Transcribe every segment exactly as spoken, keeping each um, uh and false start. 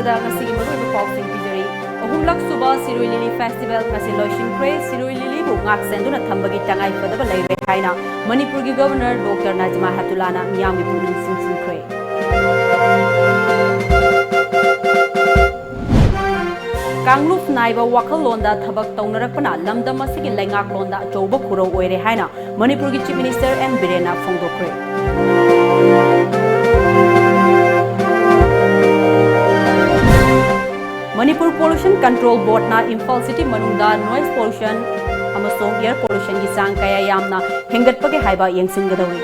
ꯉꯁꯤꯒꯤ ꯃꯔꯨꯑꯣꯏꯕ ꯄꯥꯎꯁꯤꯡ ꯄꯤꯖꯔꯤ꯫ ꯑꯍꯨꯝꯂꯛ ꯁꯨꯕ ꯁꯤꯔꯣꯏ ꯂꯤꯂꯤ ꯐꯦꯁꯇꯤꯚꯦꯜ ꯉꯁꯤ ꯂꯣꯏꯁꯤꯟꯈ꯭ꯔꯦ꯫ ꯁꯤꯔꯣꯏ ꯂꯤꯂꯤꯕꯨ ꯉꯥꯛ ꯁꯦꯟꯗꯨꯅ ꯊꯝꯕꯒꯤ ꯇꯉꯥꯏ ꯐꯗꯕ ꯂꯩꯔꯦ ꯍꯥꯏꯅ ꯃꯅꯤꯄꯨꯔꯒꯤ ꯒꯕꯔꯅꯔ ꯗꯣꯛꯇꯔ ꯅꯥꯖꯃꯥ ꯍꯦꯞꯇꯨꯂꯥꯅ ꯃꯤꯌꯥꯝꯒꯤ ꯄꯨꯛꯅꯤꯡ ꯆꯤꯡꯁꯤꯟꯈ꯭ꯔꯦ꯫ ꯀꯥꯡꯂꯨꯞ ꯅꯥꯏꯕ ꯋꯥꯈꯜꯂꯣꯟꯗ ꯊꯕꯛ ꯇꯧꯅꯔꯛꯄꯅ ꯂꯝꯗꯝ ꯑꯁꯤꯒꯤ ꯂꯩꯉꯥꯛꯂꯣꯟꯗ ꯑꯆꯧꯕ ꯈꯨꯔꯧ ꯑꯣꯏꯔꯦ ꯍꯥꯏꯅ ꯃꯅꯤꯄꯨꯔꯒꯤ Chief Minister ꯑꯦꯟ ꯕꯤꯔꯦꯟꯅ ꯐꯣꯡꯗꯣꯛꯈ꯭ꯔꯦ꯫ ꯃꯅꯤꯄꯨꯔ Pollution Control Boardꯅ ꯏꯝꯐꯥꯜ city ꯃꯅꯨꯡꯗ noise pollution ꯑꯃꯁꯨꯡ air pollutionꯒꯤ ꯆꯥꯡ ꯀꯌꯥ ꯌꯥꯝꯅ ꯍꯦꯟꯒꯠꯄꯒꯦ ꯍꯥꯏꯕ ꯌꯦꯡꯁꯤꯟꯒꯗꯧꯔꯤ꯫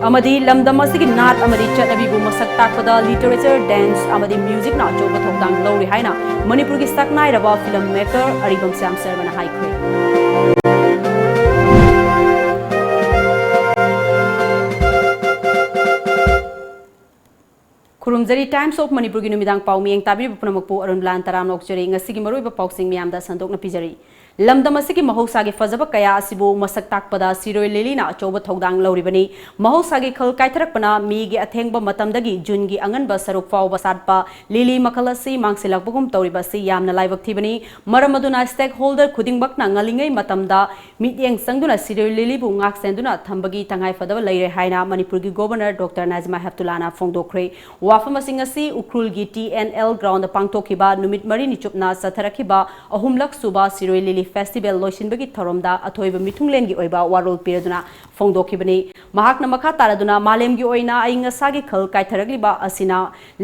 ꯑꯃꯗꯤ ꯂꯝꯗꯝ ꯑꯁꯤꯒꯤ ꯅꯥꯠ ꯑꯃꯗꯤ ꯆꯠꯅꯕꯤꯕꯨ ꯃꯁꯛ ꯇꯥꯛꯄꯗ literature, dance ꯑꯃꯗꯤ musicꯅ ꯑꯆꯧꯕ ꯊꯧꯗꯥꯡ ꯂꯧꯔꯤ ꯍꯥꯏꯅ ꯃꯅꯤꯄꯨꯔꯒꯤ ꯁꯛꯅꯥꯏꯔꯕ film maker ꯑꯔꯤꯕꯝ ꯁ꯭ꯌꯥꯝ ꯁꯔꯃꯅ ꯍꯥꯏꯈ꯭ꯔꯦ꯫ ꯈꯨꯔꯨꯝꯖꯔꯤ꯫ Times of Manipurꯒꯤ ꯅꯨꯃꯤꯗꯥꯡ ꯄꯥꯎ ꯃꯤꯠꯌꯦꯡ ꯇꯥꯕꯤꯔꯤꯕ ꯄꯨꯝꯅꯃꯛꯄꯨ ꯑꯔꯨꯟ ꯂꯥꯟ ꯇꯔꯥꯝꯅ ꯑꯣꯛꯆꯔꯤ꯫ ꯉꯁꯤꯒꯤ ꯃꯔꯨꯑꯣꯏꯕ ꯄꯥꯎꯁꯤꯡ ꯃꯌꯥꯝꯗ ꯁꯟꯗꯣꯛꯅ ꯄꯤꯖꯔꯤ꯫ ꯂꯝꯗꯝ ꯑꯁꯤꯒꯤ ꯃꯍꯧꯁꯥꯒꯤ ꯐꯖꯕ ꯀꯌꯥ ꯑꯁꯤꯕꯨ ꯃꯁꯛ ꯇꯥꯛꯄꯗ ꯁꯤꯔꯣꯏ ꯂꯤꯂꯤꯅ ꯑꯆꯧꯕ ꯊꯧꯗꯥꯡ ꯂꯧꯔꯤꯕꯅꯤ꯫ ꯃꯍꯧꯁꯥꯒꯤ ꯈꯜ ꯀꯥꯏꯊꯔꯛꯄꯅ ꯃꯦꯒꯤ ꯑꯊꯦꯡꯕ ꯃꯇꯝꯗꯒꯤ ꯖꯨꯟꯒꯤ ꯑꯉꯟꯕ ꯁꯔꯨꯛ ꯐꯥꯎꯕ ꯁꯥꯠꯄ ꯂꯤꯂꯤ ꯃꯈꯜ ꯑꯁꯤ ꯃꯥꯡꯁꯤꯜꯂꯛꯄꯒꯨꯝ ꯇꯧꯔꯤꯕ ꯑꯁꯤ ꯌꯥꯝꯅ ꯂꯥꯏꯕꯛ ꯊꯤꯕꯅꯤ꯫ ꯃꯔꯝ ꯑꯗꯨꯅ stakeholder ꯈꯨꯗꯤꯡꯃꯛꯅ ꯉꯜꯂꯤꯉꯩ ꯃꯇꯝꯗ ꯃꯤꯠꯌꯦꯡ ꯆꯪꯗꯨꯅ ꯁꯤꯔꯣꯏ ꯂꯤꯂꯤꯕꯨ ꯉꯥꯛ ꯁꯦꯟꯗꯨꯅ ꯊꯝꯕꯒꯤ ꯇꯉꯥꯏ ꯐꯗꯕ ꯂꯩꯔꯦ ꯍꯥꯏꯅ ꯃꯅꯤꯄꯨꯔꯒꯤ ꯒꯣꯕꯔꯅꯔ ꯗꯣꯛꯇꯔ ꯅꯥꯖꯃꯥ ꯍꯦꯞꯇꯨꯂꯥꯅ ꯐꯣꯡꯗꯣꯛꯈ꯭ꯔꯦ꯫ ꯋꯥꯐꯝ ꯑꯁꯤꯡ ꯑꯁꯤ ꯎꯈ꯭ꯔꯨꯜꯒꯤ ꯇꯤ ꯑꯦꯟ ꯑꯦꯜ ꯒ꯭ꯔꯥꯎꯟꯗ ꯄꯥꯡꯊꯣꯛꯈꯤꯕ ꯅꯨꯃꯤꯠ ꯃꯔꯤꯅꯤ ꯆꯨꯞꯅ ꯆꯠꯊꯔꯛꯈꯤꯕ ꯑꯍꯨꯝꯂꯛ ꯁꯨꯕ ꯁꯤꯔꯣꯏ ꯂꯤꯂꯤ ꯐꯦꯁꯇꯤꯚꯦꯜ ꯂꯣꯏꯁꯤꯟꯕꯒꯤ ꯊꯧꯔꯝꯗ ꯑꯊꯣꯏꯕ ꯃꯤꯊꯨꯡꯂꯦꯟꯒꯤ ꯑꯣꯏꯕ ꯋꯥꯔꯣꯜ ꯄꯤꯔꯗꯨꯅ ꯐꯣꯡꯗꯣꯛꯈꯤꯕꯅꯤ꯫ ꯃꯍꯥꯛꯅ ꯃꯈꯥ ꯇꯥꯔꯗꯨꯅ ꯃꯥꯂꯦꯝꯒꯤ ꯑꯣꯏꯅ ꯑꯏꯪ ꯑꯁꯥꯒꯤ ꯈꯜ ꯀꯥꯏꯊꯔꯛꯂꯤꯕ ꯑꯁꯤꯅ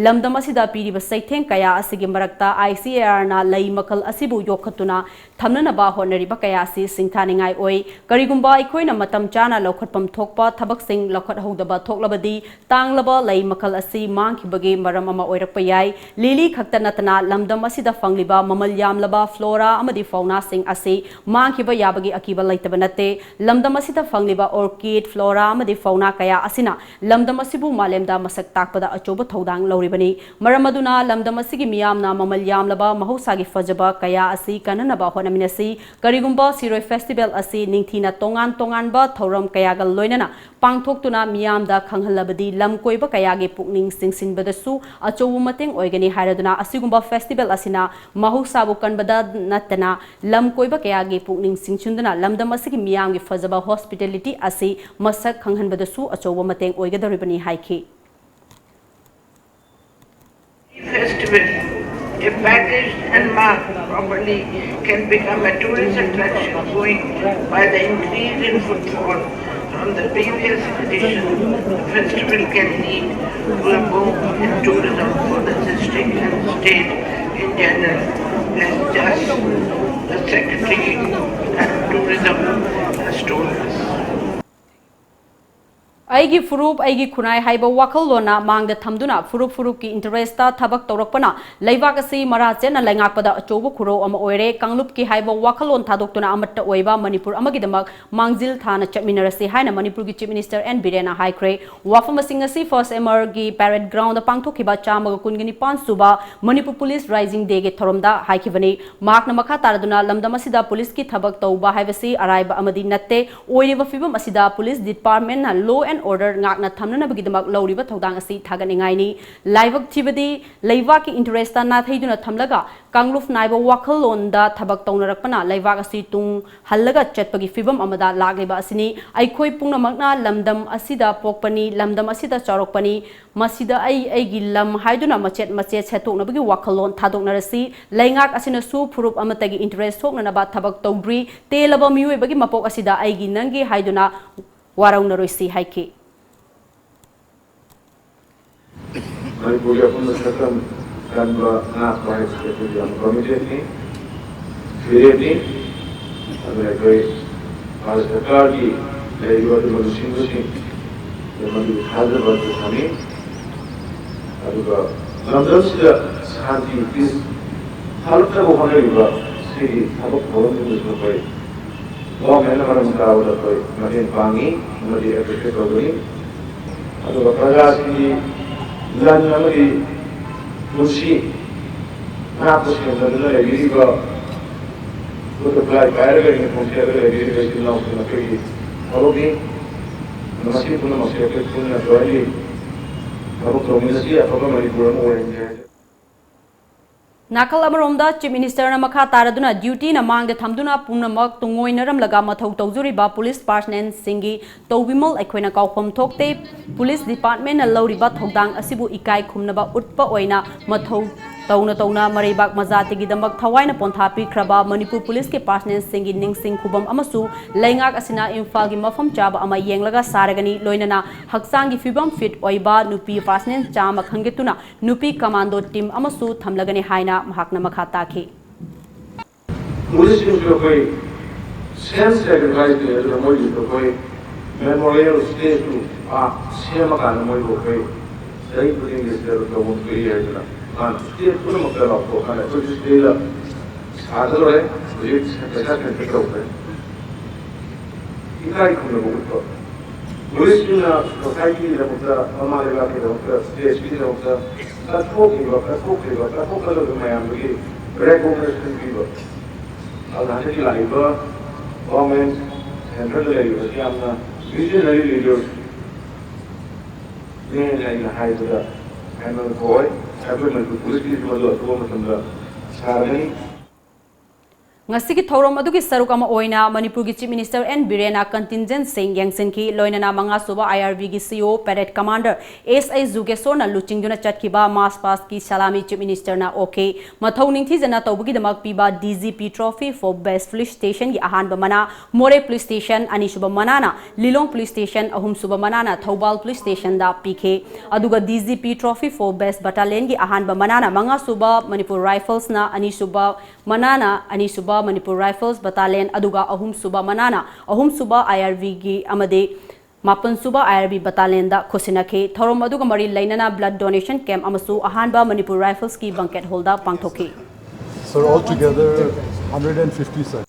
ꯂꯝꯗꯝ ꯑꯁꯤꯗ ꯄꯤꯔꯤꯕ ꯆꯩꯊꯦꯡ ꯀꯌꯥ ꯑꯁꯤꯒꯤ ꯃꯔꯛꯇ ꯑꯥꯏ ꯁꯤ ꯑꯦ ꯑꯥꯔꯅ ꯂꯩ ꯃꯈꯜ ꯑꯁꯤꯕꯨ ꯌꯣꯛꯈꯠꯇꯨꯅ ꯊꯝꯅꯅꯕ ꯍꯣꯠꯅꯔꯤꯕ ꯀꯌꯥ ꯑꯁꯤ ꯁꯤꯡꯊꯥꯅꯤꯡꯉꯥꯏ ꯑꯣꯏ꯫ ꯀꯔꯤꯒꯨꯝꯕ ꯑꯩꯈꯣꯏꯅ ꯃꯇꯝ ꯆꯥꯅ ꯂꯧꯈꯠꯐꯝ ꯊꯣꯛꯄ ꯊꯕꯛꯁꯤꯡ ꯂꯧꯈꯠꯍꯧꯗꯕ ꯊꯣꯛꯂꯕꯗꯤ, ꯇꯥꯡꯂꯕ ꯂꯩ ꯃꯈꯜ ꯑꯁꯤ ꯃꯥꯡꯈꯤꯕꯒꯤ ꯃꯔꯝ ꯑꯃ ꯑꯣꯏꯔꯛꯄ ꯌꯥꯏ꯫ ꯂꯤꯂꯤ ꯈꯛꯇ ꯅꯠꯇꯅ ꯂꯝꯗꯝ ꯑꯁꯤꯗ ꯐꯪꯂꯤꯕ ꯃꯃꯜ ꯌꯥꯝꯂꯕ flora ꯑꯃꯗꯤ faunaꯁꯤꯡ ꯑꯁꯤ ꯃꯥꯡꯈꯤꯕ ꯌꯥꯕꯒꯤ ꯑꯀꯤꯕ ꯂꯩꯇꯕ ꯅꯠꯇꯦ꯫ ꯂꯝꯗꯝ ꯑꯁꯤꯗ ꯐꯪꯂꯤꯕ orchid, flora ꯑꯃꯗꯤ fauna ꯀꯌꯥ ꯑꯁꯤꯅ ꯂꯝꯗꯝ ꯑꯁꯤꯕꯨ ꯃꯥꯂꯦꯝꯗ ꯃꯁꯛ ꯇꯥꯛꯄꯗ ꯑꯆꯧꯕ ꯊꯧꯗꯥꯡ ꯂꯧꯔꯤꯕꯅꯤ꯫ ꯃꯔꯝ ꯑꯗꯨꯅ ꯂꯝꯗꯝ ꯑꯁꯤꯒꯤ ꯃꯤꯌꯥꯝꯅ ꯃꯃꯜ ꯌꯥꯝꯂꯕ ꯃꯍꯧꯁꯥꯒꯤ ꯐꯖꯕ ꯀꯌꯥ ꯑꯁꯤ ꯀꯟꯅꯅꯕ ꯍꯣꯠꯅꯃꯤꯟꯅꯁꯤ꯫ ꯀꯔꯤꯒꯨꯝꯕ ꯁꯤꯔꯣꯏ festival ꯑꯁꯤ ꯅꯤꯡꯊꯤꯅ ꯇꯣꯉꯥꯟ ꯇꯣꯉꯥꯟꯕ ꯊꯧꯔꯝ ꯀꯌꯥꯒ ꯂꯣꯏꯅꯅ ꯄꯥꯡꯊꯣꯛꯇꯨꯅ ꯃꯤꯌꯥꯝꯗ ꯈꯪꯍꯜꯂꯕꯗꯤ ꯂꯝ ꯀꯣꯏꯕ ꯀꯌꯥꯒꯤ ꯄꯨꯛꯅꯤꯡ ꯆꯤꯡꯁꯤꯟꯕꯗꯁꯨ ꯑꯆꯧꯕ ꯃꯇꯦꯡ ꯑꯣꯏꯒꯅꯤ ꯍꯥꯏꯔꯗꯨꯅ ꯑꯁꯤꯒꯨꯝꯕ festival ꯑꯁꯤꯅ ꯃꯍꯧꯁꯥꯕꯨ ꯀꯟꯕꯗ ꯅꯠꯇꯅ ꯂꯝ ꯀꯣꯏꯕ ꯀꯌꯥꯒꯤ ꯄꯨꯛꯅꯤꯡ ꯆꯤꯡꯁꯤꯟꯗꯨꯅ ꯂꯝꯗꯝ ꯑꯁꯤꯒꯤ ꯃꯤꯌꯥꯝꯒꯤ ꯐꯖꯕ hospitality ꯑꯁꯤ ꯃꯁꯛ ꯈꯪꯍꯟꯕꯗꯁꯨ ꯑꯆꯧꯕ ꯃꯇꯦꯡ ꯑꯣꯏꯒꯗꯧꯔꯤꯕꯅꯤ ꯍꯥꯏꯈꯤ꯫ Festival, if packaged and marked properly, can become a tourist attraction, going by the increase in footfall from the previous edition. The festival can lead to a boom in tourism for the district and state in general, as just the Secretary of Tourism has told us. ꯑꯩꯒꯤ ꯐꯨꯔꯨꯞ, ꯑꯩꯒꯤ ꯈꯨꯟꯅꯥꯏ ꯍꯥꯏꯕ ꯋꯥꯈꯜꯂꯣꯟꯅ ꯃꯥꯡꯗ ꯊꯝꯗꯨꯅ ꯐꯨꯔꯨꯞ ꯐꯨꯔꯨꯞꯀꯤ interest ꯊꯕꯛ ꯇꯧꯔꯛꯄꯅ ꯂꯩꯕꯥꯛ ꯑꯁꯤ ꯃꯔꯥ ꯆꯦꯠꯅ ꯂꯩꯉꯥꯛꯄꯗ ꯑꯆꯧꯕ ꯈꯨꯔꯧ ꯑꯃ ꯑꯣꯏꯔꯦ꯫ ꯀꯥꯡꯂꯨꯞꯀꯤ ꯍꯥꯏꯕ ꯋꯥꯈꯜꯂꯣꯟ ꯊꯥꯗꯣꯛꯇꯨꯅ ꯑꯃꯠꯇ ꯑꯣꯏꯕ ꯃꯅꯤꯄꯨꯔ ꯑꯃꯒꯤꯗꯃꯛ ꯃꯥꯡꯖꯤꯜ ꯊꯥꯅ ꯆꯠꯃꯤꯟꯅꯔꯁꯤ ꯍꯥꯏꯅ ꯃꯅꯤꯄꯨꯔꯒꯤ Chief Minister N ꯕꯤꯔꯦꯟꯅ ꯍꯥꯏꯈ꯭ꯔꯦ꯫ ꯋꯥꯐꯝ ꯑꯁꯤꯡ ꯑꯁꯤ first M R ꯒꯤ parade ground ꯗ ꯄꯥꯡꯊꯣꯛꯈꯤꯕ ꯆꯥꯝꯃꯒ ꯀꯨꯟꯒ ꯅꯤꯄꯥꯟ ꯁꯨꯕ Manipur Police Rising Day ꯒꯤ ꯊꯧꯔꯝꯗ ꯍꯥꯏꯈꯤꯕꯅꯤ꯫ ꯃꯍꯥꯛꯅ ꯃꯈꯥ ꯇꯥꯔꯗꯨꯅ ꯂꯝꯗꯝ ꯑꯁꯤꯗ ꯄꯨꯂꯤꯁꯀꯤ ꯊꯕꯛ ꯇꯧꯕ ꯍꯥꯏꯕꯁꯤ ꯑꯔꯥꯏꯕ ꯑꯃꯗꯤ ꯅꯠꯇꯦ꯫ ꯑꯣꯏꯔꯤꯕ ꯐꯤꯕꯝ ꯑꯁꯤꯗ ꯄꯨꯂꯤꯁ department ꯅ law and order ꯉꯥꯛꯅ ꯊꯝꯅꯅꯕꯒꯤꯗꯃꯛ ꯂꯧꯔꯤꯕ ꯊꯧꯗꯥꯡ ꯑꯁꯤ ꯊꯥꯒꯠꯅꯤꯡꯉꯥꯏꯅꯤ꯫ ꯂꯥꯏꯕꯛ ꯊꯤꯕꯗꯤ ꯂꯩꯕꯥꯛꯀꯤ interest ꯅꯥꯊꯩꯗꯨꯅ ꯊꯝꯂꯒ ꯀꯥꯡꯂꯨꯞ ꯅꯥꯏꯕ ꯋꯥꯈꯜꯂꯣꯟꯗ ꯊꯕꯛ ꯇꯧꯅꯔꯛꯄꯅ ꯂꯩꯕꯥꯛ ꯑꯁꯤ ꯇꯨꯡ ꯍꯜꯂꯒ ꯆꯠꯄꯒꯤ ꯐꯤꯕꯝ ꯑꯃꯗ ꯂꯥꯛꯂꯤꯕ ꯑꯁꯤꯅꯤ꯫ ꯑꯩꯈꯣꯏ ꯄꯨꯝꯅꯃꯛꯅ ꯂꯝꯗꯝ ꯑꯁꯤꯗ ꯄꯣꯛꯄꯅꯤ, ꯂꯝꯗꯝ ꯑꯁꯤꯗ ꯆꯥꯎꯔꯛꯄꯅꯤ꯫ ꯃꯁꯤꯗ ꯑꯩ ꯑꯩꯒꯤ ꯂꯝ ꯍꯥꯏꯗꯨꯅ ꯃꯆꯦꯠ ꯃꯆꯦꯠ ꯁꯦꯠꯇꯣꯛꯅꯕꯒꯤ ꯋꯥꯈꯜꯂꯣꯟ ꯊꯥꯗꯣꯛꯅꯔꯁꯤ꯫ ꯂꯩꯉꯥꯛ ꯑꯁꯤꯅꯁꯨ ꯐꯨꯔꯨꯞ ꯑꯃꯠꯇꯒꯤ interest ꯁꯣꯛꯅꯅꯕ ꯊꯕꯛ ꯇꯧꯗ꯭ꯔꯤ꯫ ꯇꯦꯜꯂꯕ ꯃꯤꯑꯣꯏꯕꯒꯤ ꯃꯄꯣꯛ ꯑꯁꯤꯗ ꯑꯩꯒꯤ ꯅꯪꯒꯤ ꯍꯥꯏꯗꯨꯅ ꯋꯥꯔꯧꯅꯔꯣꯏꯁꯤ ꯍꯥꯏꯈꯤ꯫ ꯃꯅꯤꯄꯨꯔꯒꯤ ꯑꯄꯨꯟꯕ ꯁꯛꯇꯝ ꯀꯟꯕ ꯉꯥꯛꯄ ꯍꯥꯏꯕꯁꯤ ꯑꯩꯈꯣꯏꯒꯤ ꯌꯥꯝ committed ꯅꯤ, ꯐꯤꯔꯦꯞꯅꯤ꯫ ꯑꯗꯨꯅ ꯑꯩꯈꯣꯏ ꯚꯥꯔꯠ ꯁꯔꯀꯥꯔꯒꯤ ꯂꯩꯔꯤꯕ ꯑꯗꯨꯒꯨꯝꯕ ꯂꯨꯆꯤꯡꯕꯁꯤꯡ ꯃꯗꯨꯒꯤ ꯊꯥꯖꯕ ꯑꯗꯨ ꯊꯝꯃꯤ꯫ ꯑꯗꯨꯒ ꯂꯝꯗꯝꯁꯤꯗ ꯁꯥꯟꯇꯤ, peace ꯊꯥꯂꯛꯅꯕ ꯍꯣꯠꯅꯔꯤꯕ ꯁꯤꯒꯤ ꯊꯕꯛ ꯊꯧꯔꯝꯁꯤꯡꯗꯁꯨ ꯑꯩꯈꯣꯏ ꯒꯣꯔꯃꯦꯟꯅ ꯃꯔꯝ ꯆꯥꯕꯗ ꯑꯩꯈꯣꯏ ꯃꯇꯦꯡ ꯄꯥꯡꯉꯤ ꯑꯃꯗꯤ ꯑꯦꯄ꯭ꯔꯤꯁꯤꯌꯦꯠ ꯇꯧꯒꯅꯤ꯫ ꯑꯗꯨꯒ ꯄ꯭ꯔꯖꯥꯁꯤꯡꯒꯤ ꯂꯟ ꯑꯃꯗꯤ ꯄꯨꯟꯁꯤ ꯉꯥꯛꯄ ꯁꯦꯟꯅꯗꯨꯅ ꯂꯩꯕꯤꯔꯤꯕ, ꯈꯨꯠꯇ ꯈꯨꯠꯂꯥꯏ ꯄꯥꯏꯔꯒ ꯌꯨꯅꯤꯐꯣꯔꯝ ꯁꯦꯠꯂꯒ ꯂꯩꯕꯤꯔꯤꯕ ꯏꯆꯤꯜ ꯏꯅꯥꯎꯁꯤꯡ ꯑꯩꯈꯣꯏꯒꯤ ꯊꯕꯛꯅꯤ꯫ ꯃꯁꯤ ꯄꯨꯝꯅꯃꯛꯁꯦ ꯑꯩꯈꯣꯏ ꯄꯨꯟꯅ ꯖꯣꯏꯟꯂꯤ ꯊꯕꯛ ꯇꯧꯃꯤꯟꯅꯁꯤ, ꯑꯐꯕ ꯃꯅꯤꯄꯨꯔ ꯑꯃ ꯑꯣꯏꯍꯟꯁꯤ ꯍꯥꯏꯖꯔꯤ꯫ ꯅꯥꯀꯜ ꯑꯃꯔꯣꯝꯗ, ꯆꯤꯐ ꯃꯤꯅꯤꯁꯇꯔꯅ ꯃꯈꯥ ꯇꯥꯔꯗꯨꯅ ꯗ꯭ꯌꯨꯇꯤꯅ ꯃꯥꯡꯗ ꯊꯝꯗꯨꯅ ꯄꯨꯝꯅꯃꯛ ꯇꯨꯡꯑꯣꯏꯅꯔꯝꯂꯒ ꯃꯊꯧ ꯇꯧꯖꯔꯤꯕ ꯄꯨꯂꯤꯁ ꯄꯥꯔꯁꯅꯦꯜꯁꯤꯡꯒꯤ ꯇꯧꯕꯤꯃꯜ ꯑꯩꯈꯣꯏꯅ ꯀꯥꯎꯐꯝ ꯊꯣꯛꯇꯦ꯫ ꯄꯨꯂꯤꯁ ꯗꯤꯄꯥꯔꯠꯃꯦꯟꯅ ꯂꯧꯔꯤꯕ ꯊꯧꯗꯥꯡ ꯑꯁꯤꯕꯨ ꯏꯀꯥꯏ ꯈꯨꯝꯅꯕ ꯎꯠꯄ ꯑꯣꯏꯅ ꯃꯊꯧ ꯇꯧꯅ ꯇꯧꯅ ꯃꯔꯩꯕꯥꯛ ꯃꯖꯥꯇꯤꯒꯤꯗꯃꯛ ꯊꯋꯥꯏꯅ ꯄꯣꯟꯊꯥ ꯄꯤꯈ꯭ꯔꯕ ꯃꯅꯤꯄꯨꯔ ꯄꯨꯂꯤꯁꯀꯤ ꯄꯥꯔꯁꯅꯦꯜꯁꯤꯡꯒꯤ ꯅꯤꯡꯁꯤꯡ ꯈꯨꯕꯝ ꯑꯃꯁꯨ ꯂꯩꯉꯥꯛ ꯑꯁꯤꯅ ꯏꯝꯐꯥꯜꯒꯤ ꯃꯐꯝ ꯆꯥꯕ ꯑꯃ ꯌꯦꯡꯂꯒ ꯁꯥꯔꯒꯅꯤ꯫ ꯂꯣꯏꯅꯅ ꯍꯛꯆꯥꯡꯒꯤ ꯐꯤꯕꯝ ꯐꯤꯠ ꯑꯣꯏꯕ ꯅꯨꯄꯤ ꯄꯥꯔꯁꯅꯦꯜ ꯆꯥꯝꯃ ꯈꯟꯒꯠꯇꯨꯅ ꯅꯨꯄꯤ ꯀꯃꯥꯟꯗꯣ ꯇꯤꯝ ꯑꯃꯁꯨ ꯊꯝꯂꯒꯅꯤ ꯍꯥꯏꯅ ꯃꯍꯥꯛꯅ ꯃꯈꯥ ꯇꯥꯈꯤ꯫ ꯄꯨꯂꯤꯁꯁꯤꯡꯁꯨ ꯑꯩꯈꯣꯏ ꯁꯦꯜꯐ ꯁꯦꯀ꯭ꯔꯤꯐꯥꯏꯁꯅꯤ, ꯑꯗꯨꯅ ꯃꯣꯏꯒꯤꯁꯨ ꯑꯩꯈꯣꯏ ꯃꯦꯃꯣꯔꯤꯌꯦꯜ ꯁ꯭ꯇꯦꯆꯨ ꯄꯥꯛ ꯁꯦꯝꯃꯀꯥꯟꯗ ꯃꯣꯏꯕꯨ ꯑꯩꯈꯣꯏ ꯆꯍꯤ ꯈꯨꯗꯤꯡꯒꯤ ꯁꯤꯗ ꯇꯧꯐꯝ ꯊꯣꯛꯏ ꯍꯥꯏꯗꯅ ꯃꯥꯅ ꯁ꯭ꯇꯦꯠ ꯄꯨꯝꯅꯃꯛꯇ ꯂꯥꯎꯊꯣꯛꯑꯀꯥꯟꯗ ꯑꯩꯈꯣꯏꯁꯨ ꯁꯤꯗꯩꯗ ꯁꯥꯒꯗꯧꯔꯦ, ꯍꯧꯖꯤꯛ ꯄꯩꯁꯥ ꯁꯦꯟꯇꯔ ꯇꯧꯈ꯭ꯔꯦ꯫ ꯏꯀꯥꯏ ꯈꯨꯝꯅꯕ ꯎꯠꯄ꯫ ꯄꯨꯂꯤꯁꯁꯤꯡꯅ ꯁꯣꯁꯥꯏꯇꯤꯒꯤꯗꯃꯛꯇ, ꯃꯃꯥ ꯂꯩꯕꯥꯛꯀꯤꯗꯃꯛꯇ, ꯁ꯭ꯇꯦꯠꯀꯤꯗꯃꯛꯇ ꯀꯠꯊꯣꯛꯂꯤꯕ, ꯀꯠꯊꯣꯛꯂꯤꯕ, ꯀꯠꯊꯣꯛꯀꯗꯕ ꯃꯌꯥꯝꯗꯨꯒꯤ ꯔꯦꯀꯣꯒꯅꯥꯏꯖꯦꯁꯟ ꯄꯤꯕ꯫ ꯑꯗꯨꯅ ꯍꯟꯗꯛꯀꯤ ꯂꯥꯛꯏꯕ ꯒꯣꯔꯃꯦꯟ ꯁꯦꯟꯇꯔꯗ ꯂꯩꯔꯤꯕꯁꯤ ꯌꯥꯝꯅ ꯚꯤꯖꯅꯔꯤ ꯂꯤꯗꯔꯁꯅꯦꯅ ꯑꯩꯅ ꯍꯥꯏꯕꯗ ꯍꯦꯟꯅ ꯊꯣꯛꯑꯣꯏ꯫ ꯑꯩꯈꯣꯏ ꯃꯅꯤꯄꯨꯔ ꯄꯨꯂꯤꯁꯀꯤꯁꯨ ꯃꯗꯨ ꯑꯊꯨꯕ ꯃꯇꯝꯗ ꯁꯥꯔꯒꯅꯤ꯫ ꯉꯁꯤꯒꯤ ꯊꯧꯔꯝ ꯑꯗꯨꯒꯤ ꯁꯔꯨꯛ ꯑꯃ ꯑꯣꯏꯅ ꯃꯅꯤꯄꯨꯔꯒꯤ ꯆꯤꯐ ꯃꯤꯅꯤꯁꯇꯔ ꯑꯦꯟ ꯕꯤꯔꯦꯟꯅ ꯀꯟꯇꯤꯟꯖꯦꯟꯁꯤꯡ ꯌꯦꯡꯁꯤꯟꯈꯤ꯫ ꯂꯣꯏꯅꯅ ꯃꯉꯥꯁꯨꯕ ꯑꯥꯏ ꯑꯥꯔ ꯕꯤꯒꯤ ꯁꯤ ꯏ ꯑꯣ ꯄꯦꯔꯦꯗ ꯀꯃꯥꯟꯗꯔ ꯑꯦꯁ ꯑꯥꯏ ꯖꯨꯒꯦꯁꯣꯔꯅ ꯂꯨꯆꯤꯡꯗꯨꯅ ꯆꯠꯈꯤꯕ ꯃꯥꯔꯆ ꯄꯥꯁꯀꯤ ꯁꯂꯥꯃꯤ ꯆꯤꯐ ꯃꯤꯅꯤꯁꯇꯔꯅ ꯑꯣꯛꯈꯤ꯫ ꯃꯊꯧ ꯅꯤꯡꯊꯤꯖꯅ ꯇꯧꯕꯒꯤꯗꯃꯛ ꯄꯤꯕ D G P trophy for best police stationꯒꯤ ꯑꯍꯥꯟꯕ ꯃꯅꯥ ꯃꯣꯔꯦ ꯄꯨꯂꯤꯁ ꯁ꯭ꯇꯦꯁꯟ, ꯑꯅꯤꯁꯨꯕ ꯃꯅꯥꯅ ꯂꯤꯂꯣꯡ ꯄꯨꯂꯤꯁ ꯁ꯭ꯇꯦꯁꯟ, ꯑꯍꯨꯝꯁꯨꯕ ꯃꯅꯥꯅ ꯊꯧꯕꯥꯜ ꯄꯨꯂꯤꯁ ꯁ꯭ꯇꯦꯁꯟꯗ ꯄꯤꯈꯤ꯫ ꯑꯗꯨꯒ D G P trophy for best battalionꯒꯤ ꯑꯍꯥꯟꯕ ꯃꯅꯥꯅ ꯃꯉꯥꯁꯨꯕ ꯃꯅꯤꯄꯨꯔ ꯔꯥꯏꯐꯜꯁꯅ, ꯑꯅꯤꯁꯨꯕ ꯃꯅꯥꯅ ꯑꯅꯤꯁꯨꯕ ꯃꯅꯤꯄꯨꯔ ꯔꯥꯏꯐꯜꯁ ꯕꯇꯥꯂꯤꯌꯟ, ꯑꯗꯨꯒ ꯑꯍꯨꯝꯁꯨꯕ ꯃꯅꯥꯅ ꯑꯍꯨꯝꯁꯨꯕ ꯑꯥꯏ ꯑꯥꯔ ꯕꯤꯒꯤ ꯑꯃꯗꯤ ꯃꯥꯄꯟꯁꯨꯕ ꯑꯥꯏ ꯑꯥꯔ ꯕꯤ ꯕꯇꯥꯂꯤꯌꯟꯗ ꯈꯨꯠꯁꯤꯟꯅꯈꯤ꯫ ꯊꯧꯔꯝ ꯑꯗꯨꯒ ꯃꯔꯤ ꯂꯩꯅꯅ ꯕ꯭ꯂꯗ ꯗꯣꯅꯦꯁꯟ ꯀꯦꯝꯞ ꯑꯃꯁꯨ ꯑꯍꯥꯟꯕ ꯃꯅꯤꯄꯨꯔ ꯔꯥꯏꯐꯜꯁꯀꯤ ꯕꯪꯀꯦꯠ ꯍꯣꯜꯗ ꯄꯥꯡꯊꯣꯛꯈꯤ꯫ Altogether, hundred and fifty, sir.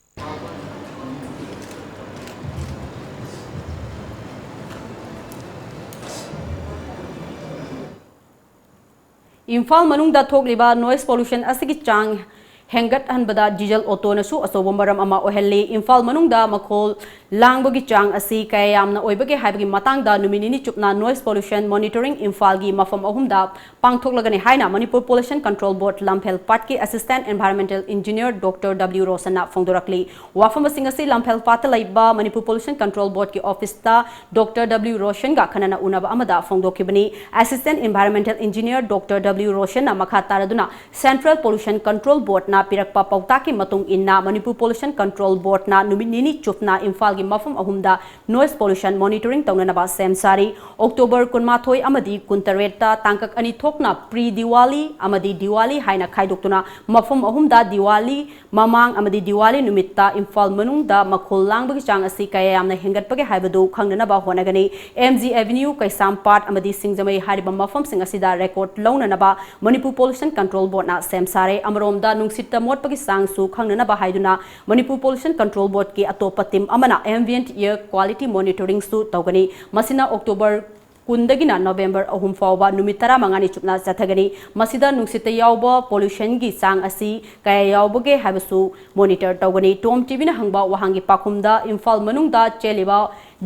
Imphal ꯃꯅꯨꯡꯗ ꯊꯣꯛꯂꯤꯕ noise pollution ꯑꯁꯤꯒꯤ ꯆꯥꯡ ꯍꯦꯟꯒꯠꯍꯟꯕꯗ diesel autoꯅꯁꯨ ꯑꯆꯧꯕ ꯃꯔꯝ ꯑꯃ ꯑꯣꯏꯍꯜꯂꯤ꯫ ꯏꯝꯐꯥꯜ ꯃꯅꯨꯡꯗ ꯃꯈꯣꯜ ꯂꯥꯡꯕꯒꯤ ꯆꯥꯡ ꯑꯁꯤ ꯀꯌꯥ ꯌꯥꯝꯅ ꯑꯣꯏꯕꯒꯦ ꯍꯥꯏꯕꯒꯤ ꯃꯇꯥꯡꯗ ꯅꯨꯃꯤꯠ ꯅꯤꯅꯤ ꯆꯨꯞꯅ noise pollution monitoring ꯏꯝꯐꯥꯜꯒꯤ ꯃꯐꯝ ꯑꯍꯨꯝꯗ ꯄꯥꯡꯊꯣꯛꯂꯒꯅꯤ ꯍꯥꯏꯅ Manipur Pollution Control Board ꯂꯝꯐꯦꯜꯄꯥꯠꯀꯤ Assistant Environmental Engineer Doctor W ꯔꯣꯁꯟꯅ ꯐꯣꯡꯗꯣꯔꯛꯂꯤ꯫ ꯋꯥꯐꯝꯁꯤꯡ ꯑꯁꯤ ꯂꯝꯐꯦꯜꯄꯥꯠꯇ ꯂꯩꯕ Manipur Pollution Control Boardꯀꯤ officeꯇ Doctor W ꯔꯣꯁꯟꯒ ꯈꯟꯅꯅ ꯎꯅꯕ ꯑꯃꯗ ꯐꯣꯡꯗꯣꯛꯈꯤꯕꯅꯤ꯫ Assistant Environmental Engineer Doctor W ꯔꯣꯁꯟꯅ ꯃꯈꯥ ꯇꯥꯔꯗꯨꯅ Central Pollution Control Boardꯅ ꯄꯤꯔꯛꯄ ꯄꯥꯎꯇꯥꯛꯀꯤ ꯃꯇꯨꯡ ꯏꯟꯅ ꯃꯅꯤꯄꯨꯔ Pollution Control Boardꯅ ꯅꯨꯃꯤꯠ ꯅꯤꯅꯤ ꯆꯨꯞꯅ ꯏꯝꯐꯥꯜꯒꯤ ꯃꯐꯝ ꯑꯍꯨꯝꯗ noise pollution monitoring ꯇꯧꯅꯅꯕ ꯁꯦꯝ ꯁꯥꯔꯤ꯫ ꯑꯣꯛꯇꯣꯕꯔ ꯀꯨꯟꯃꯥꯊꯣꯏ ꯑꯃꯗꯤ ꯀꯨꯟꯇꯔꯦꯠꯇ ꯇꯥꯡꯀꯛ ꯑꯅꯤ ꯊꯣꯛꯅ pre Diwali ꯑꯃꯗꯤ Diwali ꯍꯥꯏꯅ ꯈꯥꯏꯗꯣꯛꯇꯨꯅ ꯃꯐꯝ ꯑꯍꯨꯝꯗ Diwali ꯃꯃꯥꯡ ꯑꯃꯗꯤ Diwali ꯅꯨꯃꯤꯠꯇ ꯏꯝꯐꯥꯜ ꯃꯅꯨꯡꯗ ꯃꯈꯣꯜ ꯂꯥꯡꯕꯒꯤ ꯆꯥꯡ ꯑꯁꯤ ꯀꯌꯥ ꯌꯥꯝꯅ ꯍꯦꯟꯒꯠꯄꯒꯦ ꯍꯥꯏꯕꯗꯨ ꯈꯪꯅꯅꯕ ꯍꯣꯠꯅꯒꯅꯤ꯫ M G Avenue, ꯀꯩꯁꯥꯝꯄꯥꯠ ꯑꯃꯗꯤ ꯁꯤꯡꯖꯃꯩ ꯍꯥꯏꯔꯤꯕ ꯃꯐꯝꯁꯤꯡ ꯑꯁꯤꯗ record ꯂꯧꯅꯅꯕ ꯃꯅꯤꯄꯨꯔ Pollution Control Boardꯅ ꯁꯦꯝ ꯁꯥꯔꯦ꯫ ꯑꯃꯔꯣꯝꯗ ꯅꯨꯡꯁꯤꯠꯇ ꯃꯣꯠꯄꯒꯤ ꯆꯥꯡꯁꯨ ꯈꯪꯅꯅꯕ ꯍꯥꯏꯗꯨꯅ ꯃꯅꯤꯄꯨꯔ Pollution Control Boardꯀꯤ ꯑꯇꯣꯞꯄ team ꯑꯃꯅ ambient air quality monitoringꯁꯨ ꯇꯧꯒꯅꯤ꯫ ꯃꯁꯤꯅ ꯑꯣꯛꯇꯣꯕꯔ ꯀꯨꯟꯗꯒꯤꯅ ꯅꯣꯕꯦꯝꯕꯔ ꯑꯍꯨꯝ ꯐꯥꯎꯕ ꯅꯨꯃꯤꯠ ꯇꯔꯥꯃꯉꯥꯅꯤ ꯆꯨꯞꯅ ꯆꯠꯊꯒꯅꯤ꯫ ꯃꯁꯤꯗ ꯅꯨꯡꯁꯤꯠꯇ ꯌꯥꯎꯕ pollutionꯒꯤ ꯆꯥꯡ ꯑꯁꯤ ꯀꯌꯥ ꯌꯥꯎꯕꯒꯦ ꯍꯥꯏꯕꯁꯨ monitor ꯇꯧꯒꯅꯤ꯫ Tom TVꯅ ꯍꯪꯕ ꯋꯥꯍꯪꯒꯤ ꯄꯥꯎꯈꯨꯝꯗ ꯏꯝꯐꯥꯜ ꯃꯅꯨꯡꯗ ꯆꯦꯜꯂꯤꯕ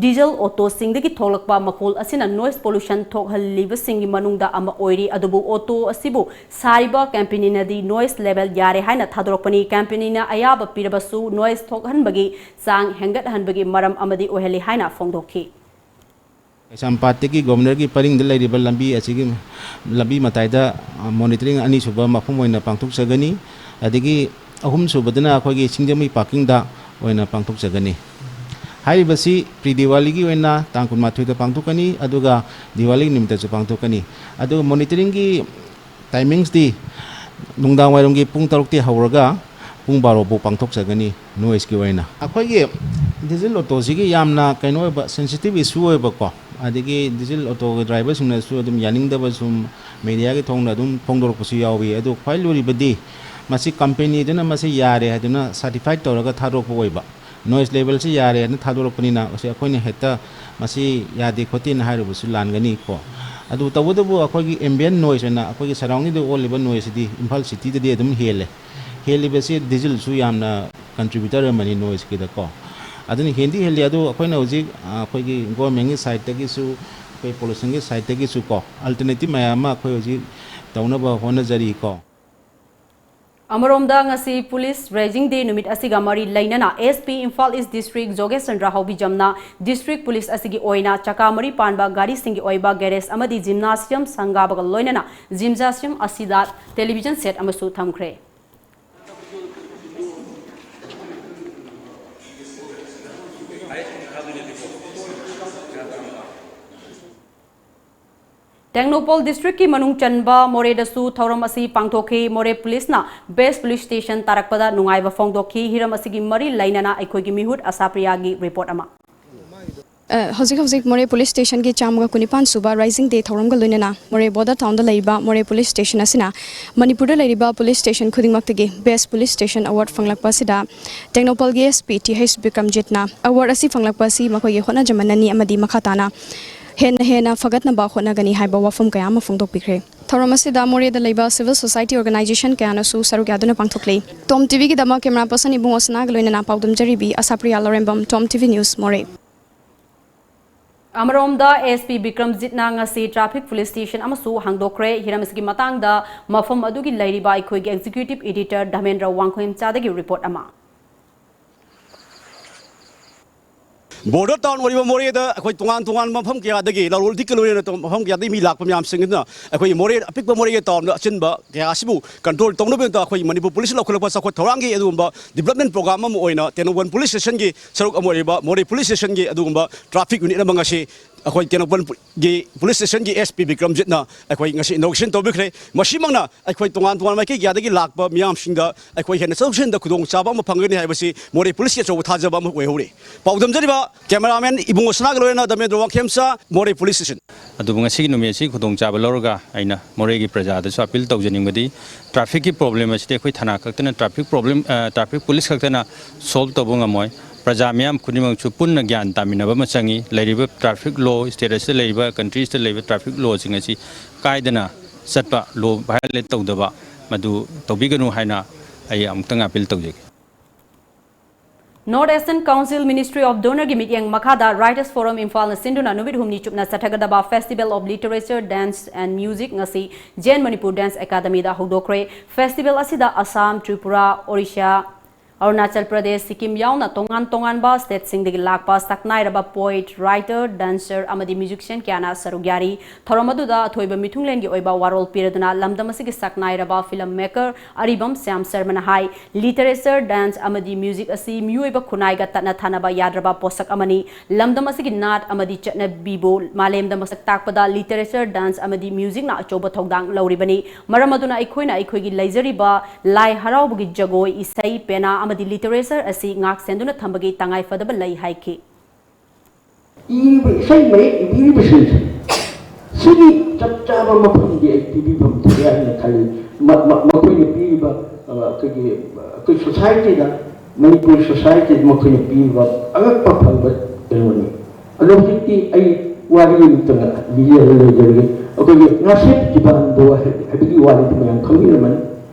diesel autoꯁꯤꯡꯗꯒꯤ ꯊꯣꯛꯂꯛꯄ ꯃꯈꯣꯜ ꯑꯁꯤꯅ noise pollution ꯊꯣꯛꯍꯜꯂꯤꯕꯁꯤꯡꯒꯤ ꯃꯅꯨꯡꯗ ꯑꯃ ꯑꯣꯏꯔꯤ, ꯑꯗꯨꯕꯨ auto ꯑꯁꯤꯕꯨ ꯁꯥꯔꯤꯕ companyꯅꯗꯤ noise level ꯌꯥꯔꯦ ꯍꯥꯏꯅ ꯊꯥꯗꯣꯔꯛꯄꯅꯤ꯫ Companyꯅ ꯑꯌꯥꯕ ꯄꯤꯔꯕꯁꯨ noise ꯊꯣꯛꯍꯟꯕꯒꯤ ꯆꯥꯡ ꯍꯦꯟꯒꯠꯍꯟꯕꯒꯤ ꯃꯔꯝ ꯑꯃꯗꯤ ꯑꯣꯏꯍꯜꯂꯤ ꯍꯥꯏꯅ ꯐꯣꯡꯗꯣꯛꯈꯤ꯫ ꯀꯩꯁꯥꯝꯄꯥꯠꯇꯒꯤ Governorꯒꯤ ꯄꯔꯤꯡꯗ ꯂꯩꯔꯤꯕ ꯂꯝꯕꯤ ꯑꯁꯤꯒꯤ ꯂꯝꯕꯤ ꯃꯇꯥꯏꯗ monitoring ꯑꯅꯤꯁꯨꯕ ꯃꯐꯝ ꯑꯣꯏꯅ ꯄꯥꯡꯊꯣꯛꯆꯒꯅꯤ꯫ ꯑꯗꯒꯤ ꯑꯍꯨꯝꯁꯨꯕꯗꯅ ꯑꯩꯈꯣꯏꯒꯤ ꯁꯤꯡꯖꯃꯩ parkingꯗ ꯑꯣꯏꯅ ꯄꯥꯡꯊꯣꯛꯆꯒꯅꯤ꯫ ꯍꯥꯏꯔꯤꯕꯁꯤ pre Diwaliꯒꯤ ꯑꯣꯏꯅ ꯇꯥꯡ ꯀꯨꯟꯃꯥꯊꯣꯏꯗ ꯄꯥꯡꯊꯣꯛꯀꯅꯤ, ꯑꯗꯨꯒ Diwali ꯅꯨꯃꯤꯠꯇꯁꯨ ꯄꯥꯡꯊꯣꯛꯀꯅꯤ꯫ ꯑꯗꯨꯒ monitoringꯒꯤ timingsꯇꯤ ꯅꯨꯡꯗꯥꯡ ꯋꯥꯏꯔꯝꯒꯤ ꯄꯨꯡ ꯇꯔꯨꯛꯇꯤ ꯍꯧꯔꯒ ꯄꯨꯡ ꯕꯥꯔꯣ ꯐꯥꯎ ꯄꯥꯡꯊꯣꯛꯆꯒꯅꯤ noiseꯀꯤ ꯑꯣꯏꯅ꯫ ꯑꯩꯈꯣꯏꯒꯤ diesel autoꯁꯤꯒꯤ ꯌꯥꯝꯅ ꯀꯩꯅꯣ ꯑꯣꯏꯕ sensitive issue ꯑꯣꯏꯕꯀꯣ, ꯑꯗꯒꯤ diesel autoꯒꯤ driverꯁꯤꯡꯅꯁꯨ ꯑꯗꯨꯝ ꯌꯥꯅꯤꯡꯗꯕ ꯁꯨꯝ mediaꯒꯤ ꯊꯣꯡꯅ ꯑꯗꯨꯝ ꯐꯣꯡꯗꯣꯔꯛꯄꯁꯨ ꯌꯥꯎꯏ꯫ ꯑꯗꯨ ꯈ꯭ꯋꯥꯏ ꯂꯨꯔꯤꯕꯗꯤ ꯃꯁꯤ ꯀꯝꯄꯦꯅꯤꯗꯨꯅ ꯃꯁꯤ ꯌꯥꯔꯦ ꯍꯥꯏꯗꯨꯅ ꯁꯔꯇꯤꯐꯥꯏꯠ ꯇꯧꯔꯒ ꯊꯥꯗꯣꯔꯛꯄ ꯑꯣꯏꯕ꯫ ꯅꯣꯏꯁ ꯂꯦꯕꯦꯜꯁꯤ ꯌꯥꯔꯦ ꯍꯥꯏꯅ ꯊꯥꯗꯣꯔꯛꯄꯅꯤꯅ ꯃꯁꯤ ꯑꯩꯈꯣꯏꯅ ꯍꯦꯛꯇ ꯃꯁꯤ ꯌꯥꯗꯦ ꯈꯣꯠꯇꯦꯅ ꯍꯥꯏꯔꯨꯕꯁꯨ ꯂꯥꯟꯒꯅꯤꯀꯣ꯫ ꯑꯗꯨ ꯇꯧꯕꯇꯕꯨ ꯑꯩꯈꯣꯏꯒꯤ ꯑꯦꯝꯕꯤꯌꯦꯟ ꯅꯣꯏꯁ ꯑꯣꯏꯅ ꯑꯩꯈꯣꯏꯒꯤ ꯁꯔꯥꯎꯟꯗꯤꯡꯗ ꯑꯣꯜꯂꯤꯕ ꯅꯣꯏꯁꯁꯤꯗꯤ ꯏꯝꯐꯥꯜ ꯁꯤꯇꯤꯗꯗꯤ ꯑꯗꯨꯝ ꯍꯦꯜꯂꯦ꯫ ꯍꯦꯜꯂꯤꯕꯁꯤ ꯗꯤꯖꯜꯁꯨ ꯌꯥꯝꯅ ꯀꯟꯇ꯭ꯔꯤꯕ꯭ꯌꯨꯇꯔ ꯑꯃꯅꯤ ꯅꯣꯏꯁꯀꯤꯗꯀꯣ꯫ ꯑꯗꯨꯅ ꯍꯦꯟꯗꯤ ꯍꯦꯜꯂꯤ꯫ ꯑꯗꯨ ꯑꯩꯈꯣꯏꯅ ꯍꯧꯖꯤꯛ, ꯑ, ꯑꯩꯈꯣꯏꯒꯤ ꯒꯣꯔꯃꯦꯟꯒꯤ ꯁꯥꯏꯠꯇꯒꯤꯁꯨ, ꯑꯩꯈꯣꯏ ꯄꯣꯂꯨꯁꯟꯒꯤ ꯁꯥꯏꯠꯇꯒꯤꯁꯨ ꯀꯣ, ꯑꯜꯇꯔꯅꯦꯇꯤꯞ ꯃꯌꯥꯝ ꯑꯃ ꯑꯩꯈꯣꯏ ꯍꯧꯖꯤꯛ ꯇꯧꯅꯕ ꯍꯣꯠꯅꯖꯔꯤꯀꯣ꯫ ꯑꯃꯔꯣꯝꯗ, ꯉꯁꯤ ꯄꯨꯂꯤꯁ ꯔꯥꯏꯖꯤꯡ ꯗꯦ ꯅꯨꯃꯤꯠ ꯑꯁꯤꯒ ꯃꯔꯤ ꯂꯩꯅꯅ ꯑꯦꯁ ꯄꯤ ꯏꯝꯐꯥꯜ ꯏꯁ ꯗꯤꯁꯇ꯭ꯔꯤꯛ ꯖꯣꯒꯦꯁ ꯆꯟꯗ꯭ꯔ ꯍꯥꯎꯕꯤꯖꯝꯅ ꯗꯤꯁꯇ꯭ꯔꯤꯛ ꯄꯨꯂꯤꯁ ꯑꯁꯤꯒꯤ ꯑꯣꯏꯅ ꯆꯀꯥ ꯃꯔꯤ ꯄꯥꯟꯕ ꯒꯥꯔꯤꯁꯤꯡꯒꯤ ꯑꯣꯏꯕ ꯒꯦꯔꯦꯖ ꯑꯃꯗꯤ ꯖꯤꯝꯅꯥꯁꯤꯌꯝ ꯁꯪꯒꯥꯕꯒ ꯂꯣꯏꯅꯅ ꯖꯤꯝꯅꯥꯁꯤꯌꯝ ꯑꯁꯤꯗ ꯇꯦꯂꯤꯚꯤꯖꯟ ꯁꯦꯠ ꯑꯃꯁꯨ ꯊꯝꯈ꯭ꯔꯦ꯫ ꯇꯦꯡꯅꯧꯄꯜ ꯗꯤꯁꯇ꯭ꯔꯤꯛꯀꯤ ꯃꯅꯨꯡ ꯆꯟꯕ ꯃꯣꯔꯦꯗꯁꯨ ꯊꯧꯔꯝ ꯑꯁꯤ ꯄꯥꯡꯊꯣꯛꯈꯤ꯫ ꯃꯣꯔꯦ ꯄꯨꯂꯤꯁꯅ ꯕꯦꯁ ꯄꯨꯂꯤꯁ ꯁ꯭ꯇꯦꯁꯟ ꯇꯥꯔꯛꯄꯗ ꯅꯨꯡꯉꯥꯏꯕ ꯐꯣꯡꯗꯣꯛꯈꯤ꯫ ꯍꯤꯔꯝ ꯑꯁꯤꯒꯤ ꯃꯔꯤ ꯂꯩꯅꯅ ꯑꯩꯈꯣꯏꯒꯤ ꯃꯤꯍꯨꯠ ꯑꯁꯥꯄ꯭ꯔꯤꯌꯥꯒꯤ ꯔꯤꯄꯣꯔꯠ ꯑꯃ꯫ ꯑ, ꯍꯧꯖꯤꯛ ꯍꯧꯖꯤꯛ ꯃꯣꯔꯦ ꯄꯨꯂꯤꯁ ꯁ꯭ꯇꯦꯁꯟꯒꯤ ꯆꯥꯝꯃꯒ ꯀꯨꯟꯅꯤꯄꯥꯟ ꯁꯨꯕ ꯔꯥꯏꯖꯤꯡ ꯗꯦ ꯊꯧꯔꯝꯒ ꯂꯣꯏꯅꯅ ꯃꯣꯔꯦ ꯕꯣꯔꯗꯔ ꯇꯥꯎꯟꯗ ꯂꯩꯔꯤꯕ ꯃꯣꯔꯦ ꯄꯨꯂꯤꯁ ꯁ꯭ꯇꯦꯁꯟ ꯑꯁꯤꯅ ꯃꯅꯤꯄꯨꯔꯗ ꯂꯩꯔꯤꯕ ꯄꯨꯂꯤꯁ ꯁ꯭ꯇꯦꯁꯟ ꯈꯨꯗꯤꯡꯃꯛꯇꯒꯤ ꯕꯦꯁ ꯄꯨꯂꯤꯁ ꯁ꯭ꯇꯦꯁꯟ ꯑꯦꯋꯥꯔꯗ ꯐꯪꯂꯛꯄ ꯑꯁꯤꯗ ꯇꯦꯡꯅꯧꯄꯜꯒꯤ ꯑꯦꯁ ꯄꯤ ꯇꯤ ꯍꯩꯆ ꯕꯤꯀ꯭ꯔꯝꯖꯤꯠꯅ ꯑꯦꯋꯥꯔꯗ ꯑꯁꯤ ꯐꯪꯂꯛꯄ ꯑꯁꯤ ꯃꯈꯣꯏꯒꯤ ꯍꯣꯠꯅꯖꯃꯟꯅꯅꯤ ꯑꯃꯗꯤ ꯃꯈꯥ ꯇꯥꯅ ꯍꯦꯟꯅ ꯍꯦꯟꯅ ꯐꯒꯠꯅꯕ ꯍꯣꯠꯅꯒꯅꯤ ꯍꯥꯏꯕ ꯋꯥꯐꯝ ꯀꯌꯥ ꯑꯃ ꯐꯣꯡꯗꯣꯛꯄꯤꯈ꯭ꯔꯦ꯫ ꯊꯧꯔꯝ ꯑꯁꯤꯗ ꯃꯣꯔꯦꯗ ꯂꯩꯕ ꯁꯤꯚꯤꯜ ꯁꯣꯁꯥꯏꯇꯤ ꯑꯣꯔꯒꯅꯥꯏꯖꯦꯁꯟ ꯀꯌꯥꯅꯁꯨ ꯁꯔꯨꯛ ꯌꯥꯗꯨꯅ ꯄꯥꯡꯊꯣꯛꯂꯤ꯫ ꯇꯣꯝ ꯇꯤꯚꯤꯒꯤꯗꯃꯛ ꯀꯦꯃꯦꯔꯥ ꯄꯔꯁꯟ ꯏꯕꯨꯡꯉꯣ ꯁꯅꯥꯒ ꯂꯣꯏꯅꯅ ꯄꯥꯎꯗꯝꯖꯔꯤꯕꯤ ꯑꯁꯥꯄ꯭ꯔꯤꯌꯥ ꯂꯧꯔꯦꯝꯕꯝ, ꯇꯣꯝ ꯇꯤꯚꯤ ꯅ꯭ꯌꯨꯁ, ꯃꯣꯔꯦ꯫ ꯑꯃꯔꯣꯝꯗ, ꯑꯦꯁ ꯄꯤ ꯕꯤꯀ꯭ꯔꯝꯖꯤꯠꯅ ꯉꯁꯤ ꯇ꯭ꯔꯥꯐꯤꯛ ꯄꯨꯂꯤꯁ ꯁ꯭ꯇꯦꯁꯟ ꯑꯃꯁꯨ ꯍꯥꯡꯗꯣꯛꯈ꯭ꯔꯦ꯫ ꯍꯤꯔꯝ ꯑꯁꯤꯒꯤ ꯃꯇꯥꯡꯗ ꯃꯐꯝ ꯑꯗꯨꯒꯤ ꯂꯩꯔꯤꯕ ꯑꯩꯈꯣꯏꯒꯤ ꯑꯦꯛꯖꯤꯀ꯭ꯌꯨꯇꯤꯚ ꯏꯗꯤꯇꯔ ꯙꯃꯦꯟꯗ꯭ꯔ ꯋꯥꯡꯈꯣꯏꯝꯆꯥꯗꯒꯤ ꯔꯤꯄꯣꯔꯠ ꯑꯃ꯫ ꯕꯣꯔꯗꯔ ꯇꯥꯎꯟ ꯑꯣꯏꯔꯤꯕ ꯃꯣꯔꯦꯗ ꯑꯩꯈꯣꯏ ꯇꯣꯉꯥꯟ ꯇꯣꯉꯥꯟꯕ ꯃꯐꯝ ꯀꯌꯥꯗꯒꯤ, ꯂꯂꯣꯟ ꯏꯇꯤꯛꯀ ꯂꯣꯏꯅꯅ ꯇꯣ-, ꯃꯐꯝ ꯀꯌꯥꯗꯒꯤ ꯃꯤ ꯂꯥꯛꯄ ꯃꯌꯥꯝꯁꯤꯡ ꯑꯗꯨꯅ ꯑꯩꯈꯣꯏꯒꯤ ꯃꯣꯔꯦ, ꯑꯄꯤꯛꯄ ꯃꯣꯔꯦꯒꯤ ꯇꯥꯎꯟꯗ ꯑꯆꯤꯟꯕ ꯀꯌꯥ ꯑꯁꯤꯕꯨ ꯀꯟꯇ꯭ꯔꯣꯜ ꯇꯧꯅꯕꯒꯤꯗꯃꯛꯇ ꯑꯩꯈꯣꯏ ꯃꯅꯤꯄꯨꯔ ꯄꯨꯂꯤꯁꯅ ꯂꯧꯈꯠꯂꯛꯄ ꯆꯥꯎꯈꯠ ꯊꯧꯔꯥꯡꯒꯤ ꯑꯗꯨꯒꯨꯝꯕ ꯗꯤꯕ꯭ꯂꯞꯃꯦꯟ ꯄ꯭ꯔꯣꯒ꯭ꯔꯥꯝ ꯑꯃ ꯑꯣꯏꯅ ꯇꯦꯡꯅꯧꯄꯜ ꯄꯨꯂꯤꯁ ꯁ꯭ꯇꯦꯁꯟꯒꯤ ꯁꯔꯨꯛ ꯑꯃ ꯑꯣꯏꯔꯤꯕ ꯃꯣꯔꯦ ꯄꯨꯂꯤꯁ ꯁ꯭ꯇꯦꯁꯟꯒꯤ ꯑꯗꯨꯒꯨꯝꯕ ꯇ꯭ꯔꯥꯐꯤꯛ ꯌꯨꯅꯤꯠ ꯑꯃ ꯉꯁꯤ ꯑꯩꯈꯣꯏ ꯇꯦꯡꯅꯧꯄꯜꯒꯤ ꯄꯨꯂꯤꯁ ꯁ꯭ꯇꯦꯁꯟꯒꯤ ꯑꯦꯁ ꯄꯤ ꯕꯤꯀ꯭ꯔꯝꯖꯤꯠꯅ ꯑꯩꯈꯣꯏ ꯉꯁꯤ ꯏꯅꯣꯒ꯭ꯔꯦꯁꯟ ꯇꯧꯕꯤꯈ꯭ꯔꯦ꯫ ꯃꯁꯤꯃꯛꯅ ꯑꯩꯈꯣꯏ ꯇꯣꯉꯥꯟ ꯇꯣꯉꯥꯟꯕ ꯃꯥꯏꯀꯩ ꯀꯌꯥꯗꯒꯤ ꯂꯥꯛꯄ ꯃꯤꯌꯥꯝꯁꯤꯡꯗ ꯑꯩꯈꯣꯏ ꯍꯦꯟꯅ ꯆꯠꯊꯣꯛ ꯆꯠꯁꯤꯟꯗ ꯈꯨꯗꯣꯡꯆꯥꯕ ꯑꯃ ꯐꯪꯒꯅꯤ ꯍꯥꯏꯕꯁꯤ ꯃꯣꯔꯦ ꯄꯨꯂꯤꯁꯀꯤ ꯑꯆꯧꯕ ꯊꯥꯖꯕ ꯑꯃ ꯑꯣꯏꯍꯧꯔꯤ꯫ ꯄꯥꯎꯗꯝꯖꯔꯤꯕ ꯀꯦꯃꯦꯔꯥꯃꯦꯟ ꯏꯕꯨꯡꯉꯣ ꯁꯅꯥꯒ ꯂꯣꯏꯅꯅ ꯙꯃꯦꯟꯗ꯭ꯔ ꯋꯥꯡꯈꯦꯝꯆꯥ, ꯃꯣꯔꯦ ꯄꯨꯂꯤꯁ ꯁ꯭ꯇꯦꯁꯟ꯫ ꯑꯗꯨꯕꯨ ꯉꯁꯤꯒꯤ ꯅꯨꯃꯤꯠ ꯑꯁꯤ ꯈꯨꯗꯣꯡꯆꯥꯕ ꯂꯧꯔꯒ ꯑꯩꯅ ꯃꯣꯔꯦꯒꯤ ꯄ꯭ꯔꯖꯥꯗꯁꯨ ꯑꯥꯄꯤꯜ ꯇꯧꯖꯅꯤꯡꯕꯗꯤ, ꯇ꯭ꯔꯥꯐꯤꯛꯀꯤ ꯄ꯭ꯔꯣꯕ꯭ꯂꯦꯝ ꯑꯁꯤꯗꯤ ꯑꯩꯈꯣꯏ ꯊꯥꯅꯥ ꯈꯛꯇꯅ, ꯇ꯭ꯔꯥꯐꯤꯛ ꯄ꯭ꯔꯣꯕ꯭ꯂꯦꯝ, ꯑ, ꯇ꯭ꯔꯥꯐꯤꯛ ꯄꯨꯂꯤꯁ ꯈꯛꯇꯅ ꯁꯣꯜꯕ ꯇꯧꯕ ꯉꯝꯃꯣꯏ꯫ ꯄ꯭ꯔꯖꯥ ꯃꯤꯌꯥꯝ ꯈꯨꯗꯤꯡꯃꯛꯁꯨ ꯄꯨꯟꯅ ꯒ꯭ꯌꯥꯟ ꯇꯥꯃꯤꯟꯅꯕ ꯑꯃ ꯆꯪꯉꯤ꯫ ꯂꯩꯔꯤꯕ ꯇ꯭ꯔꯥꯐꯤꯛ ꯂꯣ, ꯁ꯭ꯇꯦꯠ ꯑꯁꯤꯗ ꯂꯩꯔꯤꯕ, ꯀꯟꯇ꯭ꯔꯤ ꯑꯁꯤꯗ ꯂꯩꯔꯤꯕ ꯇ꯭ꯔꯥꯐꯤꯛ ꯂꯣꯁꯤꯡ ꯑꯁꯤ ꯀꯥꯏꯗꯅ ꯆꯠꯄ, ꯂꯣ ꯚꯥꯏꯑꯣꯂꯦꯠ ꯇꯧꯗꯕ, ꯃꯗꯨ ꯇꯧꯕꯤꯒꯅꯨ ꯍꯥꯏꯅ ꯑꯩ ꯑꯃꯨꯛꯇꯪ ꯑꯥꯄꯤꯜ ꯇꯧꯖꯒꯦ꯫ North Eastern Council Ministry of DoNERꯒꯤ ꯃꯤꯠꯌꯦꯡ ꯃꯈꯥꯗ Writers Forum ꯏꯝꯐꯥꯜꯅ ꯁꯤꯟꯗꯨꯅ ꯅꯨꯃꯤꯠ ꯍꯨꯝꯅꯤ ꯆꯨꯞꯅ ꯆꯠꯊꯒꯗꯕ Festival of Literature, Dance and Music ꯉꯁꯤ Zen Manipur Dance Academyꯗ ꯍꯧꯗꯣꯛꯈ꯭ꯔꯦ꯫ Festival ꯑꯁꯤꯗ ꯑꯁꯥꯝ, ꯇ꯭ꯔꯤꯄꯨꯔꯥ, ꯑꯣꯔꯤꯁꯥ, ꯑꯔꯨꯅꯥꯆꯜ ꯄ꯭ꯔꯗꯦꯁ, ꯁꯤꯛꯀꯤꯝ ꯌꯥꯎꯅ ꯇꯣꯉꯥꯟ ꯇꯣꯉꯥꯟꯕ ꯁ꯭ꯇꯦꯠꯁꯤꯡꯗꯒꯤ ꯂꯥꯛꯄ ꯁꯛꯅꯥꯏꯔꯕ poet, writer, dancer ꯑꯃꯗꯤ musician ꯀꯌꯥꯅ ꯁꯔꯨꯛ ꯌꯥꯔꯤ꯫ ꯊꯧꯔꯝ ꯑꯗꯨꯗ ꯑꯊꯣꯏꯕ ꯃꯤꯊꯨꯡꯂꯦꯟꯒꯤ ꯑꯣꯏꯕ ꯋꯥꯔꯣꯜ ꯄꯤꯔꯗꯨꯅ ꯂꯝꯗꯝ ꯑꯁꯤꯒꯤ ꯁꯛꯅꯥꯏꯔꯕ film maker ꯑꯔꯤꯕꯝ ꯁ꯭ꯌꯥꯝ ꯁꯔꯃꯅ ꯍꯥꯏ, literature, dance ꯑꯃꯗꯤ music ꯑꯁꯤ ꯃꯤꯑꯣꯏꯕ ꯈꯨꯟꯅꯥꯏꯒ ꯇꯠꯅ ꯊꯥꯅꯕ ꯌꯥꯗ꯭ꯔꯕ ꯄꯣꯠꯁꯛ ꯑꯃꯅꯤ꯫ ꯂꯝꯗꯝ ꯑꯁꯤꯒꯤ ꯅꯥꯠ ꯑꯃꯗꯤ ꯆꯠꯅꯕꯤꯕꯨ ꯃꯥꯂꯦꯝꯗ ꯃꯁꯛ ꯇꯥꯛꯄꯗ literature, dance ꯑꯃꯗꯤ musicꯅ ꯑꯆꯧꯕ ꯊꯧꯗꯥꯡ ꯂꯧꯔꯤꯕꯅꯤ꯫ ꯃꯔꯝ ꯑꯗꯨꯅ ꯑꯩꯈꯣꯏꯅ ꯑꯩꯈꯣꯏꯒꯤ ꯂꯩꯖꯔꯤꯕ ꯂꯥꯏ ꯍꯔꯥꯎꯕꯒꯤ ꯖꯒꯣꯏ, ꯏꯁꯩ, ꯄꯦꯅꯥ ꯑꯃꯗꯤ literature ꯑꯁꯤ ꯉꯥꯛ ꯁꯦꯟꯗꯨꯅ ꯊꯝꯕꯒꯤ ꯇꯉꯥꯏ ꯐꯗꯕ ꯂꯩ ꯍꯥꯏꯈꯤ꯫ ꯏꯔꯤꯕ ꯏꯁꯩ ꯃꯌꯦꯛ ꯏꯕꯤꯔꯤꯕꯁꯤꯡꯁꯦ ꯁꯤꯒꯤ ꯆꯞ ꯆꯥꯕ ꯃꯐꯝꯗꯤ ꯑꯩ ꯄꯤꯕꯤꯐꯝ ꯊꯣꯛꯑꯦ ꯍꯥꯏꯅ ꯈꯜꯂꯤ꯫ ꯃ-, ꯃ-, ꯃꯈꯣꯏꯅ ꯄꯤꯔꯤꯕ, ꯑ, ꯑꯩꯈꯣꯏꯒꯤ, ꯑ, ꯑꯩꯈꯣꯏ societyꯗ, ꯃꯅꯤꯄꯨꯔ societyꯗ ꯃꯈꯣꯏꯅ ꯄꯤꯔꯤꯕ ꯑꯉꯛꯄ ꯐꯪꯕ ꯀꯩꯅꯣꯅꯤ꯫ ꯑꯗꯣ ꯍꯧꯖꯤꯛꯇꯤ ꯑꯩ ꯋꯥꯔꯤ ꯑꯃꯇꯪ ꯂꯤꯖꯔ ꯂꯣꯏꯖꯔꯒꯦ꯫ ꯑꯩꯈꯣꯏꯒꯤ ꯉꯥꯁꯦꯞ ꯀꯤꯕꯥꯟꯗꯣ ꯍꯥꯏ-, ꯍꯥꯏꯕꯒꯤ ꯋꯥꯔꯤꯗꯨ ꯃꯌꯥꯝ ꯈꯪꯕꯤꯔꯝꯃꯅꯤ꯫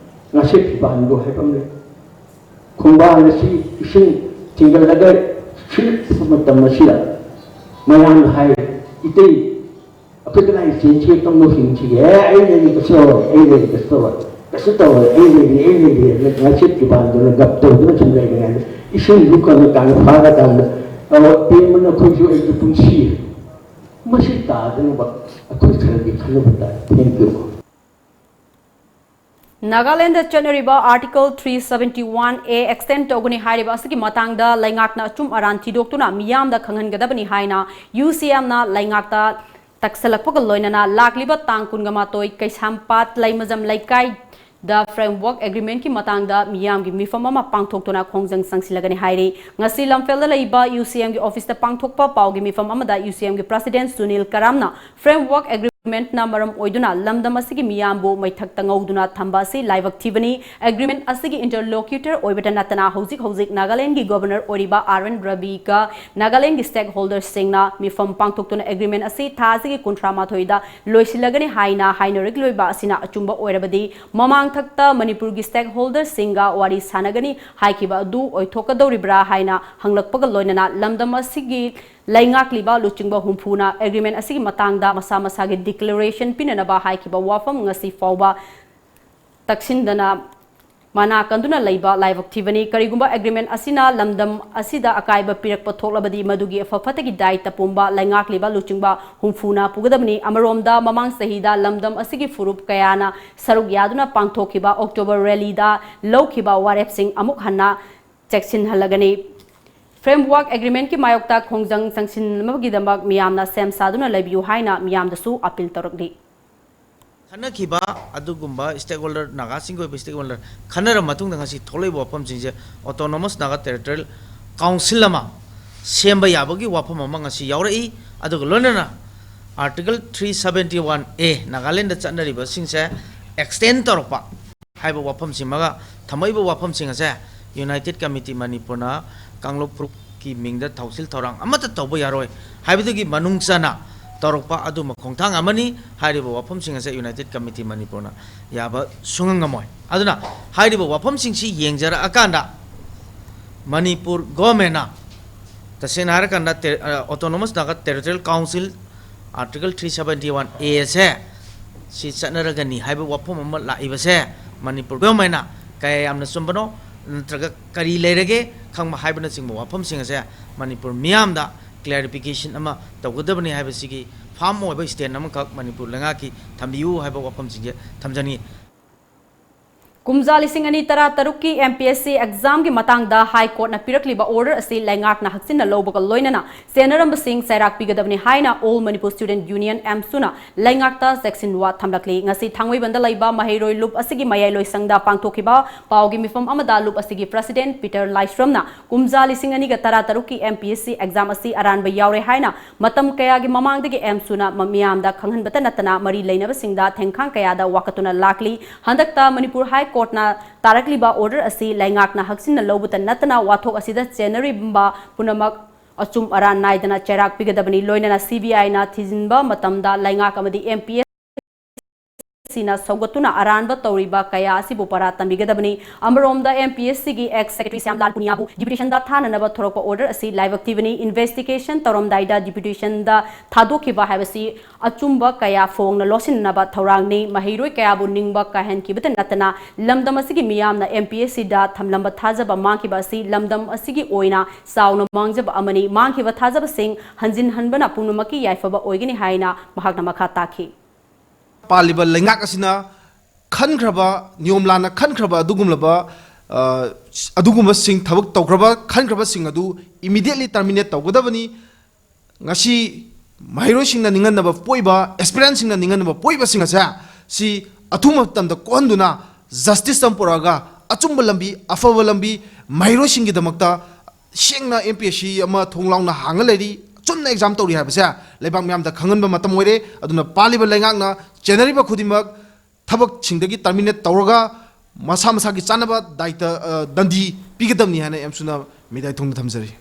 ꯉꯥꯁꯦꯞ ꯀꯤꯕꯥꯟꯗꯣ ꯍꯥꯏꯕ ꯑꯃ ꯂꯩ꯫ ꯈꯣꯡꯕꯥꯟ ꯑꯁꯤ ꯏꯁꯤꯡ ꯊꯤꯡꯒꯠꯂꯒ ꯁꯤꯠꯄ ꯃꯇꯝ ꯑꯁꯤꯗ ꯃꯌꯥꯝꯅ ꯍꯥꯏ, "ꯏꯇꯩ, ꯑꯩꯈꯣꯏ ꯀꯗꯥꯏ ꯆꯦꯟꯁꯤꯒꯦ, ꯀꯝꯗꯧ ꯍꯤꯡꯁꯤꯒꯦ? ꯑꯦ, ꯑꯩ ꯂꯩꯔꯤ, ꯀꯩꯁꯨ ꯇꯧꯔꯣꯏ, ꯑꯩ ꯂꯩꯔꯤ, ꯀꯩꯁꯨ ꯇꯧꯔꯣꯏ, ꯀꯩꯁꯨ ꯇꯧꯔꯣꯏ, ꯑꯩ ꯂꯩꯔꯤ, ꯑꯩ ꯂꯩꯔꯤ" ꯍꯥꯏꯅ ꯉꯥꯁꯦꯞ ꯀꯤꯕꯥꯟꯗꯨꯅ ꯒꯞ ꯇꯧꯗꯨꯅ ꯁꯨꯝ ꯂꯩꯔꯤꯉꯩꯗ ꯏꯁꯤꯡꯗꯨ ꯀꯪꯉꯀꯥꯟꯗ, ꯐꯥꯔꯀꯥꯟꯗ, "ꯑꯣ, ꯄꯦꯝꯃ ꯅꯈꯣꯏꯁꯨ ꯑꯩꯒꯤ ꯄꯨꯟꯁꯤ"꯫ ꯃꯁꯤ ꯇꯥꯗꯅꯕ ꯑꯩꯈꯣꯏ ꯈꯔꯗꯤ ꯈꯟꯅꯕ ꯇꯥꯏ꯫ Thank you꯫ ꯅꯥꯒꯥꯂꯦꯟꯗ ꯆꯠꯅꯔꯤꯕ Article three seventy one A extend ꯇꯧꯒꯅꯤ ꯍꯥꯏꯔꯤꯕ ꯑꯁꯤꯒꯤ ꯃꯇꯥꯡꯗ ꯂꯩꯉꯥꯛꯅ ꯑꯆꯨꯝ ꯑꯔꯥꯟ ꯊꯤꯗꯣꯛꯇꯨꯅ ꯃꯤꯌꯥꯝꯗ ꯈꯪꯍꯟꯒꯗꯕꯅꯤ ꯍꯥꯏꯅ UCMꯅ ꯂꯩꯉꯥꯛꯇ ꯇꯛꯁꯜꯂꯛꯄꯒ ꯂꯣꯏꯅꯅ ꯂꯥꯛꯂꯤꯕ ꯇꯥꯡ ꯀꯨꯟꯒ ꯃꯥꯊꯣꯏ ꯀꯩꯁꯥꯝꯄꯥꯠ ꯂꯩꯃꯖꯝ ꯂꯩꯀꯥꯏ ꯗ ꯐ꯭ꯔꯦꯝꯋꯔꯛ ꯑꯦꯒ꯭ꯔꯤꯃꯦꯟꯠꯀꯤ ꯃꯇꯥꯡꯗ ꯃꯤꯌꯥꯝꯒꯤ ꯃꯤꯐꯝ ꯑꯃ ꯄꯥꯡꯊꯣꯛꯇꯨꯅ ꯈꯣꯡꯖꯪ ꯆꯪꯁꯤꯜꯂꯒꯅꯤ ꯍꯥꯏꯔꯤ꯫ ꯉꯁꯤ ꯂꯝꯐꯦꯜꯗ ꯂꯩꯕ ꯌꯨ ꯁꯤ ꯑꯦꯝꯒꯤ ꯑꯣꯐꯤꯁꯇ ꯄꯥꯡꯊꯣꯛꯄ ꯄꯥꯎꯒꯤ ꯃꯤꯐꯝ ꯑꯃꯗ ꯌꯨ ꯁꯤ ꯑꯦꯝꯒꯤ ꯄ꯭ꯔꯁꯤꯗꯦꯟꯠ ꯁꯨꯅꯤꯜ ꯀꯔꯥꯝꯅ ꯐ꯭ꯔꯦꯝꯋꯔꯛ ꯑꯦꯒ꯭ꯔꯤꯃꯦꯟꯠꯅ ꯃꯔꯝ ꯑꯣꯏꯗꯨꯅ ꯂꯝꯗꯝ ꯑꯁꯤꯒꯤ ꯃꯤꯌꯥꯝꯕꯨ ꯃꯩꯊꯛꯇ ꯉꯧꯗꯨꯅ ꯊꯝꯕ ꯑꯁꯤ ꯂꯥꯏꯕꯛ ꯊꯤꯕꯅꯤ꯫ ꯑꯦꯒ꯭ꯔꯤꯃꯦꯟꯠ ꯑꯁꯤꯒꯤ ꯏꯟꯇꯔꯂꯣꯀ꯭ꯌꯨꯇꯔ ꯑꯣꯏꯕꯇ ꯅꯠꯇꯅ ꯍꯧꯖꯤꯛ ꯍꯧꯖꯤꯛ ꯅꯥꯒꯥꯂꯦꯟꯗꯒꯤ ꯒꯣꯕꯔꯅꯔ ꯑꯣꯏꯔꯤꯕ ꯑꯥꯔ ꯑꯦꯟ ꯔꯕꯤꯒ ꯅꯥꯒꯥꯂꯦꯟꯗꯒꯤ ꯁ꯭ꯇꯦꯛꯍꯣꯜꯗꯔꯁꯤꯡꯅ ꯃꯤꯐꯝ ꯄꯥꯡꯊꯣꯛꯇꯨꯅ ꯑꯦꯒ꯭ꯔꯤꯃꯦꯟꯠ ꯑꯁꯤ ꯊꯥ ꯑꯁꯤꯒꯤ ꯀꯨꯟꯊ꯭ꯔꯥ ꯃꯥꯊꯣꯏꯗ ꯂꯣꯏꯁꯤꯜꯂꯒꯅꯤ ꯍꯥꯏꯅ ꯍꯥꯏꯅꯔꯛꯂꯤꯕ ꯑꯁꯤꯅ ꯑꯆꯨꯝꯕ ꯑꯣꯏꯔꯕꯗꯤ ꯃꯃꯥꯡꯊꯛꯇ ꯃꯅꯤꯄꯨꯔꯒꯤ ꯁ꯭ꯇꯦꯛꯍꯣꯜꯗꯔꯁꯤꯡꯒ ꯋꯥꯔꯤ ꯁꯥꯟꯅꯒꯅꯤ ꯍꯥꯏꯈꯤꯕ ꯑꯗꯨ ꯑꯣꯏꯊꯣꯛꯀꯗꯧꯔꯤꯕ꯭ꯔꯥ ꯍꯥꯏꯅ ꯍꯪꯂꯛꯄꯒ ꯂꯣꯏꯅꯅ ꯂꯝꯗꯝ ꯑꯁꯤꯒꯤ ꯂꯩꯉꯥꯛꯂꯤꯕ ꯂꯨꯆꯤꯡꯕ ꯍꯨꯝꯐꯨꯅ ꯑꯦꯒ꯭ꯔꯤꯃꯦꯟꯠ ꯑꯁꯤꯒꯤ ꯃꯇꯥꯡꯗ ꯃꯁꯥ ꯃꯁꯥꯒꯤ ꯗꯤꯀ꯭ꯂꯦꯔꯦꯁꯟ ꯄꯤꯅꯅꯕ ꯍꯥꯏꯈꯤꯕ ꯋꯥꯐꯝ ꯉꯁꯤ ꯐꯥꯎꯕ ꯇꯛꯁꯤꯟꯗꯅ ꯃꯅꯥ ꯀꯟꯗꯨꯅ ꯂꯩꯕ ꯂꯥꯏꯕꯛ ꯊꯤꯕꯅꯤ꯫ ꯀꯔꯤꯒꯨꯝꯕ ꯑꯦꯒ꯭ꯔꯤꯃꯦꯟꯠ ꯑꯁꯤꯅ ꯂꯝꯗꯝ ꯑꯁꯤꯗ ꯑꯀꯥꯏꯕ ꯄꯤꯔꯛꯄ ꯊꯣꯛꯂꯕꯗꯤ ꯃꯗꯨꯒꯤ ꯑꯐ ꯐꯠꯇꯒꯤ ꯗꯥꯏꯇ ꯄꯨꯝꯕ ꯂꯩꯉꯥꯛꯂꯤꯕ ꯂꯨꯆꯤꯡꯕ ꯍꯨꯝꯐꯨꯅ ꯄꯨꯒꯗꯕꯅꯤ꯫ ꯑꯃꯔꯣꯝꯗ ꯃꯃꯥꯡ ꯆꯍꯤꯗ ꯂꯝꯗꯝ ꯑꯁꯤꯒꯤ ꯐꯨꯔꯨꯞ ꯀꯌꯥꯅ ꯁꯔꯨꯛ ꯌꯥꯗꯨꯅ ꯄꯥꯡꯊꯣꯛꯈꯤꯕ ꯑꯣꯛꯇꯣꯕꯔ ꯔꯦꯂꯤꯗ ꯂꯧꯈꯤꯕ ꯋꯥꯔꯦꯞꯁꯤꯡ ꯑꯃꯨꯛ ꯍꯟꯅ ꯆꯦꯛꯁꯤꯟꯍꯜꯂꯒꯅꯤ꯫ ꯐ꯭ꯔꯦꯝꯋꯔꯛ ꯑꯦꯒ꯭ꯔꯤꯃꯦꯟꯠꯀꯤ ꯃꯥꯌꯣꯛꯇ ꯈꯣꯡꯖꯪ ꯆꯪꯁꯤꯟꯅꯕꯒꯤꯗꯃꯛ ꯃꯤꯌꯥꯝꯅ ꯁꯦꯝ ꯁꯥꯗꯨꯅ ꯂꯩꯕꯤꯌꯨ ꯍꯥꯏꯅ ꯃꯤꯌꯥꯝꯗꯁꯨ ꯑꯄꯤꯜ ꯇꯧꯔꯛꯂꯤ꯫ ꯈꯟꯅꯈꯤꯕ ꯑꯗꯨꯒꯨꯝꯕ ꯁ꯭ꯇꯦꯛꯍꯣꯜꯗꯔ, ꯅꯥꯒꯥꯁꯤꯡꯒꯤ ꯑꯣꯏꯕ ꯁ꯭ꯇꯦꯛꯍꯣꯜꯗꯔ ꯈꯟꯅꯔꯕ ꯃꯇꯨꯡꯗ ꯉꯁꯤ ꯊꯣꯛꯂꯛꯏꯕ ꯋꯥꯐꯝꯁꯤꯡꯁꯦ ꯑꯣꯇꯣꯅꯣꯃꯁ ꯅꯥꯒꯥ ꯇꯦꯔꯤꯇꯣꯔꯤꯌꯦꯜ ꯀꯥꯎꯟꯁꯤꯜ ꯑꯃ ꯁꯦꯝꯕ ꯌꯥꯕꯒꯤ ꯋꯥꯐꯝ ꯑꯃ ꯉꯁꯤ ꯌꯥꯎꯔꯛꯏ꯫ ꯑꯗꯨꯒ ꯂꯣꯏꯅꯅ ꯑꯥꯔꯇꯤꯀꯜ ꯊ꯭ꯔꯤ ꯁꯕꯦꯟꯇꯤ ꯋꯥꯟ ꯑꯦ ꯅꯥꯒꯥꯂꯦꯟꯗ ꯆꯠꯅꯔꯤꯕꯁꯤꯡꯁꯦ ꯑꯦꯛꯁꯇꯦꯟ ꯇꯧꯔꯛꯄ ꯍꯥꯏꯕ ꯋꯥꯐꯝꯁꯤꯃꯒ ꯊꯝꯃꯛꯏꯕ ꯋꯥꯐꯝꯁꯤꯡ ꯑꯁꯦ ꯌꯨꯅꯥꯏꯇꯦꯠ ꯀꯃꯤꯇꯤ ꯃꯅꯤꯄꯨꯔꯅ ꯀꯥꯡꯂꯨꯞ ꯐꯨꯔꯨꯞꯀꯤ ꯃꯤꯡꯗ ꯊꯧꯁꯤꯜ ꯊꯧꯔꯥꯡ ꯑꯃꯠꯇ ꯇꯧꯕ ꯌꯥꯔꯣꯏ ꯍꯥꯏꯕꯗꯨꯒꯤ ꯃꯅꯨꯡ ꯆꯟꯅ ꯇꯧꯔꯛꯄ ꯑꯗꯨꯝꯕ ꯈꯣꯡꯊꯥꯡ ꯑꯃꯅꯤ꯫ ꯍꯥꯏꯔꯤꯕ ꯋꯥꯐꯝꯁꯤꯡ ꯑꯁꯦ ꯌꯨꯅꯥꯏꯇꯦꯠ ꯀꯃꯤꯇꯤ ꯃꯅꯤꯄꯨꯔꯅ ꯌꯥꯕ ꯁꯨꯡꯉꯝ ꯉꯝꯃꯣꯏ꯫ ꯑꯗꯨꯅ ꯍꯥꯏꯔꯤꯕ ꯋꯥꯐꯝꯁꯤꯡꯁꯤ ꯌꯦꯡꯖꯔꯛꯑꯀꯥꯟꯗ ꯃꯅꯤꯄꯨꯔ ꯒꯣꯔꯃꯦꯟꯅ ꯇꯁꯦꯡꯅ ꯍꯥꯏꯔꯀꯥꯟꯗ ꯇꯦ-, uh, autonomous Naga territorial council article three seventy one A ꯑꯁꯦ ꯁꯤ ꯆꯠꯅꯔꯒꯅꯤ ꯍꯥꯏꯕ ꯋꯥꯐꯝ ꯑꯃ ꯂꯥꯛꯏꯕꯁꯦ ꯃꯅꯤꯄꯨꯔ ꯒꯣꯔꯃꯦꯟꯅ ꯀꯌꯥ ꯌꯥꯝꯅ ꯆꯨꯝꯕꯅꯣ ꯅꯠꯇ꯭ꯔꯒ ꯀꯔꯤ ꯂꯩꯔꯒꯦ ꯈꯪꯕ ꯍꯥꯏꯕꯅꯆꯤꯡꯕ ꯋꯥꯐꯝꯁꯤꯡ ꯑꯁꯦ ꯃꯅꯤꯄꯨꯔ ꯃꯤꯌꯥꯝꯗ ꯀ꯭ꯂꯦꯔꯤꯐꯤꯀꯦꯁꯟ ꯑꯃ ꯇꯧꯒꯗꯕꯅꯤ ꯍꯥꯏꯕꯁꯤꯒꯤ ꯐꯥꯔꯝ ꯑꯣꯏꯕ ꯁ꯭ꯇꯦꯟ ꯑꯃꯈꯛ ꯃꯅꯤꯄꯨꯔ ꯂꯩꯉꯥꯛꯀꯤ ꯊꯝꯕꯤꯌꯨ ꯍꯥꯏꯕ ꯋꯥꯐꯝꯁꯤꯡꯁꯦ ꯊꯝꯖꯅꯤꯡꯏ꯫ ꯀꯨꯝꯖꯥ ꯂꯤꯁꯤꯡ ꯑꯅꯤ ꯇꯔꯥ ꯇꯔꯨꯛꯀꯤ M P S C examꯒꯤ ꯃꯇꯥꯡꯗ High Courtꯅ ꯄꯤꯔꯛꯂꯤꯕ order ꯑꯁꯤ ꯂꯩꯉꯥꯛꯅ ꯍꯛꯆꯤꯟꯅ ꯂꯧꯕꯒ ꯂꯣꯏꯅꯅ ꯆꯦꯟꯅꯔꯝꯕꯁꯤꯡ ꯆꯩꯔꯥꯛ ꯄꯤꯒꯗꯕꯅꯤ ꯍꯥꯏꯅ All Manipur Student Union, AMSUꯅ ꯂꯩꯉꯥꯛꯇ ꯆꯦꯛꯁꯤꯟꯋꯥ ꯊꯝꯂꯛꯂꯤ꯫ ꯉꯁꯤ ꯊꯥꯡꯃꯩꯕꯟꯗ ꯂꯩꯕ ꯃꯍꯩꯔꯣꯏ ꯂꯨꯞ ꯑꯁꯤꯒꯤ ꯃꯌꯥꯏꯂꯣꯏꯁꯪꯗ ꯄꯥꯡꯊꯣꯛꯈꯤꯕ ꯄꯥꯎꯒꯤ ꯃꯤꯐꯝ ꯑꯃꯗ ꯂꯨꯞ ꯑꯁꯤꯒꯤ president ꯄꯤꯇꯔ ꯂꯥꯏꯁ꯭ꯔꯝꯅ ꯀꯨꯝꯖꯥ ꯂꯤꯁꯤꯡ ꯑꯅꯤꯒ ꯇꯔꯥ ꯇꯔꯨꯛꯀꯤ M P S C exam ꯑꯁꯤ ꯑꯔꯥꯟꯕ ꯌꯥꯎꯔꯦ ꯍꯥꯏꯅ ꯃꯇꯝ ꯀꯌꯥꯒꯤ ꯃꯃꯥꯡꯗꯒꯤ AMSUꯅ ꯃ-, ꯃꯤꯌꯥꯝꯗ ꯈꯪꯍꯟꯕꯇ ꯅꯠꯇꯅ ꯃꯔꯤ ꯂꯩꯅꯕꯁꯤꯡꯗ ꯊꯦꯡꯈꯥꯡ ꯀꯌꯥꯗ ꯋꯥꯀꯠꯇꯨꯅ ꯂꯥꯛꯂꯤ꯫ ꯍꯟꯗꯛꯇ ꯃꯅꯤꯄꯨꯔ High Courtꯅ ꯇꯥꯔꯛꯂꯤꯕ order ꯑꯁꯤ ꯂꯩꯉꯥꯛꯅ ꯍꯛꯆꯤꯟꯅ ꯂꯧꯕꯇ ꯅꯠꯇꯅ ꯋꯥꯊꯣꯛ ꯑꯁꯤꯗ ꯆꯦꯟꯅꯔꯤꯕ ꯄꯨꯝꯅꯃꯛ ꯑꯆꯨꯝ ꯑꯔꯥꯟ ꯅꯥꯏꯗꯅ ꯆꯩꯔꯥꯛ ꯄꯤꯒꯗꯕꯅꯤ꯫ ꯂꯣꯏꯅꯅ C B Iꯅ ꯊꯤꯖꯤꯟꯕ ꯃꯇꯝꯗ ꯂꯩꯉꯥꯛ ꯑꯃꯗꯤ M P S Cꯅ ꯁꯧꯒꯠꯇꯨꯅ ꯑꯔꯥꯟꯕ ꯇꯧꯔꯤꯕ ꯀꯌꯥ ꯑꯁꯤꯕꯨ ꯄꯔꯥ ꯇꯝꯕꯤꯒꯗꯕꯅꯤ꯫ ꯑꯃꯔꯣꯝꯗ M P S Cꯒꯤ ex secretary ꯁ꯭ꯌꯥꯝꯂꯥꯜ ꯄꯨꯅꯤꯌꯥꯕꯨ deputationꯗ ꯊꯥꯅꯅꯕ ꯊꯣꯔꯛꯄ order ꯑꯁꯤ ꯂꯥꯏꯕꯛ ꯊꯤꯕꯅꯤ꯫ Investigation ꯇꯧꯔꯝꯗꯥꯏꯗ deputationꯗ ꯊꯥꯗꯣꯛꯈꯤꯕ ꯍꯥꯏꯕꯁꯤ ꯑꯆꯨꯝꯕ ꯀꯌꯥ ꯐꯣꯡꯅ ꯂꯣꯠꯁꯤꯟꯅꯕ ꯊꯧꯔꯥꯡꯅꯤ꯫ ꯃꯍꯩꯔꯣꯏ ꯀꯌꯥꯕꯨ ꯅꯤꯡꯕ ꯀꯥꯏꯍꯟꯈꯤꯕꯇ ꯅꯠꯇꯅ ꯂꯝꯗꯝ ꯑꯁꯤꯒꯤ ꯃꯤꯌꯥꯝꯅ M P S Cꯗ ꯊꯝꯂꯝꯕ ꯊꯥꯖꯕ ꯃꯥꯡꯈꯤꯕ ꯑꯁꯤ ꯂꯝꯗꯝ ꯑꯁꯤꯒꯤ ꯑꯣꯏꯅ ꯆꯥꯎꯅ ꯃꯥꯡꯖꯕ ꯑꯃꯅꯤ꯫ ꯃꯥꯡꯈꯤꯕ ꯊꯥꯖꯕꯁꯤꯡ ꯍꯟꯖꯤꯟꯍꯟꯕꯅ ꯄꯨꯝꯅꯃꯛꯀꯤ ꯌꯥꯏꯐꯕ ꯑꯣꯏꯒꯅꯤ ꯍꯥꯏꯅ ꯃꯍꯥꯛꯅ ꯃꯈꯥ ꯇꯥꯈꯤ꯫ ꯄꯥꯜꯂꯤꯕ ꯂꯩꯉꯥꯛ ꯑꯁꯤꯅ ꯈꯟꯈ꯭ꯔꯕ, ꯅꯤꯌꯣꯝ ꯂꯥꯟꯅ ꯈꯟꯈ꯭ꯔꯕ ꯑꯗꯨꯒꯨꯝꯂꯕ, ꯑ, ꯑꯗꯨꯒꯨꯝꯕꯁꯤꯡ, ꯊꯕꯛ ꯇꯧꯈ꯭ꯔꯕ, ꯈꯟꯈ꯭ꯔꯕꯁꯤꯡ ꯑꯗꯨ immediately terminate ꯇꯧꯒꯗꯕꯅꯤ꯫ ꯉꯁꯤ ꯃꯍꯩꯔꯣꯏꯁꯤꯡꯅ ꯅꯤꯡꯍꯟꯅꯕ ꯄꯣꯛꯏꯕ, aspirantꯁꯤꯡꯅ ꯅꯤꯡꯍꯟꯅꯕ ꯄꯣꯛꯏꯕꯁꯤꯡ ꯑꯁꯦ ꯁꯤ ꯑꯊꯨꯕ ꯃꯇꯝꯗ ꯀꯣꯛꯍꯟꯗꯨꯅ justice ꯑꯃ ꯄꯨꯔꯛꯑꯒ ꯑꯆꯨꯝꯕ ꯂꯝꯕꯤ, ꯑꯐꯕ ꯂꯝꯕꯤ, ꯃꯍꯩꯔꯣꯏꯁꯤꯡꯒꯤꯗꯃꯛꯇ ꯁꯦꯡꯅ M P S C ꯑꯃ ꯊꯣꯡ ꯂꯥꯎꯅ ꯍꯥꯡꯉ ꯂꯩꯔꯤ, ꯑꯆꯨꯝꯅ exam ꯇꯧꯔꯤ ꯍꯥꯏꯕꯁꯦ ꯂꯩꯕꯥꯛ ꯃꯤꯌꯥꯝꯗ ꯈꯪꯍꯟꯕ ꯃꯇꯝ ꯑꯣꯏꯔꯦ꯫ ꯑꯗꯨꯅ ꯄꯥꯜꯂꯤꯕ ꯂꯩꯉꯥꯛꯅ ꯆꯦꯟꯅꯔꯤꯕ ꯈꯨꯗꯤꯡꯃꯛ ꯊꯕꯛꯁꯤꯡꯗꯒꯤ terminate ꯇꯧꯔꯒ ꯃꯁꯥ ꯃꯁꯥꯒꯤ ꯆꯥꯅꯕ ꯗꯥꯏꯇ, ꯑ, ꯗꯟꯗꯤ ꯄꯤꯒꯗꯕꯅꯤ ꯍꯥꯏꯅ AMSUꯅ media ꯊꯣꯡꯗ ꯊꯝꯖꯔꯤ꯫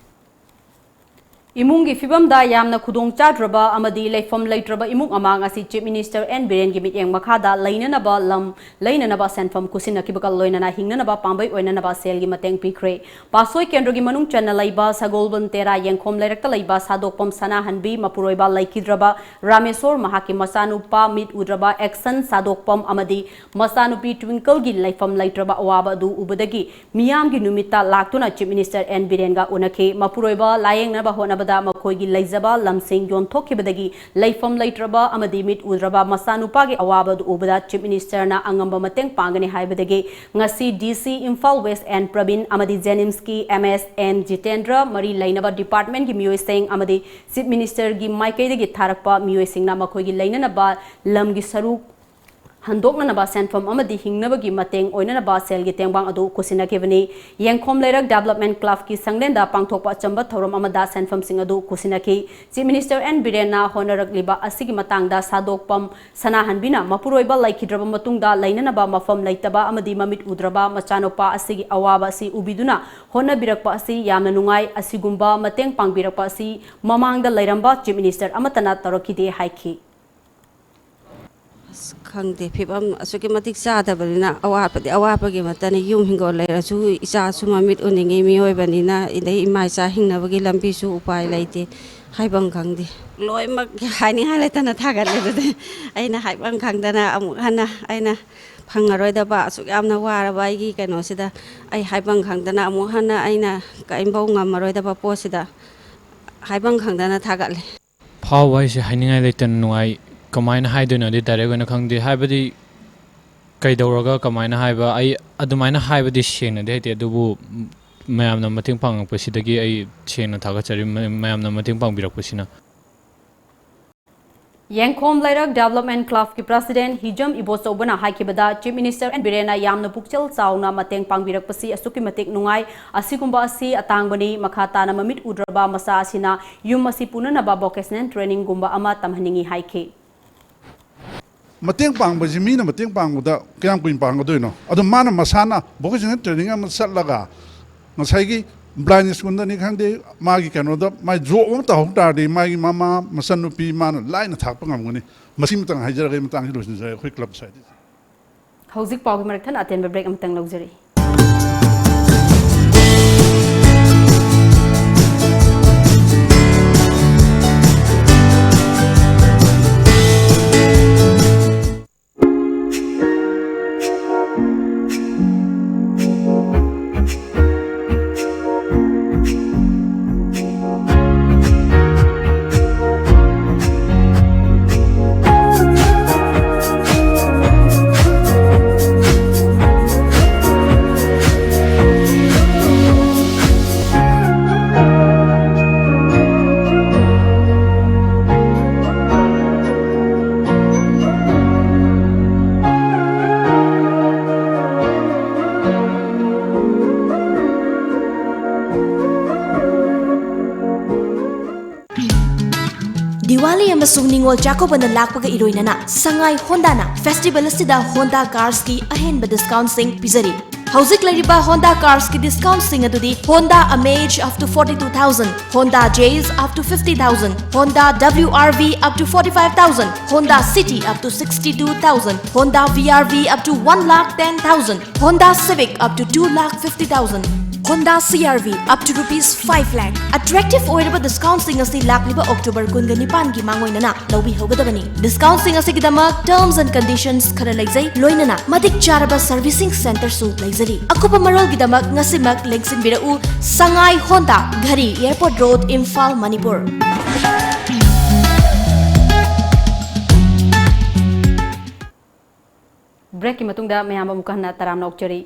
ꯏꯃꯨꯡꯒꯤ ꯐꯤꯕꯝꯗ ꯌꯥꯝꯅ ꯈꯨꯗꯣꯡ ꯆꯥꯗ꯭ꯔꯕ ꯑꯃꯗꯤ ꯂꯩꯐꯝ ꯂꯩꯇ꯭ꯔꯕ ꯏꯃꯨꯡ ꯑꯃ ꯉꯁꯤ Chief Minister N ꯕꯤꯔꯦꯟꯒꯤ ꯃꯤꯠꯌꯦꯡ ꯃꯈꯥꯗ ꯂꯩꯅꯅꯕ ꯂꯝ ꯂꯩꯅꯅꯕ ꯁꯦꯟꯐꯝ ꯈꯨꯠꯁꯤꯟꯅꯈꯤꯕꯒ ꯂꯣꯏꯅꯅ ꯍꯤꯡꯅꯅꯕ ꯄꯥꯝꯕꯩ ꯑꯣꯏꯅꯅꯕ ꯁꯦꯜꯒꯤ ꯃꯇꯦꯡ ꯄꯤꯈ꯭ꯔꯦ꯫ ꯄꯥꯠꯁꯣꯏ ꯀꯦꯟꯗ꯭ꯔꯒꯤ ꯃꯅꯨꯡ ꯆꯟꯅ ꯂꯩꯕ ꯁꯒꯣꯜꯕꯟ ꯇꯦꯔꯥ ꯌꯦꯡꯈꯣꯝ ꯂꯩꯔꯛꯇ ꯂꯩꯕ ꯁꯥꯗꯣꯛꯄꯝ ꯁꯅꯥꯍꯟꯕꯤ ꯃꯄꯨꯔꯣꯏꯕ ꯂꯩꯈꯤꯗ꯭ꯔꯕ ꯔꯥꯃꯦꯁꯣꯔ, ꯃꯍꯥꯛꯀꯤ ꯃꯆꯥꯅꯨꯄꯥ ꯃꯤꯠ ꯎꯗ꯭ꯔꯕ ꯑꯦꯛꯁꯟ ꯁꯥꯗꯣꯛꯄꯝ ꯑꯃꯗꯤ ꯃꯆꯥꯅꯨꯄꯤ ꯇ꯭ꯋꯤꯡꯀꯜꯒꯤ ꯂꯩꯐꯝ ꯂꯩꯇ꯭ꯔꯕ ꯑꯋꯥꯕ ꯑꯗꯨ ꯎꯕꯗꯒꯤ ꯃꯤꯌꯥꯝꯒꯤ ꯅꯨꯃꯤꯠꯇ ꯂꯥꯛꯇꯨꯅ Chief Minister N ꯕꯤꯔꯦꯟꯒ ꯎꯅꯈꯤ꯫ ꯃꯄꯨꯔꯣꯏꯕ ꯂꯥꯌꯦꯡꯅꯕ ꯍꯣꯠꯅꯕ ꯗ ꯃꯈꯣꯏꯒꯤ ꯂꯩꯖꯕ ꯂꯝꯁꯤꯡ ꯌꯣꯟꯊꯣꯛꯈꯤꯕꯗꯒꯤ ꯂꯩꯐꯝ ꯂꯩꯇ꯭ꯔꯕ ꯑꯃꯗꯤ ꯃꯤꯠ ꯎꯗ꯭ꯔꯕ ꯃꯆꯥꯅꯨꯄꯥꯒꯤ ꯑꯋꯥꯕ ꯑꯗꯨ ꯎꯕꯗ Chief Minister ꯅ ꯑꯉꯝꯕ ꯃꯇꯦꯡ ꯄꯥꯡꯒꯅꯤ ꯍꯥꯏꯕꯗꯒꯤ ꯉꯁꯤ D C Imphal West N Praveen ꯑꯃꯗꯤ JNIMS ꯀꯤ M S N Jitendra, ꯃꯔꯤ ꯂꯩꯅꯕ department ꯀꯤ ꯃꯤꯑꯣꯏꯁꯤꯡ ꯑꯃꯗꯤ Chief Minister ꯒꯤ ꯃꯥꯏꯀꯩꯗꯒꯤ ꯊꯥꯔꯛꯄ ꯃꯤꯑꯣꯏꯁꯤꯡꯅ ꯃꯈꯣꯏꯒꯤ ꯂꯩꯅꯅꯕ ꯂꯝꯒꯤ ꯁꯔꯨꯛ ꯍꯟꯗꯣꯛꯅꯅꯕ ꯁꯦꯟꯐꯝ ꯑꯃꯗꯤ ꯍꯤꯡꯅꯕꯒꯤ ꯃꯇꯦꯡ ꯑꯣꯏꯅꯅꯕ ꯁꯦꯜꯒꯤ ꯇꯦꯡꯕꯥꯡ ꯑꯗꯨ ꯈꯨꯠꯁꯤꯟꯅꯈꯤꯕꯅꯤ꯫ ꯌꯦꯡꯈꯣꯝ ꯂꯩꯔꯛ Development Club ꯀꯤ ꯁꯪꯂꯦꯟꯗ ꯄꯥꯡꯊꯣꯛꯄ ꯑꯆꯝꯕ ꯊꯧꯔꯝ ꯑꯃꯗ ꯁꯦꯟꯐꯝꯁꯤꯡ ꯑꯗꯨ ꯈꯨꯠꯁꯤꯟꯅꯈꯤ꯫ Chief Minister N Biren ꯅ ꯍꯣꯠꯅꯔꯛꯂꯤꯕ ꯑꯁꯤꯒꯤ ꯃꯇꯥꯡꯗ ꯁꯥꯗꯣꯛꯄꯝ ꯁꯅꯥꯍꯟꯕꯤꯅ ꯃꯄꯨꯔꯣꯏꯕ ꯂꯩꯈꯤꯗ꯭ꯔꯕ ꯃꯇꯨꯡꯗ ꯂꯩꯅꯅꯕ ꯃꯐꯝ ꯂꯩꯇꯕ ꯑꯃꯗꯤ ꯃꯃꯤꯠ ꯎꯗ꯭ꯔꯕ ꯃꯆꯥꯅꯨꯄꯥ ꯑꯁꯤꯒꯤ ꯑꯋꯥꯕ ꯑꯁꯤ ꯎꯕꯤꯗꯨꯅ ꯍꯣꯠꯅꯕꯤꯔꯛꯄ ꯑꯁꯤ ꯌꯥꯝꯅ ꯅꯨꯡꯉꯥꯏ꯫ ꯑꯁꯤꯒꯨꯝꯕ ꯃꯇꯦꯡ ꯄꯥꯡꯕꯤꯔꯛꯄ ꯑꯁꯤ ꯃꯃꯥꯡꯗ ꯂꯩꯔꯝꯕ Chief Minister ꯑꯃꯠꯇꯅ ꯇꯧꯔꯛꯈꯤꯗꯦ ꯍꯥꯏꯈꯤ꯫ ꯑꯁ, ꯈꯪꯗꯦ, ꯐꯤꯕꯝ ꯑꯁꯨꯛꯀꯤ ꯃꯇꯤꯛ ꯆꯥꯗꯕꯅꯤꯅ ꯑꯋꯥꯠꯄꯗꯤ ꯑꯋꯥꯠꯄꯒꯤ ꯃꯇꯅꯤ꯫ ꯌꯨꯝ ꯍꯤꯡꯒꯣꯜ ꯂꯩꯔꯁꯨ ꯏꯆꯥꯁꯨ ꯃꯃꯤꯠ ꯎꯅꯤꯡꯉꯤ ꯃꯤꯑꯣꯏꯕꯅꯤꯅ, ꯑꯗꯩ ꯏꯃꯥ ꯏꯆꯥ ꯍꯤꯡꯅꯕꯒꯤ ꯂꯝꯕꯤꯁꯨ ꯎꯄꯥꯏ ꯂꯩꯇꯦ꯫ ꯍꯥꯏꯐꯝ ꯈꯪꯗꯦ꯫ ꯂꯣꯏꯅꯃꯛ ꯍꯥꯏꯅꯤꯡꯉꯥꯏ ꯂꯩꯇꯅ ꯊꯥꯒꯠꯂꯦ꯫ ꯑꯗꯨꯗꯤ ꯑꯩꯅ ꯍꯥꯏꯐꯝ ꯈꯪꯗꯅ ꯑꯃꯨꯛ ꯍꯟꯅ ꯑꯩꯅ ꯐꯪꯉꯔꯣꯏꯗꯕ ꯑꯁꯨꯛ ꯌꯥꯝꯅ ꯋꯥꯔꯕ ꯑꯩꯒꯤ ꯀꯩꯅꯣꯁꯤꯗ ꯑꯩ ꯍꯥꯏꯐꯝ ꯈꯪꯗꯅ ꯑꯃꯨꯛ ꯍꯟꯅ ꯑꯩꯅ ꯀꯔꯤꯝꯐꯧ ꯉꯝꯃꯔꯣꯏꯗꯕ ꯄꯣꯠꯁꯤꯗ ꯍꯥꯏꯐꯝ ꯈꯪꯗꯅ ꯊꯥꯒꯠꯂꯦ꯫ ꯐꯥꯎꯕ ꯍꯥꯏꯁꯦ ꯍꯥꯏꯅꯤꯡꯉꯥꯏ ꯂꯩꯇꯅ ꯅꯨꯡꯉꯥꯏ꯫ ꯀꯃꯥꯏꯅ ꯍꯥꯏꯗꯣꯏꯅꯣꯗꯤ direct ꯑꯣꯏꯅ ꯈꯪꯗꯦ꯫ ꯍꯥꯏꯕꯗꯤ ꯀꯩꯗꯧꯔꯒ ꯀꯃꯥꯏꯅ ꯍꯥꯏꯕ, ꯑꯩ ꯑꯗꯨꯃꯥꯏꯅ ꯍꯥꯏꯕꯗꯤ ꯁꯦꯡꯅꯗꯤ ꯍꯩꯇꯦ, ꯑꯗꯨꯕꯨ ꯃꯌꯥꯝꯅ ꯃꯇꯦꯡ ꯄꯥꯡꯉꯛꯄꯁꯤꯗꯒꯤ ꯑꯩ ꯁꯦꯡꯅ ꯊꯥꯒꯠꯆꯔꯤ꯫ ꯃ-, ꯃꯌꯥꯝꯅ ꯃꯇꯦꯡ ꯄꯥꯡꯕꯤꯔꯛꯄꯁꯤꯅ꯫ ꯌꯦꯡꯈꯣꯝ ꯂꯩꯔꯛ Development Club ꯀꯤ President ꯍꯤꯖꯝ ꯏꯕꯣꯆꯧꯕꯅ ꯍꯥꯏꯈꯤꯕꯗ, Chief Minister N Biren ꯅ ꯌꯥꯝꯅ ꯄꯨꯛꯆꯦꯜ ꯆꯥꯎꯅ ꯃꯇꯦꯡ ꯄꯥꯡꯕꯤꯔꯛꯄꯁꯤ ꯑꯁꯨꯛꯀꯤ ꯃꯇꯤꯛ ꯅꯨꯡꯉꯥꯏ꯫ ꯑꯁꯤꯒꯨꯝꯕ ꯑꯁꯤ ꯑꯇꯥꯡꯕꯅꯤ꯫ ꯃꯈꯥ ꯇꯥꯅ ꯃꯃꯤꯠ ꯎꯗ꯭ꯔꯕ ꯃꯆꯥ ꯑꯁꯤꯅ ꯌꯨꯝ ꯑꯁꯤ ꯄꯨꯅꯅꯕ vocational training ꯒꯨꯝꯕ ꯑꯃ ꯇꯝꯍꯟꯅꯤꯡꯏ ꯍꯥꯏꯈꯤ꯫ ꯃꯇꯦꯡ ꯄꯥꯡꯕꯁꯤ ꯃꯤꯅ ꯃꯇꯦꯡ ꯄꯥꯡꯕꯗ ꯀꯌꯥꯝ ꯀꯨꯏꯅ ꯄꯥꯡꯒꯗꯣꯏꯅꯣ? ꯑꯗꯣ ꯃꯥꯅ ꯃꯁꯥꯅ vocational training ꯑꯃ ꯆꯠꯂꯒ ꯉꯁꯥꯏꯒꯤ blind school ꯗꯅꯤ ꯈꯪꯗꯦ, ꯃꯥꯒꯤ ꯀꯩꯅꯣꯗ ꯃꯥꯏ job ꯑꯃ ꯇꯧꯍꯧ ꯇꯥꯔꯗꯤ ꯃꯥꯒꯤ ꯃꯃꯥ, ꯃꯆꯟꯅꯨꯄꯤ ꯃꯥꯅ ꯂꯥꯏꯅ ꯊꯥꯛꯄ ꯉꯝꯒꯅꯤ꯫ ꯃꯁꯤꯃꯇꯪ ꯍꯥꯏꯖꯔꯒ ꯑꯩ ꯃꯇꯥꯡꯁꯤ ꯂꯣꯏꯁꯤꯟꯖꯔꯒꯦ ꯑꯩꯈꯣꯏ club side꯫ ꯍꯧꯖꯤꯛ ꯄꯥꯎꯒꯤ ꯃꯔꯛ ꯊꯠꯅ ꯑꯇꯦꯟꯕ break ꯑꯃꯇꯪ ꯂꯧꯖꯔꯤ꯫ ꯗꯤꯋꯥꯂꯤ ꯑꯃꯁꯨꯡ ꯅꯤꯉꯣꯜ ꯆꯥꯛꯀꯧꯕꯅ ꯂꯥꯛꯄꯒ ꯏꯔꯣꯏꯅꯅ ꯁꯉꯥꯏ ꯍꯣꯟꯗꯥꯅ ꯐꯦꯁꯇꯤꯚꯦꯜ ꯑꯁꯤꯗ ꯍꯣꯟꯗꯥ ꯀꯥꯔꯁꯀꯤ ꯑꯍꯦꯟꯕ ꯗꯤꯁꯀꯥꯎꯟꯠꯁꯤꯡ ꯄꯤꯖꯔꯤ꯫ ꯍꯧꯖꯤꯛ ꯂꯩꯔꯤꯕ ꯍꯣꯟꯗꯥ ꯀꯥꯔꯁꯀꯤ ꯗꯤꯁꯀꯥꯎꯟꯠꯁꯤꯡ ꯑꯗꯨꯗꯤ Honda Amaze up to forty two thousand, Honda Jazz up to fifty thousand, Honda W R V up to forty five thousand, Honda City up to sixty two thousand, Honda V R V up to one lakh ten thousand, Honda Civic up to two lakh fifty thousand, Honda C R V up to rupees five lakh꯫ Attractive ꯑꯣꯏꯔꯕ ꯗꯤꯁꯀꯥꯎꯟꯠꯁꯤꯡ ꯑꯁꯤ ꯂꯥꯛꯂꯤꯕ October ꯀꯨꯟꯒ ꯅꯤꯄꯥꯟꯒꯤ ꯃꯥꯡꯑꯣꯏꯅꯅ ꯂꯧꯕꯤꯍꯧꯒꯗꯕꯅꯤ꯫ ꯗꯤꯁꯀꯥꯎꯟꯠꯁꯤꯡ ꯑꯁꯤꯒꯤꯗꯃꯛ terms and conditions ꯈꯔ ꯂꯩꯖꯩ, ꯂꯣꯏꯅꯅ ꯃꯇꯤꯛ ꯆꯥꯔꯕ ꯁꯔꯚꯤꯁꯤꯡ ꯁꯦꯟꯇꯔꯁꯨ ꯂꯩꯖꯔꯤ꯫ ꯑꯀꯨꯞꯄ ꯃꯔꯣꯜꯒꯤꯗꯃꯛ ꯉꯁꯤꯃꯛ ꯂꯦꯡꯁꯤꯟꯕꯤꯔꯛꯎ꯫ ꯁꯉꯥꯏ ꯍꯣꯟꯗꯥ, ꯘꯔꯤ, Airport Road, Imphal, Manipur꯫ ꯕ꯭ꯔꯦꯛꯀꯤ ꯃꯇꯨꯡꯗ ꯃꯌꯥꯝ ꯑꯃꯨꯛ ꯍꯟꯅ ꯇꯔꯥꯝꯅ ꯑꯣꯛꯆꯔꯤ꯫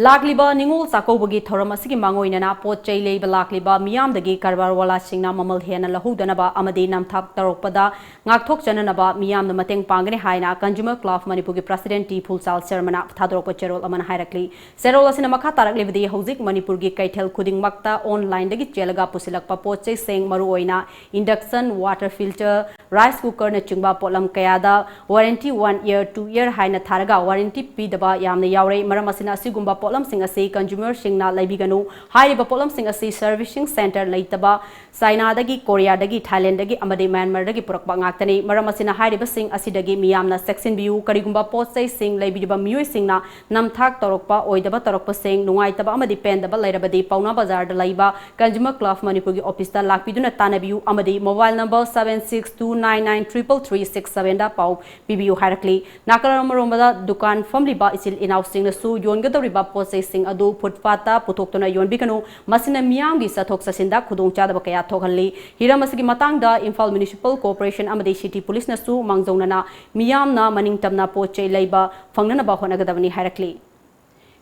ꯂꯥꯛꯂꯤꯕ ꯅꯤꯉꯣꯜ ꯆꯥꯛꯀꯧꯕꯒꯤ ꯊꯧꯔꯝ ꯑꯁꯤꯒꯤ ꯃꯥꯡꯑꯣꯏꯅꯅ ꯄꯣꯠ ꯆꯩ ꯂꯩꯕ ꯂꯥꯛꯂꯤꯕ ꯃꯤꯌꯥꯝꯗꯒꯤ ꯀꯔꯕꯥꯔ ꯋꯥꯂꯥꯁꯤꯡꯅ ꯃꯃꯜ ꯍꯦꯟꯅ ꯂꯧꯍꯧꯗꯅꯕ ꯑꯃꯗꯤ ꯅꯝꯊꯥꯛ ꯇꯧꯔꯛꯄꯗ ꯉꯥꯛꯊꯣꯛꯆꯅꯅꯕ ꯃꯤꯌꯥꯝꯅ ꯃꯇꯦꯡ ꯄꯥꯡꯒꯅꯤ ꯍꯥꯏꯅ Consumer Club ꯃꯅꯤꯄꯨꯔꯒꯤ president ꯇꯤ ꯐꯨꯜꯆꯥꯜ ꯁꯔꯃꯅ ꯊꯥꯗꯣꯔꯛꯄ ꯆꯦꯔꯣꯜ ꯑꯃꯅ ꯍꯥꯏꯔꯛꯂꯤ꯫ ꯆꯦꯔꯣꯜ ꯑꯁꯤꯅ ꯃꯈꯥ ꯇꯥꯔꯛꯂꯤꯕꯗꯤ ꯍꯧꯖꯤꯛ ꯃꯅꯤꯄꯨꯔꯒꯤ ꯀꯩꯊꯦꯜ ꯈꯨꯗꯤꯡꯃꯛꯇ online ꯗꯒꯤ ꯆꯦꯜꯂꯒ ꯄꯨꯁꯤꯜꯂꯛꯄ ꯄꯣꯠ ꯆꯩꯁꯤꯡ ꯃꯔꯨꯑꯣꯏꯅ induction, water filter, rice cooker ꯅꯆꯤꯡꯕ ꯄꯣꯠꯂꯝ ꯀꯌꯥꯗ warranty one year, two year ꯍꯥꯏꯅ ꯊꯥꯔꯒ warranty ꯄꯤꯗꯕ ꯌꯥꯝꯅ ꯌꯥꯎꯔꯦ꯫ ꯃꯔꯝ ꯑꯁꯤꯅ ꯑꯁꯤꯒꯨꯝꯕ ꯄꯣꯠꯂꯝꯁꯤꯡ ꯑꯁꯤ consumer ꯁꯤꯡꯅ ꯂꯩꯕꯤꯒꯅꯨ꯫ ꯍꯥꯏꯔꯤꯕ ꯄꯣꯠꯂꯝꯁꯤꯡ ꯑꯁꯤ servicing centre ꯂꯩꯇꯕ, ꯆꯥꯏꯅꯥꯗꯒꯤ, ꯀꯣꯔꯤꯌꯥꯗꯒꯤ, ꯊꯥꯏꯂꯦꯟꯗꯒꯤ ꯑꯃꯗꯤ ꯃ꯭ꯌꯥꯟꯃꯥꯔꯗꯒꯤ ꯄꯨꯔꯛꯄ ꯉꯥꯛꯇꯅꯤ꯫ ꯃꯔꯝ ꯑꯁꯤꯅ ꯍꯥꯏꯔꯤꯕꯁꯤꯡ ꯑꯁꯤꯗꯒꯤ ꯃꯤꯌꯥꯝꯅ ꯆꯦꯛꯁꯤꯟꯕꯤꯌꯨ꯫ ꯀꯔꯤꯒꯨꯝꯕ ꯄꯣꯠ ꯆꯩꯁꯤꯡ ꯂꯩꯕꯤꯔꯤꯕ ꯃꯤꯑꯣꯏꯁꯤꯡꯅ ꯅꯝꯊꯥꯛ ꯇꯧꯔꯛꯄ, ꯑꯣꯏꯗꯕ ꯇꯧꯔꯛꯄꯁꯤꯡ, ꯅꯨꯡꯉꯥꯏꯇꯕ ꯑꯃꯗꯤ ꯄꯦꯟꯗꯕ ꯂꯩꯔꯕꯗꯤ ꯄꯥꯎꯅꯥ ꯕꯖꯥꯔꯗ ꯂꯩꯕ Consumer Club ꯃꯅꯤꯄꯨꯔꯒꯤ office ꯇ ꯂꯥꯛꯄꯤꯗꯨꯅ ꯇꯥꯟꯅꯕꯤꯌꯨ ꯑꯃꯗꯤ mobile number seven six two nine nine triple three six seven ꯗ ꯄꯥꯎ ꯄꯤꯕꯤꯌꯨ ꯍꯥꯏꯔꯛꯂꯤ꯫ ꯅꯥꯀꯜ ꯑꯃꯔꯣꯝꯗ ꯗꯨꯀꯥꯟ ꯐꯝꯂꯤꯕ ꯏꯆꯤꯜ ꯏꯅꯥꯎꯁꯤꯡꯅꯁꯨ ꯌꯣꯟꯒꯗꯧꯔꯤꯕ ꯄꯣꯠ ꯆꯩꯁꯤꯡ ꯑꯗꯨ footpath ꯇ ꯄꯨꯊꯣꯛꯇꯨꯅ ꯌꯣꯟꯕꯤꯒꯅꯨ꯫ ꯃꯁꯤꯅ ꯃꯤꯌꯥꯝꯒꯤ ꯆꯠꯊꯣꯛ ꯆꯠꯁꯤꯟꯗ ꯈꯨꯗꯣꯡꯆꯥꯗꯕ ꯀꯌꯥ ꯊꯣꯛꯍꯜꯂꯤ꯫ ꯍꯤꯔꯝ ꯑꯁꯤꯒꯤ ꯃꯇꯥꯡꯗ Imphal Municipal Corporation ꯑꯃꯗꯤ City Police ꯅꯁꯨ ꯃꯥꯡꯖꯧꯅꯅ ꯃꯤꯌꯥꯝꯅ ꯃꯅꯤꯡꯇꯝꯅ ꯄꯣꯠ ꯆꯩ ꯂꯩꯕ ꯐꯪꯅꯅꯕ ꯍꯣꯠꯅꯒꯗꯕꯅꯤ ꯍꯥꯏꯔꯛꯂꯤ꯫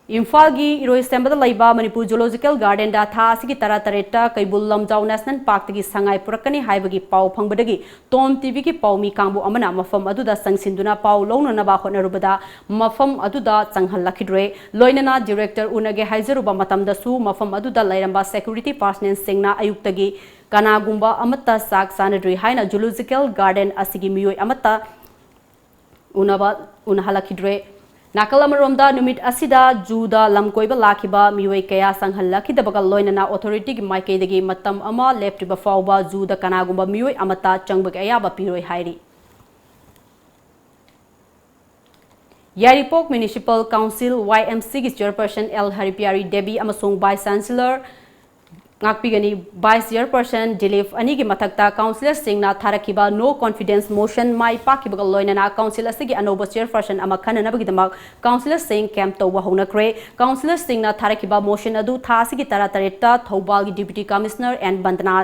ꯏꯝꯐꯥꯜꯒꯤ ꯏꯔꯣꯏꯁꯦꯝꯕꯗ ꯂꯩꯕ ꯃꯅꯤꯄꯨꯔ ꯖꯨꯂꯣꯖꯤꯀꯦꯜ ꯒꯥꯔꯗꯦꯟꯗ ꯊꯥ ꯑꯁꯤꯒꯤ ꯇꯔꯥ ꯇꯔꯦꯠꯇ ꯀꯩꯕꯨꯜ ꯂꯝꯖꯥꯎ ꯅꯦꯁꯅꯦꯜ ꯄꯥꯔꯛꯇꯒꯤ ꯁꯉꯥꯏ ꯄꯨꯔꯛꯀꯅꯤ ꯍꯥꯏꯕꯒꯤ ꯄꯥꯎ ꯐꯪꯕꯗꯒꯤ ꯇꯣꯝ ꯇꯤꯚꯤꯒꯤ ꯄꯥꯎꯃꯤ ꯀꯥꯡꯕꯨ ꯑꯃꯅ ꯃꯐꯝ ꯑꯗꯨꯗ ꯆꯪꯁꯤꯟꯗꯨꯅ ꯄꯥꯎ ꯂꯧꯅꯅꯕ ꯍꯣꯠꯅꯔꯨꯕꯗ ꯃꯐꯝ ꯑꯗꯨꯗ ꯆꯪꯍꯜꯂꯛꯈꯤꯗ꯭ꯔꯦ꯫ ꯂꯣꯏꯅꯅ ꯗꯤꯔꯦꯛꯇꯔ ꯎꯅꯒꯦ ꯍꯥꯏꯖꯔꯨꯕ ꯃꯇꯝꯗꯁꯨ ꯃꯐꯝ ꯑꯗꯨꯗ ꯂꯩꯔꯝꯕ ꯁꯦꯀ꯭ꯌꯨꯔꯤꯇꯤ ꯄꯥꯔꯁꯅꯦꯜꯁꯤꯡꯅ ꯑꯌꯨꯛꯇꯒꯤ ꯀꯅꯥꯒꯨꯝꯕ ꯑꯃꯠꯇ ꯆꯥꯛ ꯆꯥꯅꯗ꯭ꯔꯤ ꯍꯥꯏꯅ ꯖꯨꯂꯣꯖꯤꯀꯦꯜ ꯒꯥꯔꯗꯦꯟ ꯑꯁꯤꯒꯤ ꯃꯤꯑꯣꯏ ꯑꯃꯠꯇ ꯎꯅꯕ ꯎꯅꯍꯜꯂꯛꯈꯤꯗ꯭ꯔꯦ꯫ ꯅꯥꯀꯜ ꯑꯃꯔꯣꯝꯗ ꯅꯨꯃꯤꯠ ꯑꯁꯤꯗ ꯖꯨꯗ ꯂꯝ ꯀꯣꯏꯕ ꯂꯥꯛꯈꯤꯕ ꯃꯤꯑꯣꯏ ꯀꯌꯥ ꯆꯪꯍꯜꯂꯛꯈꯤꯗꯕꯒ ꯂꯣꯏꯅꯅ ꯑꯣꯊꯣꯔꯤꯇꯤꯒꯤ ꯃꯥꯏꯀꯩꯗꯒꯤ ꯃꯇꯝ ꯑꯃ ꯂꯦꯞꯇ꯭ꯔꯤꯕ ꯐꯥꯎꯕ ꯖꯨꯗ ꯀꯅꯥꯒꯨꯝꯕ ꯃꯤꯑꯣꯏ ꯑꯃꯠꯇ ꯆꯪꯕꯒꯤ ꯑꯌꯥꯕ ꯄꯤꯔꯣꯏ ꯍꯥꯏꯔꯤ꯫ ꯌꯥꯏꯔꯤꯄꯣꯛ ꯃ꯭ꯌꯨꯅꯤꯁꯤꯄꯥꯜ ꯀꯥꯎꯟꯁꯤꯜ, ꯋꯥꯏ ꯑꯦꯝ ꯁꯤꯒꯤ ꯆꯤꯌꯔꯄꯔꯁꯟ ꯑꯦꯜ ꯍꯔꯤꯄꯤꯌꯥꯔꯤ ꯗꯦꯕꯤ ꯑꯃꯁꯨꯡ ꯚꯥꯏꯁ ꯆꯥꯟꯁꯦꯂꯔ ꯉꯥꯛꯄꯤꯒꯅꯤ꯫ ꯚꯥꯏꯁ ꯆꯤꯌꯔꯄꯔꯁꯟ ꯗꯤꯂꯤꯞ ꯑꯅꯤꯒꯤ ꯃꯊꯛꯇ ꯀꯥꯎꯟꯁꯤꯂꯔꯁꯤꯡꯅ ꯊꯥꯔꯛꯈꯤꯕ ꯅꯣ ꯀꯣꯟꯐꯤꯗꯦꯟꯁ ꯃꯣꯁꯟ ꯃꯥꯏ ꯄꯥꯛꯈꯤꯕꯒ ꯂꯣꯏꯅꯅ ꯀꯥꯎꯟꯁꯤꯜ ꯑꯁꯤꯒꯤ ꯑꯅꯧꯕ ꯆꯤꯌꯔꯄꯔꯁꯟ ꯑꯃ ꯈꯟꯅꯅꯕꯒꯤꯗꯃꯛ ꯀꯥꯎꯟꯁꯤꯂꯔꯁꯤꯡ ꯀꯦꯝꯞ ꯇꯧꯕ ꯍꯧꯅꯈ꯭ꯔꯦ꯫ ꯀꯥꯎꯟꯁꯤꯂꯔꯁꯤꯡꯅ ꯊꯥꯔꯛꯈꯤꯕ ꯃꯣꯁꯟ ꯑꯗꯨ ꯊꯥ ꯑꯁꯤꯒꯤ ꯇꯔꯥ ꯇꯔꯦꯠꯇ ꯊꯧꯕꯥꯜꯒꯤ deputy commissioner and Vandana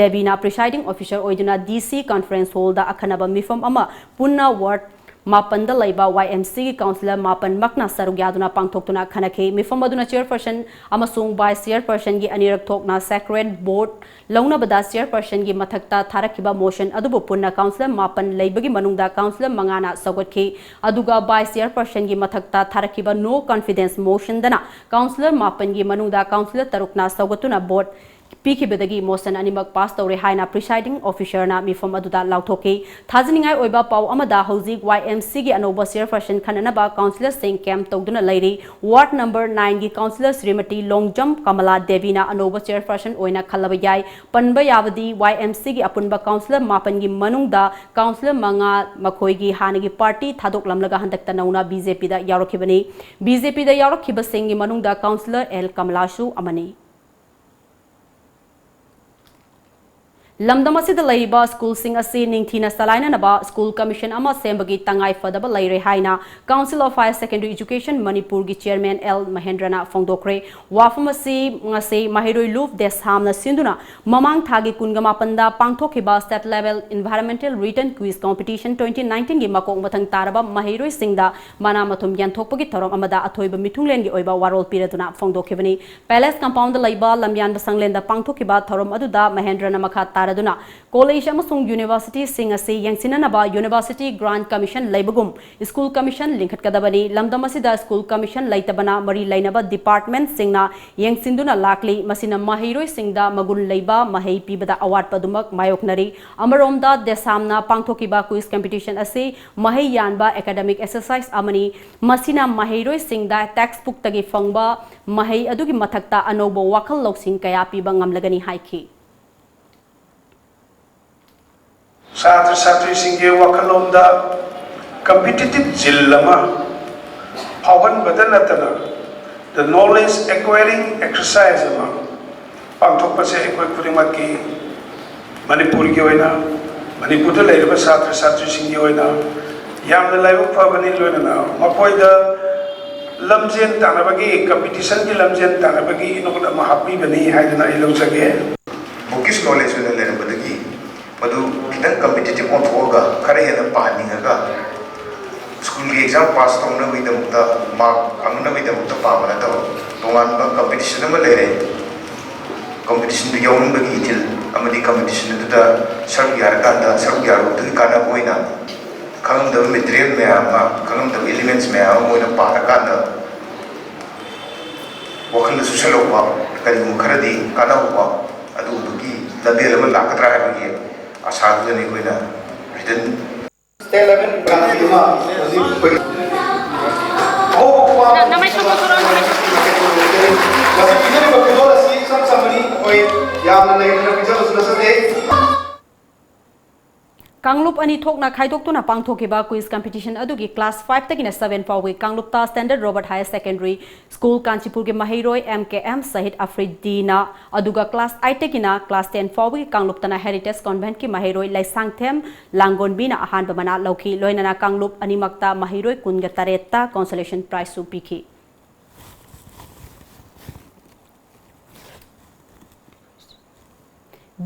ꯗꯦꯕꯤꯅ ꯄ꯭ꯔꯤꯁꯥꯏꯗꯤꯡ officer ꯑꯣꯏꯗꯨꯅ ꯗꯤ ꯁꯤ ꯀꯟꯐꯔꯦꯟꯁ ꯍꯣꯜꯗ ꯑꯈꯟꯅꯕ ꯃꯤꯐꯝ ꯑꯃ ꯄꯨꯟꯅ ꯋꯥꯔꯗ ꯃꯥꯄꯟꯗ ꯂꯩꯕ ꯋꯥꯏ ꯑꯦꯝ ꯁꯤꯒꯤ ꯀꯥꯎꯟꯁꯤꯂꯔ ꯃꯥꯄꯟꯃꯛꯅ ꯁꯔꯨꯛ ꯌꯥꯗꯨꯅ ꯄꯥꯡꯊꯣꯛꯇꯨꯅ ꯈꯟꯅꯈꯤ꯫ ꯃꯤꯐꯝ ꯑꯗꯨꯅ ꯆꯤꯌꯔꯄꯔꯁꯟ ꯑꯃꯁꯨꯡ ꯚꯥꯏꯁ ꯆꯤꯌꯔꯄꯔꯁꯟꯒꯤ ꯑꯅꯤꯔꯛ ꯊꯣꯛꯅ ꯁꯦꯀ꯭ꯔꯦꯠ ꯚꯣꯠ ꯂꯧꯅꯕꯗ ꯆꯤꯌꯔꯄꯔꯁꯟꯒꯤ ꯃꯊꯛꯇ ꯊꯥꯔꯛꯈꯤꯕ ꯃꯣꯁꯟ ꯑꯗꯨꯕꯨ ꯄꯨꯟꯅ ꯀꯥꯎꯟꯁꯤꯂꯔ ꯃꯥꯄꯟ ꯂꯩꯕꯒꯤ ꯃꯅꯨꯡꯗ ꯀꯥꯎꯟꯁꯤꯂꯔ ꯃꯉꯥꯅ ꯁꯧꯒꯠꯈꯤ꯫ ꯑꯗꯨꯒ ꯚꯥꯏꯁ ꯆꯤꯌꯔꯄꯔꯁꯟꯒꯤ ꯃꯊꯛꯇ ꯊꯥꯔꯛꯈꯤꯕ ꯅꯣ ꯀꯟꯐꯤꯗꯦꯟꯁ ꯃꯣꯁꯟꯗꯅ ꯀꯥꯎꯟꯁꯤꯂꯔ ꯃꯥꯄꯟꯒꯤ ꯃꯅꯨꯡꯗ ꯀꯥꯎꯟꯁꯤꯂꯔ ꯇꯔꯨꯛꯅ ꯁꯧꯒꯠꯇꯨꯅ ꯚꯣꯠ ꯄꯤꯈꯤꯕꯗꯒꯤ ꯃꯣꯁꯟ ꯑꯅꯤꯃꯛ ꯄꯥꯁ ꯇꯧꯔꯦ ꯍꯥꯏꯅ ꯄ꯭ꯔꯤꯁꯥꯏꯗꯤꯡ ꯑꯣꯐꯤꯁꯔꯅ ꯃꯤꯐꯝ ꯑꯗꯨꯗ ꯂꯥꯎꯊꯣꯛꯈꯤ꯫ ꯊꯥꯖꯅꯤꯡꯉꯥꯏ ꯑꯣꯏꯕ ꯄꯥꯎ ꯑꯃꯗ ꯍꯧꯖꯤꯛ ꯋꯥꯏ ꯑꯦꯝ ꯁꯤꯒꯤ ꯑꯅꯧꯕ ꯆꯤꯌꯔꯄꯔꯁꯟ ꯈꯟꯅꯅꯕ ꯀꯥꯎꯟꯁꯤꯂꯔꯁꯤꯡ ꯀꯦꯝꯞ ꯇꯧꯗꯨꯅ ꯂꯩꯔꯤ꯫ ꯋꯥꯔꯗ ꯅꯝꯕꯔ ꯅꯥꯏꯟꯒꯤ ꯀꯥꯎꯟꯁꯤꯂꯔ ꯁ꯭ꯔꯤꯃꯇꯤ ꯂꯣꯡꯖꯝ ꯀꯃꯂꯥ ꯗꯦꯕꯤꯅ ꯑꯅꯧꯕ ꯆꯤꯌꯔꯄꯔꯁꯟ ꯑꯣꯏꯅ ꯈꯜꯂꯕ ꯌꯥꯏ꯫ ꯄꯟꯕ ꯌꯥꯕꯗꯤ ꯋꯥꯏ ꯑꯦꯝ ꯁꯤꯒꯤ ꯑꯄꯨꯟꯕ ꯀꯥꯎꯟꯁꯤꯂꯔ ꯃꯥꯄꯟꯒꯤ ꯃꯅꯨꯡꯗ ꯀꯥꯎꯟꯁꯤꯂꯔ ꯃꯉꯥ ꯃꯈꯣꯏꯒꯤ ꯍꯥꯟꯅꯒꯤ ꯄꯥꯔꯇꯤ ꯊꯥꯗꯣꯛꯂꯝꯂꯒ ꯍꯟꯗꯛꯇ ꯅꯧꯅ ꯕꯤ ꯖꯦ ꯄꯤꯗ ꯌꯥꯎꯔꯛꯈꯤꯕꯅꯤ꯫ ꯕꯤ ꯖꯦ ꯄꯤꯗ ꯌꯥꯎꯔꯛꯈꯤꯕꯁꯤꯡꯒꯤ ꯃꯅꯨꯡꯗ ꯀꯥꯎꯟꯁꯤꯂꯔ ꯑꯦꯜ ꯀꯃꯂꯥꯁꯨ ꯑꯃꯅꯤ꯫ ꯂꯝꯗꯝ ꯑꯁꯤꯗ ꯂꯩꯔꯤꯕ ꯁ꯭ꯀꯨꯜꯁꯤꯡ ꯑꯁꯤ ꯅꯤꯡꯊꯤꯅ ꯆꯂꯥꯏꯅꯅꯕ ꯁ꯭ꯀꯨꯜ ꯀꯃꯤꯁꯟ ꯑꯃ ꯁꯦꯝꯕꯒꯤ ꯇꯉꯥꯏ ꯐꯗꯕ ꯂꯩꯔꯦ ꯍꯥꯏꯅ Council of Higher Secondary Education ꯃꯅꯤꯄꯨꯔꯒꯤ ꯆꯤꯌꯔꯃꯦꯟ ꯑꯦꯜ ꯃꯍꯦꯟꯗ꯭ꯔꯅ ꯐꯣꯡꯗꯣꯛꯈ꯭ꯔꯦ꯫ ꯋꯥꯐꯝ ꯑꯁꯤ ꯉꯁꯤ ꯃꯍꯩꯔꯣꯏ ꯂꯨꯞ ꯗꯦꯁꯥꯝꯅ ꯁꯤꯟꯗꯨꯅ ꯃꯃꯥꯡ ꯊꯥꯒꯤ ꯀꯨꯟꯒ ꯃꯥꯄꯟꯗ ꯄꯥꯡꯊꯣꯛꯈꯤꯕ State Level Environmental Written Quiz Competition twenty nineteen ꯒꯤ ꯃꯀꯣꯛ ꯃꯊꯪ ꯇꯥꯔꯕ ꯃꯍꯩꯔꯣꯏꯁꯤꯡꯗ ꯃꯅꯥ ꯃꯊꯨꯝ ꯌꯦꯟꯊꯣꯛꯄꯒꯤ ꯊꯧꯔꯝ ꯑꯃꯗ ꯑꯊꯣꯏꯕ ꯃꯤꯊꯨꯡꯂꯦꯟꯒꯤ ꯑꯣꯏꯕ ꯋꯥꯔꯣꯜ ꯄꯤꯔꯗꯨꯅ ꯐꯣꯡꯗꯣꯛꯈꯤꯕꯅꯤ꯫ Palace Compound ꯗ ꯂꯩꯕ ꯂꯝꯌꯥꯟꯕ ꯁꯪꯂꯦꯟꯗ ꯄꯥꯡꯊꯣꯛꯈꯤꯕ ꯊꯧꯔꯝ ꯑꯗꯨꯗ ꯃꯍꯦꯟꯗ꯭ꯔꯅ ꯃꯈꯥ ꯇꯥꯔꯗꯨꯅ, ꯀꯣꯂꯦꯖ ꯑꯃꯁꯨꯡ ꯌꯨꯅꯤꯚꯔꯁꯤꯇꯤꯁꯤꯡ ꯑꯁꯤ ꯌꯦꯡꯁꯤꯟꯅꯅꯕ University Grant Commission ꯂꯩꯕꯒꯨꯝ ꯁ꯭ꯀꯨꯜ ꯀꯃꯤꯁꯟ ꯂꯤꯡꯈꯠꯀꯗꯕꯅꯤ꯫ ꯂꯝꯗꯝ ꯑꯁꯤꯗ ꯁ꯭ꯀꯨꯜ ꯀꯃꯤꯁꯟ ꯂꯩꯇꯕꯅ ꯃꯔꯤ ꯂꯩꯅꯕ ꯗꯤꯄꯥꯔꯠꯃꯦꯟꯠꯁꯤꯡꯅ ꯌꯦꯡꯁꯤꯟꯗꯨꯅ ꯂꯥꯛꯂꯤ꯫ ꯃꯁꯤꯅ ꯃꯍꯩꯔꯣꯏꯁꯤꯡꯗ ꯃꯒꯨꯟ ꯂꯩꯕ ꯃꯍꯩ ꯄꯤꯕꯗ ꯑꯋꯥꯠꯄ ꯑꯗꯨꯃꯛ ꯃꯥꯌꯣꯛꯅꯔꯤ꯫ ꯑꯃꯔꯣꯝꯗ, ꯗꯦꯁꯥꯝꯅ ꯄꯥꯡꯊꯣꯛꯈꯤꯕ ꯀ꯭ꯋꯤꯖ ꯀꯝꯄꯤꯇꯤꯁꯟ ꯑꯁꯤ ꯃꯍꯩ ꯌꯥꯟꯕ ꯑꯦꯀꯥꯗꯃꯤꯛ ꯑꯦꯛꯁꯔꯁꯥꯏꯖ ꯑꯃꯅꯤ꯫ ꯃꯁꯤꯅ ꯃꯍꯩꯔꯣꯏꯁꯤꯡꯗ ꯇꯦꯛꯁ ꯕꯨꯛꯇꯒꯤ ꯐꯪꯕ ꯃꯍꯩ ꯑꯗꯨꯒꯤ ꯃꯊꯛꯇ ꯑꯅꯧꯕ ꯋꯥꯈꯜ ꯂꯧꯁꯤꯡ ꯀꯌꯥ ꯄꯤꯕ ꯉꯝꯂꯒꯅꯤ ꯍꯥꯏꯈꯤ꯫ ꯁꯥꯇ꯭ꯔ ꯁꯥꯇ꯭ꯔꯤꯁꯤꯡꯒꯤ ꯋꯥꯈꯜꯂꯣꯟꯗ ꯀꯝꯄꯤꯇꯤꯇꯤꯞ ꯖꯤꯜ ꯑꯃ ꯐꯥꯎꯍꯟꯕꯗ ꯅꯠꯇꯅ, the knowledge acquiring exercise ꯑꯃ ꯄꯥꯡꯊꯣꯛꯄꯁꯦ ꯑꯩꯈꯣꯏ ꯈꯨꯗꯤꯡꯃꯛꯀꯤ, ꯃꯅꯤꯄꯨꯔꯒꯤ ꯑꯣꯏꯅ, ꯃꯅꯤꯄꯨꯔꯗ ꯂꯩꯔꯤꯕ ꯁꯥꯇ꯭ꯔ ꯁꯥꯇ꯭ꯔꯤꯁꯤꯡꯒꯤ ꯑꯣꯏꯅ ꯌꯥꯝꯅ ꯂꯥꯏꯕꯛ ꯐꯕꯅꯤ꯫ ꯂꯣꯏꯅꯅ ꯃꯈꯣꯏꯗ ꯂꯝꯖꯦꯟ ꯇꯥꯟꯅꯕꯒꯤ, ꯀꯝꯄꯤꯇꯤꯁꯟꯒꯤ ꯂꯝꯖꯦꯟ ꯇꯥꯟꯅꯕꯒꯤ ꯏꯅꯣꯠ ꯑꯃ ꯍꯥꯞꯄꯤꯕꯅꯤ ꯍꯥꯏꯗꯅ ꯑꯩ ꯂꯧꯖꯒꯦ꯫ ꯕꯨꯛꯀꯤꯁ ꯅꯣꯂꯦꯖ ꯑꯣꯏꯅ ꯂꯩꯔꯝꯕꯗꯒꯤ ꯃꯗꯨ ꯈꯤꯇꯪ ꯀꯝꯄꯤꯇꯤꯇꯤꯞ ꯑꯣꯟꯊꯣꯛꯑꯒ ꯈꯔ ꯍꯦꯟꯅ ꯄꯥꯍꯟꯅꯤꯡꯉꯒ ꯁ꯭ꯀꯨꯜꯒꯤ ꯑꯦꯛꯖꯥꯝ ꯄꯥꯁ ꯇꯧꯅꯕꯒꯤꯗꯃꯛꯇ, ꯃꯥꯔꯛ ꯐꯪꯅꯕꯒꯤꯗꯃꯛꯇ ꯄꯥꯕ ꯅꯠꯇꯕ, ꯇꯣꯉꯥꯟꯕ ꯀꯝꯄꯤꯇꯤꯁꯟ ꯑꯃ ꯂꯩꯔꯦ꯫ ꯀꯝꯄꯤꯇꯤꯁꯟꯗꯨ ꯌꯥꯎꯅꯤꯡꯕꯒꯤ ꯏꯊꯤꯜ ꯑꯃꯗꯤ ꯀꯝꯄꯤꯇꯤꯁꯟ ꯑꯗꯨꯗ ꯁꯔꯨꯛ ꯌꯥꯔꯀꯥꯟꯗ ꯁꯔꯨꯛ ꯌꯥꯔꯨꯕꯗꯨꯒꯤ ꯀꯥꯟꯅꯕ ꯑꯣꯏꯅ ꯈꯪꯉꯝꯗꯕ ꯃꯦꯇꯔꯤꯌꯦꯜ ꯃꯌꯥꯝ ꯑꯃ, ꯈꯪꯉꯝꯗꯕ ꯏꯂꯤꯃꯦꯟꯁ ꯃꯌꯥꯝ ꯑꯃ ꯑꯣꯏꯅ ꯄꯥꯔꯀꯥꯟꯗ ꯋꯥꯈꯜꯗ ꯆꯨꯁꯜꯍꯧꯕ, ꯀꯔꯤꯒꯨꯝꯕ ꯈꯔꯗꯤ ꯀꯥꯟꯅꯍꯧꯕ, ꯑꯗꯨꯒꯨꯝꯕꯒꯤ ꯂꯝꯕꯦꯜ ꯑꯃ ꯂꯥꯛꯀꯗ꯭ꯔꯥ ꯍꯥꯏꯕꯒꯤ ꯑꯁꯥꯗꯨꯗꯅꯤ ꯑꯩꯈꯣꯏꯅ ꯔꯤꯇꯟ ꯁ꯭ꯇꯦꯠ ꯂꯦꯚꯦꯜ ꯀꯥꯟꯅꯕꯤ ꯑꯃ ꯍꯧꯖꯤꯛ ꯑꯩꯈꯣꯏ ꯑꯍꯧꯕ ꯈꯨꯕꯥꯛ ꯅ-, ꯅꯃꯥꯏ ꯁꯣꯛꯄ ꯊꯣꯔꯛꯑꯣ, ꯅꯃꯥꯏ ꯁꯣꯛꯄ꯫ ꯃꯁꯤ ꯄꯤꯖꯔꯤꯕ ꯈꯨꯗꯣꯜ ꯑꯁꯤ ꯏꯆꯝ ꯆꯝꯕꯅꯤ, ꯑꯩꯈꯣꯏ ꯌꯥꯝꯅ ꯂꯩꯗꯅ ꯄꯤꯖꯕꯁꯨ ꯅꯠꯆꯗꯦ꯫ ꯀꯥꯡꯂꯨꯞ ꯑꯅꯤ ꯊꯣꯛꯅ ꯈꯥꯏꯗꯣꯛꯇꯨꯅ ꯄꯥꯡꯊꯣꯛꯈꯤꯕ quiz competition ꯑꯗꯨꯒꯤ class five ꯇꯒꯤꯅ seven ꯐꯥꯎꯕꯒꯤ ꯀꯥꯡꯂꯨꯞꯇ Standard Robert Higher Secondary School ꯀꯥꯟꯆꯤꯄꯨꯔꯒꯤ ꯃꯍꯩꯔꯣꯏ M K M Shahid Afridiꯅ, ꯑꯗꯨꯒ class eight ꯇꯒꯤꯅ class ten ꯐꯥꯎꯕꯒꯤ ꯀꯥꯡꯂꯨꯞꯇꯅ Heritage Conventꯀꯤ ꯃꯍꯩꯔꯣꯏ ꯂꯩꯁꯥꯡꯊꯦꯝ ꯂꯥꯡꯒꯣꯟꯕꯤꯅ ꯑꯍꯥꯟꯕ ꯃꯅꯥ ꯂꯧꯈꯤ꯫ ꯂꯣꯏꯅꯅ ꯀꯥꯡꯂꯨꯞ ꯑꯅꯤꯃꯛꯇ ꯃꯍꯩꯔꯣꯏ ꯀꯨꯟꯒ ꯇꯔꯦꯠꯇ consolation prizeꯁꯨ ꯄꯤꯈꯤ꯫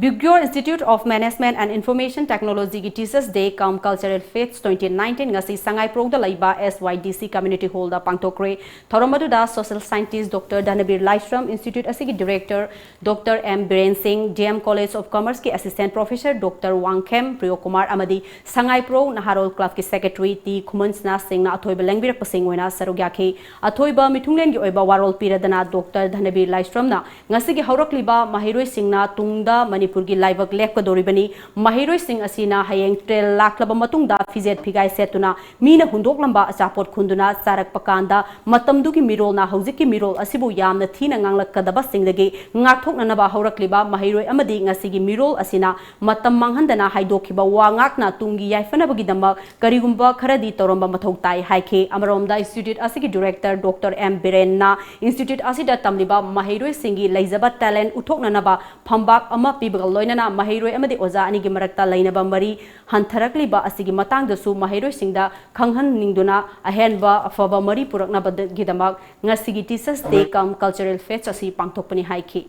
Bugeor Institute of Management and Information Technologyꯒꯤ Teachers Day cum Cultural Fest twenty nineteen ꯉꯁꯤ ꯁꯉꯥꯏꯄ꯭ꯔꯧꯗ ꯂꯩꯕ S Y D C Community Hallꯗ ꯄꯥꯡꯊꯣꯛꯈ꯭ꯔꯦ꯫ ꯊꯧꯔꯝ ꯑꯗꯨꯗ Social Scientist Doctor ꯙꯅꯕꯤꯔ ꯂꯥꯏꯁ꯭ꯔꯝ, Institute ꯑꯁꯤꯒꯤ Director Doctor M ꯕꯤꯔꯦꯟ ꯁꯤꯡ, D M College of Commerceꯀꯤ Assistant Professor Doctor Wangkhem Priyokumar ꯑꯃꯗꯤ ꯁꯉꯥꯏꯄ꯭ꯔꯧ ꯅꯍꯥꯔꯣꯜ Clubꯀꯤ Secretary T ꯈꯨꯃꯟꯁꯅꯥ ꯁꯤꯡꯅ ꯑꯊꯣꯏꯕ ꯂꯦꯡꯕꯤꯔꯛꯄꯁꯤꯡ ꯑꯣꯏꯅ ꯁꯔꯨꯛ ꯌꯥꯈꯤ꯫ ꯑꯊꯣꯏꯕ ꯃꯤꯊꯨꯡꯂꯦꯟꯒꯤ ꯑꯣꯏꯕ ꯋꯥꯔꯣꯜ ꯄꯤꯔꯗꯅ Doctor ꯙꯅꯕꯤꯔ ꯂꯥꯏꯁ꯭ꯔꯝꯅ ꯉꯁꯤꯒꯤ ꯍꯧꯔꯛꯂꯤꯕ ꯃꯍꯩꯔꯣꯏꯁꯤꯡꯅ ꯇꯨꯡꯗ ꯃꯅꯤꯄꯨꯔꯒꯤ ꯂꯥꯏꯕꯛ ꯂꯦꯞꯀꯗꯧꯔꯤꯕꯅꯤ꯫ ꯃꯍꯩꯔꯣꯏꯁꯤꯡ ꯑꯁꯤꯅ ꯍꯌꯦꯡ ꯇ꯭ꯔꯦꯜ ꯂꯥꯛꯂꯕ ꯃꯇꯨꯡꯗ ꯐꯤꯖꯦꯠ ꯐꯤꯒꯥꯏ ꯁꯦꯠꯇꯨꯅ ꯃꯤꯅ ꯍꯨꯟꯗꯣꯛꯂꯝꯕ ꯑꯆꯥꯄꯣꯠ ꯈꯨꯟꯗꯨꯅ ꯆꯥꯔꯛꯄ ꯀꯥꯟꯗ ꯃꯇꯝꯗꯨꯒꯤ ꯃꯤꯔꯣꯜꯅ ꯍꯧꯖꯤꯛꯀꯤ ꯃꯤꯔꯣꯜ ꯑꯁꯤꯕꯨ ꯌꯥꯝꯅ ꯊꯤꯅ ꯉꯥꯡꯂꯛꯀꯗꯕꯁꯤꯡꯗꯒꯤ ꯉꯥꯛꯊꯣꯛꯅꯅꯕ ꯍꯧꯔꯛꯂꯤꯕ ꯃꯍꯩꯔꯣꯏ ꯑꯃꯗꯤ ꯉꯁꯤꯒꯤ ꯃꯤꯔꯣꯜ ꯑꯁꯤꯅ ꯃꯇꯝ ꯃꯥꯡꯍꯟꯗꯅ ꯍꯥꯏꯗꯣꯛꯈꯤꯕ ꯋꯥ ꯉꯥꯛꯅ ꯇꯨꯡꯒꯤ ꯌꯥꯏꯐꯅꯕꯒꯤꯗꯃꯛ ꯀꯔꯤꯒꯨꯝꯕ ꯈꯔꯗꯤ ꯇꯧꯔꯝꯕ ꯃꯊꯧ ꯇꯥꯏ ꯍꯥꯏꯈꯤ꯫ ꯑꯃꯔꯣꯝꯗ Institute ꯑꯁꯤꯒꯤ Director Doctor M ꯕꯤꯔꯦꯟꯅ Institute ꯑꯁꯤꯗ ꯇꯝꯂꯤꯕ ꯃꯍꯩꯔꯣꯏꯁꯤꯡꯒꯤ ꯂꯩꯖꯕ talent ꯎꯠꯊꯣꯛꯅꯅꯕ ꯐꯝꯕꯥꯛ ꯑꯃ ꯄꯤꯕꯒ ꯂꯣꯏꯅꯅ ꯃꯍꯩꯔꯣꯏ ꯑꯃꯗꯤ ꯑꯣꯖꯥ ꯑꯅꯤꯒꯤ ꯃꯔꯛꯇ ꯂꯩꯅꯕ ꯃꯔꯤ ꯍꯟꯊꯔꯛꯂꯤꯕ ꯑꯁꯤꯒꯤ ꯃꯇꯥꯡꯗꯁꯨ ꯃꯍꯩꯔꯣꯏꯁꯤꯡꯗ ꯈꯪꯍꯟꯅꯤꯡꯗꯨꯅ ꯑꯍꯦꯟꯕ ꯑꯐꯕ ꯃꯔꯤ ꯄꯨꯔꯛꯅꯕꯒꯤꯗꯃꯛ ꯉꯁꯤꯒꯤ Teachers Day cum Cultural Fest ꯑꯁꯤ ꯄꯥꯡꯊꯣꯛꯄꯅꯤ ꯍꯥꯏꯈꯤ꯫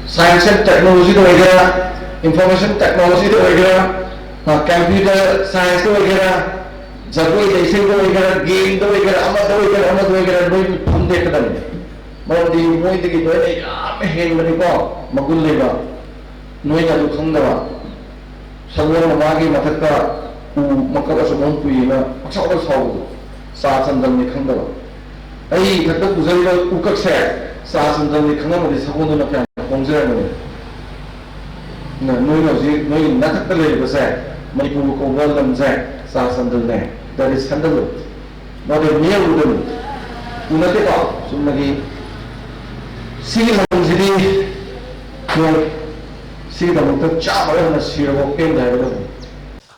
Science and Technologyꯗ ꯑꯣꯏꯒꯦꯔꯥ, Information Technologyꯗ ꯑꯣꯏꯒꯦꯔꯥ, Computer Scienceꯇ ꯑꯣꯏꯒꯦꯔꯥ, ꯖꯒꯣꯏꯗ ꯏꯁꯩꯗ ꯑꯣꯏꯒꯦꯔꯥ, gameꯗ ꯑꯣꯏꯒꯦꯔꯥ, ꯑꯃꯗ ꯑꯣꯏꯒꯦꯔꯥ, ꯑꯃꯗ ꯑꯣꯏꯒꯦꯔꯥ, ꯅꯣꯏ ꯐꯝꯗꯦꯛꯀꯗꯕꯅꯤ꯫ ꯃꯔꯝꯗꯤ ꯃꯣꯏꯗꯒꯤ ꯅꯣꯏꯅ ꯌꯥꯝꯅ ꯍꯦꯟꯕꯅꯤꯀꯣ, ꯃꯒꯨꯟ ꯂꯩꯕ꯫ ꯅꯣꯏꯅ ꯑꯗꯨ ꯈꯪꯗꯕ꯫ ꯁꯒꯣꯜ ꯃꯃꯥꯒꯤ ꯃꯊꯛꯇ ꯎ ꯃꯀꯛ ꯑꯆꯧꯕ ꯑꯃ ꯄꯨꯏꯌꯦꯅ ꯄꯪꯁꯥꯎꯗ ꯁꯥꯎꯕꯗꯣ꯫ ꯆꯥ ꯆꯟꯗꯜꯅꯤ ꯈꯪꯗꯕ꯫ ꯑꯩ ꯏꯊꯛꯇ ꯄꯨꯖꯔꯤꯕ ꯎꯀꯛꯁꯦ ꯆꯥ ꯆꯟꯗꯜꯅꯤ ꯈꯪꯉꯝꯃꯗꯤ ꯁꯒꯣꯜꯗꯨꯅ ꯀꯌꯥꯝ ꯍꯣꯡꯖꯔꯝꯒꯅꯤ꯫ ꯅ-, ꯅꯣꯏꯅ ꯍꯧꯖꯤꯛ ꯅꯣꯏꯒꯤ ꯅꯊꯛꯇ ꯂꯩꯔꯤꯕꯁꯦ ꯃꯅꯤꯄꯨꯔ ꯀꯧꯕ ꯂꯝꯁꯦ ꯆꯥ ꯆꯟꯗꯜꯅꯦ꯫ That is sandalwood. Not a mere wooden. ꯎ ꯅꯠꯇꯦꯀꯣ, ꯆꯨꯝꯅꯒꯤ ꯁꯤꯒꯤ ꯂꯝꯁꯤꯗꯤ ꯅꯣꯏ ꯁꯤꯒꯤꯗꯃꯛꯇ ꯆꯥꯝꯃꯔꯛ ꯍꯟꯅ ꯁꯤꯔꯕ ꯄꯦꯟꯗꯦ ꯍꯥꯏꯒꯗꯕꯅꯤ꯫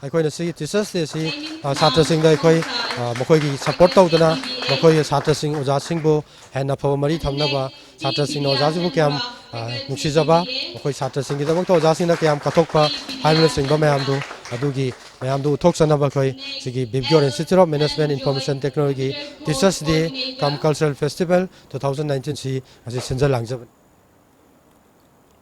ꯑꯩꯈꯣꯏꯅ ꯁꯤꯒꯤ Teachers' Day ꯑꯁꯤ, ꯑ, ꯁꯥꯇ꯭ꯔꯁꯤꯡꯗ ꯑꯩꯈꯣꯏ, ꯑ, ꯃꯈꯣꯏꯒꯤ support ꯇꯧꯗꯨꯅ, ꯃꯈꯣꯏꯒꯤ ꯁꯥꯇ꯭ꯔꯁꯤꯡ, ꯑꯣꯖꯥꯁꯤꯡꯕꯨ ꯍꯦꯟꯅ ꯑꯐꯕ ꯃꯔꯤ ꯊꯝꯅꯕ, ꯁꯥꯇ꯭ꯔꯁꯤꯡꯅ ꯑꯣꯖꯥꯁꯤꯕꯨ ꯀꯌꯥꯝ, ꯑ, ꯅꯨꯡꯁꯤꯖꯕ, ꯃꯈꯣꯏ ꯁꯥꯇ꯭ꯔꯁꯤꯡꯒꯤꯗꯃꯛꯇ ꯑꯣꯖꯥꯁꯤꯡꯅ ꯀꯌꯥꯝ ꯀꯠꯊꯣꯛꯄ ꯍꯥꯏꯕꯅꯆꯤꯡꯕ ꯃꯌꯥꯝꯗꯨ, ꯑꯗꯨꯒꯤ ꯃꯌꯥꯝꯗꯨ ꯎꯠꯊꯣꯛꯆꯅꯕ ꯑꯩꯈꯣꯏ ꯁꯤꯒꯤ ꯕꯤꯞꯒ꯭ꯌꯣꯔ Institute of Management Information Technology Teachers' Day cum Cultural Festival two thousand nineteen ꯁꯤ ꯉꯁꯤ ꯁꯤꯟꯖ ꯂꯥꯡꯖꯕꯅꯤ꯫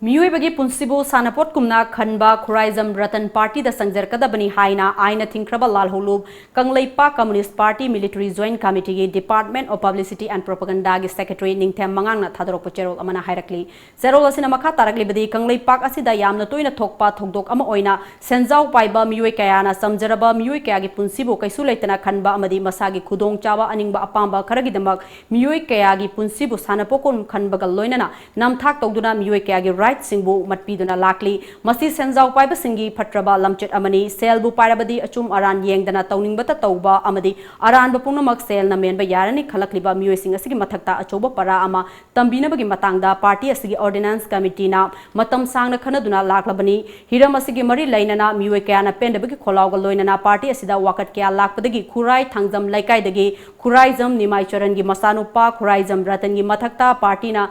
ꯃꯤꯑꯣꯏꯕꯒꯤ ꯄꯨꯟꯁꯤꯕꯨ ꯁꯥꯟꯅꯄꯣꯠꯀꯨꯝꯅ ꯈꯟꯕ ꯈꯨꯔꯥꯏꯖꯝ ꯔꯇꯟ party ꯗ ꯆꯪꯖꯔꯛꯀꯗꯕꯅꯤ ꯍꯥꯏꯅ ꯑꯥꯏꯟꯅ ꯊꯤꯡꯈ꯭ꯔꯕ ꯂꯥꯜꯍꯧꯂꯨꯞ Kangleipak Communist Party Military Joint Committee ꯒꯤ Department of Publicity and Propaganda ꯒꯤ Secretary ꯅꯤꯡꯊꯦꯝ ꯃꯉꯥꯡꯅ ꯊꯥꯗꯣꯔꯛꯄ ꯆꯦꯔꯣꯜ ꯑꯃꯅ ꯍꯥꯏꯔꯛꯂꯤ꯫ ꯆꯦꯔꯣꯜ ꯑꯁꯤꯅ ꯃꯈꯥ ꯇꯥꯔꯛꯂꯤꯕꯗꯤ, ꯀꯪꯂꯩꯄꯥꯛ ꯑꯁꯤꯗ ꯌꯥꯝꯅ ꯇꯣꯏꯅ ꯊꯣꯛꯄ ꯊꯧꯗꯣꯛ ꯑꯃ ꯑꯣꯏꯅ ꯁꯦꯟꯖꯥꯎ ꯄꯥꯏꯕ ꯃꯤꯑꯣꯏ ꯀꯌꯥꯅ ꯆꯝꯖꯔꯕ ꯃꯤꯑꯣꯏ ꯀꯌꯥꯒꯤ ꯄꯨꯟꯁꯤꯕꯨ ꯀꯩꯁꯨ ꯂꯩꯇꯅ ꯈꯟꯕ ꯑꯃꯗꯤ ꯃꯁꯥꯒꯤ ꯈꯨꯗꯣꯡꯆꯥꯕ, ꯑꯅꯤꯡꯕ ꯑꯄꯥꯝꯕ ꯈꯔꯒꯤꯗꯃꯛ ꯃꯤꯑꯣꯏ ꯀꯌꯥꯒꯤ ꯄꯨꯟꯁꯤꯕꯨ ꯁꯥꯟꯅꯄꯣꯠꯀꯨꯝ ꯈꯟꯕꯒ ꯂꯣꯏꯅꯅ ꯅꯝꯊꯥꯛ ꯇꯧꯗꯨꯅ ꯃꯤꯑꯣꯏ ꯀꯌꯥꯒꯤ right ꯁꯤꯡꯕꯨ ꯃꯠꯄꯤꯗꯨꯅ ꯂꯥꯛꯂꯤ꯫ ꯃꯁꯤ ꯁꯦꯟꯖꯥꯎ ꯄꯥꯏꯕꯁꯤꯡꯒꯤ ꯐꯠꯇ꯭ꯔꯕ ꯂꯝꯆꯠ ꯑꯃꯅꯤ꯫ ꯁꯦꯜꯕꯨ ꯄꯥꯏꯔꯕꯗꯤ ꯑꯆꯨꯝ ꯑꯔꯥꯟ ꯌꯦꯡꯗꯅ ꯇꯧꯅꯤꯡꯕꯇ ꯇꯧꯕ ꯑꯃꯗꯤ ꯑꯔꯥꯟꯕ ꯄꯨꯝꯅꯃꯛ ꯁꯦꯜꯅ ꯃꯦꯟꯕ ꯌꯥꯔꯅꯤ ꯈꯜꯂꯛꯂꯤꯕ ꯃꯤꯑꯣꯏꯁꯤꯡ ꯑꯁꯤꯒꯤ ꯃꯊꯛꯇ ꯑꯆꯧꯕ ꯄꯔꯥ ꯑꯃ ꯇꯝꯕꯤꯅꯕꯒꯤ ꯃꯇꯥꯡꯗ party ꯑꯁꯤꯒꯤ Ordinance Committee ꯅ ꯃꯇꯝ ꯁꯥꯡꯅ ꯈꯟꯅꯗꯨꯅ ꯂꯥꯛꯂꯕꯅꯤ꯫ ꯍꯤꯔꯝ ꯑꯁꯤꯒꯤ ꯃꯔꯤ ꯂꯩꯅꯅ ꯃꯤꯑꯣꯏ ꯀꯌꯥꯅ ꯄꯦꯟꯗꯕꯒꯤ ꯈꯣꯜꯂꯥꯎꯒ ꯂꯣꯏꯅꯅ party ꯑꯁꯤꯗ ꯋꯥꯀꯠ ꯀꯌꯥ ꯂꯥꯛꯄꯗꯒꯤ ꯈꯨꯔꯥꯏ ꯊꯥꯡꯖꯝ ꯂꯩꯀꯥꯏꯗꯒꯤ ꯈꯨꯔꯥꯏꯖꯝ ꯅꯤꯃꯥꯏ ꯆꯔꯟꯒꯤ ꯃꯆꯥꯅꯨꯄꯥ ꯈꯨꯔꯥꯏꯖꯝ ꯔꯇꯟꯒꯤ ꯃꯊꯛꯇ party ꯅ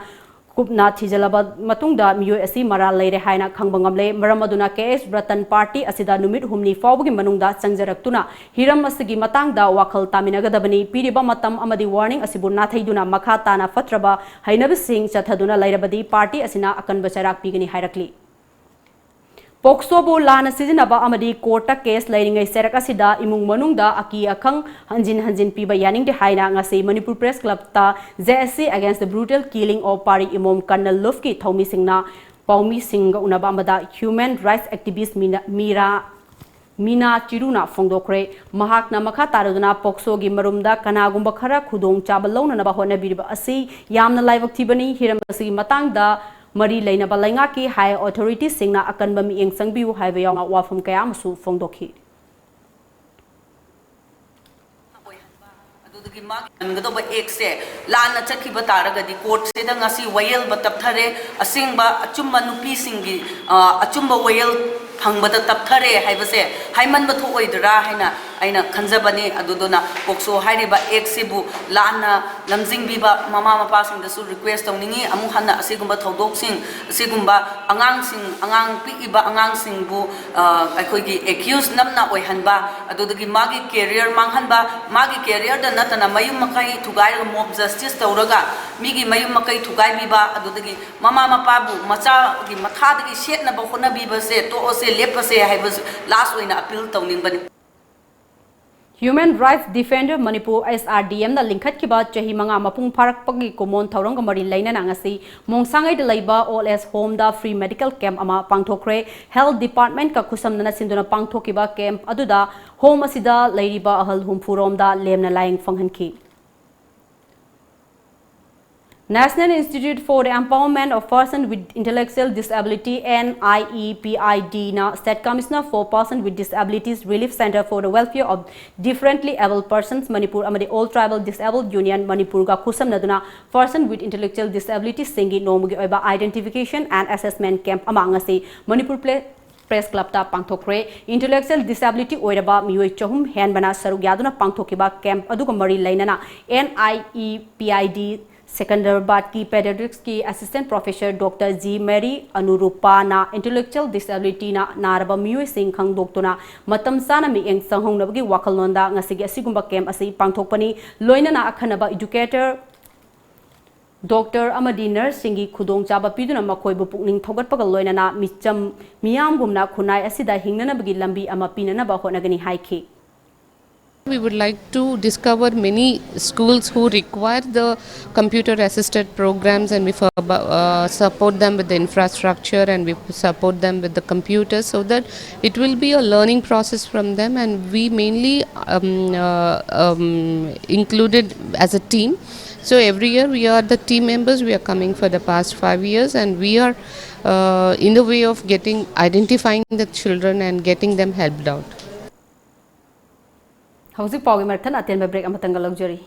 ꯀꯨꯞꯅ ꯊꯤꯖꯤꯜꯂꯕ ꯃꯇꯨꯡꯗ ꯃꯤꯑꯣꯏ ꯑꯁꯤ ꯃꯔꯥꯜ ꯂꯩꯔꯦ ꯍꯥꯏꯅ ꯈꯪꯕ ꯉꯝꯂꯦ꯫ ꯃꯔꯝ ꯑꯗꯨꯅ K S ꯔꯇꯟ party ꯑꯁꯤꯗ ꯅꯨꯃꯤꯠ ꯍꯨꯝꯅꯤ ꯐꯥꯎꯕꯒꯤ ꯃꯅꯨꯡꯗ ꯆꯪꯖꯔꯛꯇꯨꯅ ꯍꯤꯔꯝ ꯑꯁꯤꯒꯤ ꯃꯇꯥꯡꯗ ꯋꯥꯈꯜ ꯇꯥꯃꯤꯟꯅꯒꯗꯕꯅꯤ꯫ ꯄꯤꯔꯤꯕ ꯃꯇꯝ ꯑꯃꯗꯤ warning ꯑꯁꯤꯕꯨ ꯅꯥꯊꯩꯗꯨꯅ ꯃꯈꯥ ꯇꯥꯅ ꯐꯠꯇ꯭ꯔꯕ ꯍꯩꯅꯕꯤꯁꯤꯡ ꯆꯠꯊꯗꯨꯅ ꯂꯩꯔꯕꯗꯤ party ꯑꯁꯤꯅ ꯑꯀꯟꯕ ꯆꯩꯔꯥꯛ ꯄꯤꯒꯅꯤ ꯍꯥꯏꯔꯛꯂꯤ꯫ ꯄꯣꯛꯁꯣꯕꯨ ꯂꯥꯟꯅ ꯁꯤꯖꯤꯟꯅꯕ ꯑꯃꯗꯤ court ꯇ case ꯂꯩꯔꯤꯉꯩ ꯆꯩꯔꯛ ꯑꯁꯤꯗ ꯏꯃꯨꯡ ꯃꯅꯨꯡꯗ ꯑꯀꯤ ꯑꯈꯪ ꯍꯟꯖꯤꯟ ꯍꯟꯖꯤꯟ ꯄꯤꯕ ꯌꯥꯅꯤꯡꯗꯦ ꯍꯥꯏꯅ ꯉꯁꯤ Manipur Press Club ꯇ J S C Against the Brutal Killing of Pari Imom Colonel Lufki ꯊꯧꯃꯤꯁꯤꯡꯅ ꯄꯥꯎꯃꯤꯁꯤꯡꯒ ꯎꯅꯕ ꯑꯃꯗ human rights activist ꯃꯤꯅ, ꯃꯤꯔꯥ, ꯃꯤꯅꯥ ꯆꯤꯔꯨꯅ ꯐꯣꯡꯗꯣꯛꯈ꯭ꯔꯦ꯫ ꯃꯍꯥꯛꯅ ꯃꯈꯥ ꯇꯥꯔꯗꯨꯅ ꯄꯣꯛꯁꯣꯒꯤ ꯃꯔꯨꯝꯗ ꯀꯅꯥꯒꯨꯝꯕ ꯈꯔ ꯈꯨꯗꯣꯡꯆꯥꯕ ꯂꯧꯅꯅꯕ ꯍꯣꯠꯅꯕꯤꯔꯤꯕ ꯑꯁꯤ ꯌꯥꯝꯅ ꯂꯥꯏꯕꯛ ꯊꯤꯕꯅꯤ꯫ ꯍꯤꯔꯝ ꯑꯁꯤꯒꯤ ꯃꯇꯥꯡꯗ ꯃꯔꯤ ꯂꯩꯅꯕ ꯂꯩꯉꯥꯛꯀꯤ high authority ꯁꯤꯡꯅ ꯑꯀꯟꯕ ꯃꯤꯠꯌꯦꯡ ꯆꯪꯕꯤꯌꯨ ꯍꯥꯏꯕ ꯌꯥꯎꯅ ꯋꯥꯐꯝ ꯀꯌꯥ ꯑꯃꯁꯨ ꯐꯣꯡꯗꯣꯛꯈꯤ꯫ ꯑꯗꯨꯗꯒꯤ ꯃꯥꯒꯤ ꯍꯟꯒꯗꯧꯕ ꯑꯦꯛꯁꯦ ꯂꯥꯟꯅ ꯆꯠꯈꯤꯕ ꯇꯥꯔꯒꯗꯤ ꯀꯣꯔꯠꯁꯤꯗ ꯉꯁꯤ ꯋꯥꯌꯦꯜꯕ ꯇꯞꯊꯔꯦ, ꯑꯁꯦꯡꯕ ꯑꯆꯨꯝꯕ ꯅꯨꯄꯤꯁꯤꯡꯒꯤ ꯑ, ꯑꯆꯨꯝꯕ ꯋꯥꯌꯦꯜ ꯐꯪꯕꯗ ꯇꯞꯊꯔꯦ ꯍꯥꯏꯕꯁꯦ ꯍꯥꯏꯃꯟꯕ ꯊꯣꯛꯑꯣꯏꯗ꯭ꯔꯥ ꯍꯥꯏꯅ ꯑꯩꯅ ꯈꯟꯖꯕꯅꯤ꯫ ꯑꯗꯨꯗꯨꯅ ꯄꯣꯛꯁꯣ ꯍꯥꯏꯔꯤꯕ ꯑꯦꯛꯁꯤꯕꯨ ꯂꯥꯟꯅ ꯂꯝꯖꯤꯡꯕꯤꯕ ꯃꯃꯥ ꯃꯄꯥꯁꯤꯡꯗꯁꯨ ꯔꯤꯀ꯭ꯋꯦꯁ ꯇꯧꯅꯤꯡꯉꯤ꯫ ꯑꯃꯨꯛ ꯍꯟꯅ ꯑꯁꯤꯒꯨꯝꯕ ꯊꯧꯗꯣꯛꯁꯤꯡ, ꯑꯁꯤꯒꯨꯝꯕ ꯑꯉꯥꯡꯁꯤꯡ, ꯑꯉꯥꯡ ꯄꯤꯛꯏꯕ ꯑꯉꯥꯡꯁꯤꯡꯕꯨ ꯑ, ꯑꯩꯈꯣꯏꯒꯤ ꯑꯦꯀ꯭ꯌꯨꯁ ꯅꯝꯅ ꯑꯣꯏꯍꯟꯕ, ꯑꯗꯨꯗꯒꯤ ꯃꯥꯒꯤ ꯀꯦꯔꯤꯌꯔ ꯃꯥꯡꯍꯟꯕ, ꯃꯥꯒꯤ ꯀꯦꯔꯤꯌꯔꯗ ꯅꯠꯇꯅ ꯃꯌꯨꯝ ꯃꯀꯩ ꯊꯨꯒꯥꯏꯔꯒ ꯃꯣꯕ ꯖꯁꯇꯤꯁ ꯇꯧꯔꯒ ꯃꯤꯒꯤ ꯃꯌꯨꯝ ꯃꯀꯩ ꯊꯨꯒꯥꯏꯕꯤꯕ, ꯑꯗꯨꯗꯒꯤ ꯃꯃꯥ ꯃꯄꯥꯕꯨ ꯃꯆꯥꯒꯤ ꯃꯊꯥꯗꯒꯤ ꯁꯦꯠꯅꯕ ꯍꯣꯠꯅꯕꯤꯕꯁꯦ ꯇꯣꯛꯑꯁꯦ, ꯂꯦꯞꯄꯁꯦ ꯍꯥꯏꯕꯁꯨ ꯂꯥꯁ ꯑꯣꯏꯅ appeal ꯇꯧꯅꯤꯡꯕꯅꯤ꯫ Human Rights Defender Manipur, H R D M ꯅ ꯂꯤꯡꯈꯠꯈꯤꯕ ꯆꯍꯤ ꯃꯉꯥ ꯃꯄꯨꯡ ꯐꯥꯔꯛꯄꯒꯤ ꯀꯨꯃꯣꯟ ꯊꯧꯔꯝꯒ ꯃꯔꯤ ꯂꯩꯅꯅ ꯉꯁꯤ ꯃꯣꯡꯁꯥꯡꯉꯩꯗ ꯂꯩꯕ ꯑꯣꯜ ꯑꯦꯖ ꯍꯣꯝꯗ ꯐ꯭ꯔꯤ ꯃꯦꯗꯤꯀꯦꯜ ꯀꯦꯝꯞ ꯑꯃ ꯄꯥꯡꯊꯣꯛꯈ꯭ꯔꯦ꯫ ꯍꯦꯜꯊ ꯗꯤꯄꯥꯔꯠꯃꯦꯟꯠꯀ ꯈꯨꯠꯁꯝꯅꯅ ꯁꯤꯟꯗꯨꯅ ꯄꯥꯡꯊꯣꯛꯈꯤꯕ ꯀꯦꯝꯞ ꯑꯗꯨꯗ ꯍꯣꯝ ꯑꯁꯤꯗ ꯂꯩꯔꯤꯕ ꯑꯍꯜ ꯍꯨꯝꯐꯨꯔꯣꯝꯗ ꯂꯦꯝꯅ ꯂꯥꯌꯦꯡ ꯐꯪꯍꯟꯈꯤ꯫ National Institute for the Empowerment of Persons with Intellectual Disability, N I E P I D ꯅ State Commissioner for Persons with Disabilities Relief Centre for the Welfare of Differently Abled Persons Manipur ꯑꯃꯗꯤ All Tribal Disabled Union ꯃꯅꯤꯄꯨꯔꯒ ꯈꯨꯠꯁꯝꯅꯗꯨꯅ person with intellectual ꯗꯤꯁꯑꯦꯕꯤꯂꯤꯇꯤꯁꯁꯤꯡꯒꯤ ꯅꯣꯡꯃꯒꯤ ꯑꯣꯏꯕ Identification and Assessment Camp ꯑꯃ ꯉꯁꯤ Manipur play press ꯀ꯭ꯂꯕꯇ ꯄꯥꯡꯊꯣꯛꯈ꯭ꯔꯦ꯫ Intellectual disability ꯑꯣꯏꯔꯕ ꯃꯤꯑꯣꯏ ꯆꯍꯨꯝ ꯍꯦꯟꯕꯅ ꯁꯔꯨꯛ ꯌꯥꯗꯨꯅ ꯄꯥꯡꯊꯣꯛꯈꯤꯕ ꯀꯦꯝꯞ ꯑꯗꯨꯒ ꯃꯔꯤ ꯂꯩꯅꯅ N I E P I D ꯁꯦꯀꯟꯗꯔꯕꯥꯗꯀꯤ ꯄꯦꯗꯤꯌꯥꯇ꯭ꯔꯤꯛꯁꯀꯤ assistant professor doctor G Mary ꯑꯅꯨꯔꯨꯄꯥꯅ ꯏꯟꯇꯦꯂꯦꯛꯆꯨꯋꯦꯜ ꯗꯤꯁꯑꯦꯕꯤꯂꯤꯇꯤꯅ ꯅꯥꯔꯕ ꯃꯤꯑꯣꯏꯁꯤꯡ ꯈꯪꯗꯣꯛꯇꯨꯅ ꯃꯇꯝ ꯆꯥꯅ ꯃꯤꯠꯌꯦꯡ ꯆꯪꯍꯧꯅꯕꯒꯤ ꯋꯥꯈꯜꯂꯣꯟꯗ ꯉꯁꯤꯒꯤ ꯑꯁꯤꯒꯨꯝꯕ ꯀꯦꯝꯞ ꯑꯁꯤ ꯄꯥꯡꯊꯣꯛꯄꯅꯤ꯫ ꯂꯣꯏꯅꯅ ꯑꯈꯟꯅꯕ ꯏꯗꯨꯀꯦꯇꯔ, ꯗꯣꯛꯇꯔ ꯑꯃꯗꯤ ꯅꯔꯁꯁꯤꯡꯒꯤ ꯈꯨꯗꯣꯡꯆꯥꯕ ꯄꯤꯗꯨꯅ ꯃꯈꯣꯏꯕꯨ ꯄꯨꯛꯅꯤꯡ ꯊꯧꯒꯠꯄꯒ ꯂꯣꯏꯅꯅ ꯃꯤꯆꯝ ꯃꯤꯌꯥꯝꯒꯨꯝꯅ ꯈꯨꯟꯅꯥꯏ ꯑꯁꯤꯗ ꯍꯤꯡꯅꯅꯕꯒꯤ ꯂꯝꯕꯤ ꯑꯃ ꯄꯤꯅꯅꯕ ꯍꯣꯠꯅꯒꯅꯤ ꯍꯥꯏꯈꯤ꯫ We would like to discover many schools who require the computer assisted programs, and we furb- uh, support them with the infrastructure, and we support them with the computers, so that it will be a learning process from them. And we mainly um, uh, um, included as a team. So every year we are the team members. We are coming for the past five years, and we are uh, in the way of getting identifying the children and getting them helped out. ꯍꯧꯖꯤꯛ ꯄꯥꯎꯒꯤ ꯃꯔꯛ ꯊꯠꯅ ꯑꯇꯦꯟꯕ break ꯑꯃꯇꯪꯒ ꯂꯧꯖꯔꯤ꯫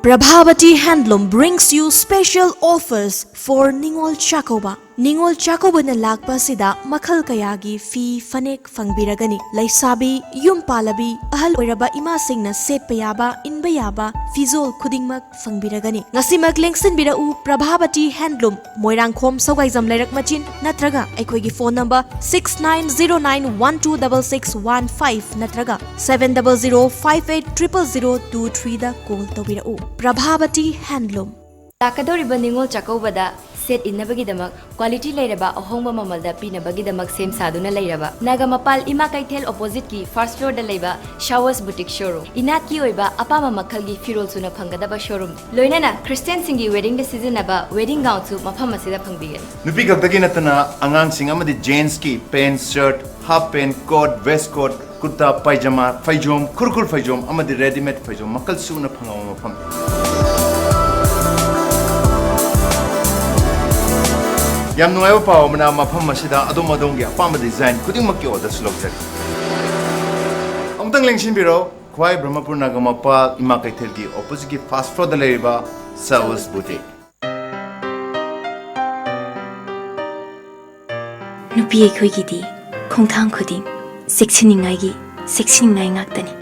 Prabhavati Handloom brings you special offers for Ningol Chakkouba. ꯅꯤꯉꯣꯜ ꯆꯥꯛꯀꯧꯕꯅ ꯂꯥꯛꯄ ꯑꯁꯤꯗ ꯃꯈꯜ ꯀꯌꯥꯒꯤ ꯐꯤ ꯐꯅꯦꯛ ꯐꯪꯕꯤꯔꯒꯅꯤ꯫ ꯂꯩꯁꯥꯕꯤ, ꯌꯨꯝ ꯄꯥꯜꯂꯕꯤ, ꯑꯍꯜ ꯑꯣꯏꯔꯕ ꯏꯃꯥꯁꯤꯡꯅ ꯁꯦꯠꯄ ꯌꯥꯕ, ꯏꯟꯕ ꯌꯥꯕ ꯐꯤꯖꯣꯜ ꯈꯨꯗꯤꯡꯃꯛ ꯐꯪꯕꯤꯔꯒꯅꯤ꯫ ꯉꯁꯤꯃꯛ ꯂꯦꯡꯁꯤꯟꯕꯤꯔꯛꯎ ꯄ꯭ꯔꯚꯥꯕꯇꯤ ꯍꯦꯟꯗꯂꯨꯝ, ꯃꯣꯏꯔꯥꯡꯈꯣꯝ ꯁꯧꯒꯥꯏꯖꯝ ꯂꯩꯔꯛ ꯃꯆꯤꯟ ꯅꯠꯇ꯭ꯔꯒ ꯑꯩꯈꯣꯏꯒꯤ phone number six nine zero nine one two double six one five ꯅꯠꯇ꯭ꯔꯒ seven double zero five eight triple zero two threeꯗ call ꯇꯧꯕꯤꯔꯛꯎ꯫ ꯄ꯭ꯔꯚꯥꯕꯇꯤ ꯍꯦꯟꯗꯂꯨꯝ꯫ ꯂꯥꯛꯀꯗꯧꯔꯤꯕ ꯅꯤꯉꯣꯜ ꯆꯥꯛꯀꯧꯕꯗ ꯁꯦꯠ ꯏꯟꯅꯕꯒꯤꯗꯃꯛ quality ꯂꯩꯔꯕ ꯑꯍꯣꯡꯕ ꯃꯃꯜꯗ ꯄꯤꯅꯕꯒꯤꯗꯃꯛ ꯁꯦꯝ ꯁꯥꯗꯨꯅ ꯂꯩꯔꯕ ꯅꯥꯒꯥꯃꯄꯥꯜ ꯏꯃꯥ ꯀꯩꯊꯦꯜ oppositeꯀꯤ first floorꯗ ꯂꯩꯕ Showers Boutique showroom, ꯏꯅꯥꯠꯀꯤ ꯑꯣꯏꯕ ꯑꯄꯥꯝꯕ ꯃꯈꯜꯒꯤ ꯐꯤꯔꯣꯜ ꯁꯨꯅ ꯐꯪꯒꯗꯕ showroom, ꯂꯣꯏꯅꯅ Christianꯁꯤꯡꯒꯤ weddingꯗ ꯁꯤꯖꯤꯟꯅꯕ wedding gownꯁꯨ ꯃꯐꯝ ꯑꯁꯤꯗ ꯐꯪꯕꯤꯒꯅꯤ꯫ ꯅꯨꯄꯤ ꯈꯛꯇꯒꯤ ꯅꯠꯇꯅ ꯑꯉꯥꯡꯁꯤꯡ ꯑꯃꯗꯤ gentsꯀꯤ pant, shirt, half pant, coat, waistcoat, ꯀꯨꯔꯇꯥ, ꯄꯥꯏꯖꯃꯥ, ꯐꯩꯖꯣꯝ, ꯈꯨꯔꯈꯨꯜ ꯐꯩꯖꯣꯝ ꯑꯃꯗꯤ readymade ꯐꯩꯖꯣꯝ ꯃꯈꯜ ꯁꯨꯅ ꯐꯪꯕ ꯃꯐꯝꯅꯤ꯫ ꯌꯥꯝ ꯅꯨꯡꯉꯥꯏꯕ ꯄꯥꯎ ꯑꯃꯅ, ꯃꯐꯝ ꯑꯁꯤꯗ ꯑꯗꯣꯝ ꯑꯗꯣꯝꯒꯤ ꯑꯄꯥꯝꯕ design ꯈꯨꯗꯤꯡꯃꯛꯀꯤ orderꯁꯨ ꯂꯧꯖꯔꯤ꯫ ꯑꯃꯨꯛꯇꯪ ꯂꯦꯡꯁꯤꯟꯕꯤꯔꯣ, ꯈ꯭ꯋꯥꯏ ꯕ꯭ꯔꯍꯃꯄꯨꯔ ꯅꯥꯒꯥꯃꯄꯥꯜ ꯏꯃꯥ ꯀꯩꯊꯦꯜꯒꯤ oppositeꯀꯤ first floorꯗ ꯂꯩꯔꯤꯕ Showers Boutique꯫ ꯅꯨꯄꯤ ꯑꯩꯈꯣꯏꯒꯤꯗꯤ ꯈꯣꯡꯊꯥꯡ ꯈꯨꯗꯤꯡ ꯆꯦꯛꯁꯤꯟꯅꯤꯡꯉꯥꯏꯒꯤ ꯆꯦꯛꯁꯤꯟꯅꯤꯡꯉꯥꯏ ꯉꯥꯛꯇꯅꯤ꯫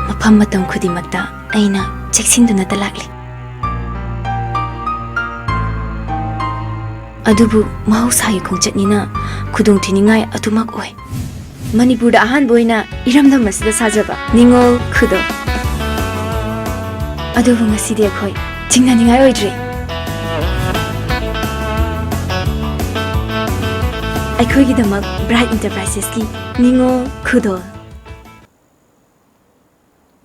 ꯃꯐꯝ ꯃꯇꯝ ꯈꯨꯗꯤꯡꯃꯛꯇ ꯑꯩꯅ ꯆꯦꯛꯁꯤꯟꯗꯨꯅꯇ ꯂꯥꯛꯂꯤ꯫ ꯑꯗꯨꯕꯨ ꯃꯍꯧꯁꯥꯒꯤ ꯈꯣꯡꯆꯠꯅꯤꯅ ꯈꯨꯗꯣꯡꯊꯤꯅꯤꯡꯉꯥꯏ ꯑꯗꯨꯃꯛ ꯑꯣꯏ꯫ ꯃꯅꯤꯄꯨꯔꯗ ꯑꯍꯥꯟꯕ ꯑꯣꯏꯅ ꯏꯔꯝꯗꯝ ꯑꯁꯤꯗ ꯁꯥꯖꯕ ꯅꯤꯉꯣꯜ ꯈꯨꯗꯣꯜ꯫ ꯑꯗꯨꯕꯨ ꯉꯁꯤꯗꯤ ꯑꯩꯈꯣꯏ ꯆꯤꯡꯅꯅꯤꯡꯉꯥꯏ ꯑꯣꯏꯗ꯭ꯔꯦ꯫ ꯑꯩꯈꯣꯏꯒꯤꯗꯃꯛ Bright Enterprisesꯀꯤ ꯅꯤꯉꯣꯜ ꯈꯨꯗꯣꯜ꯫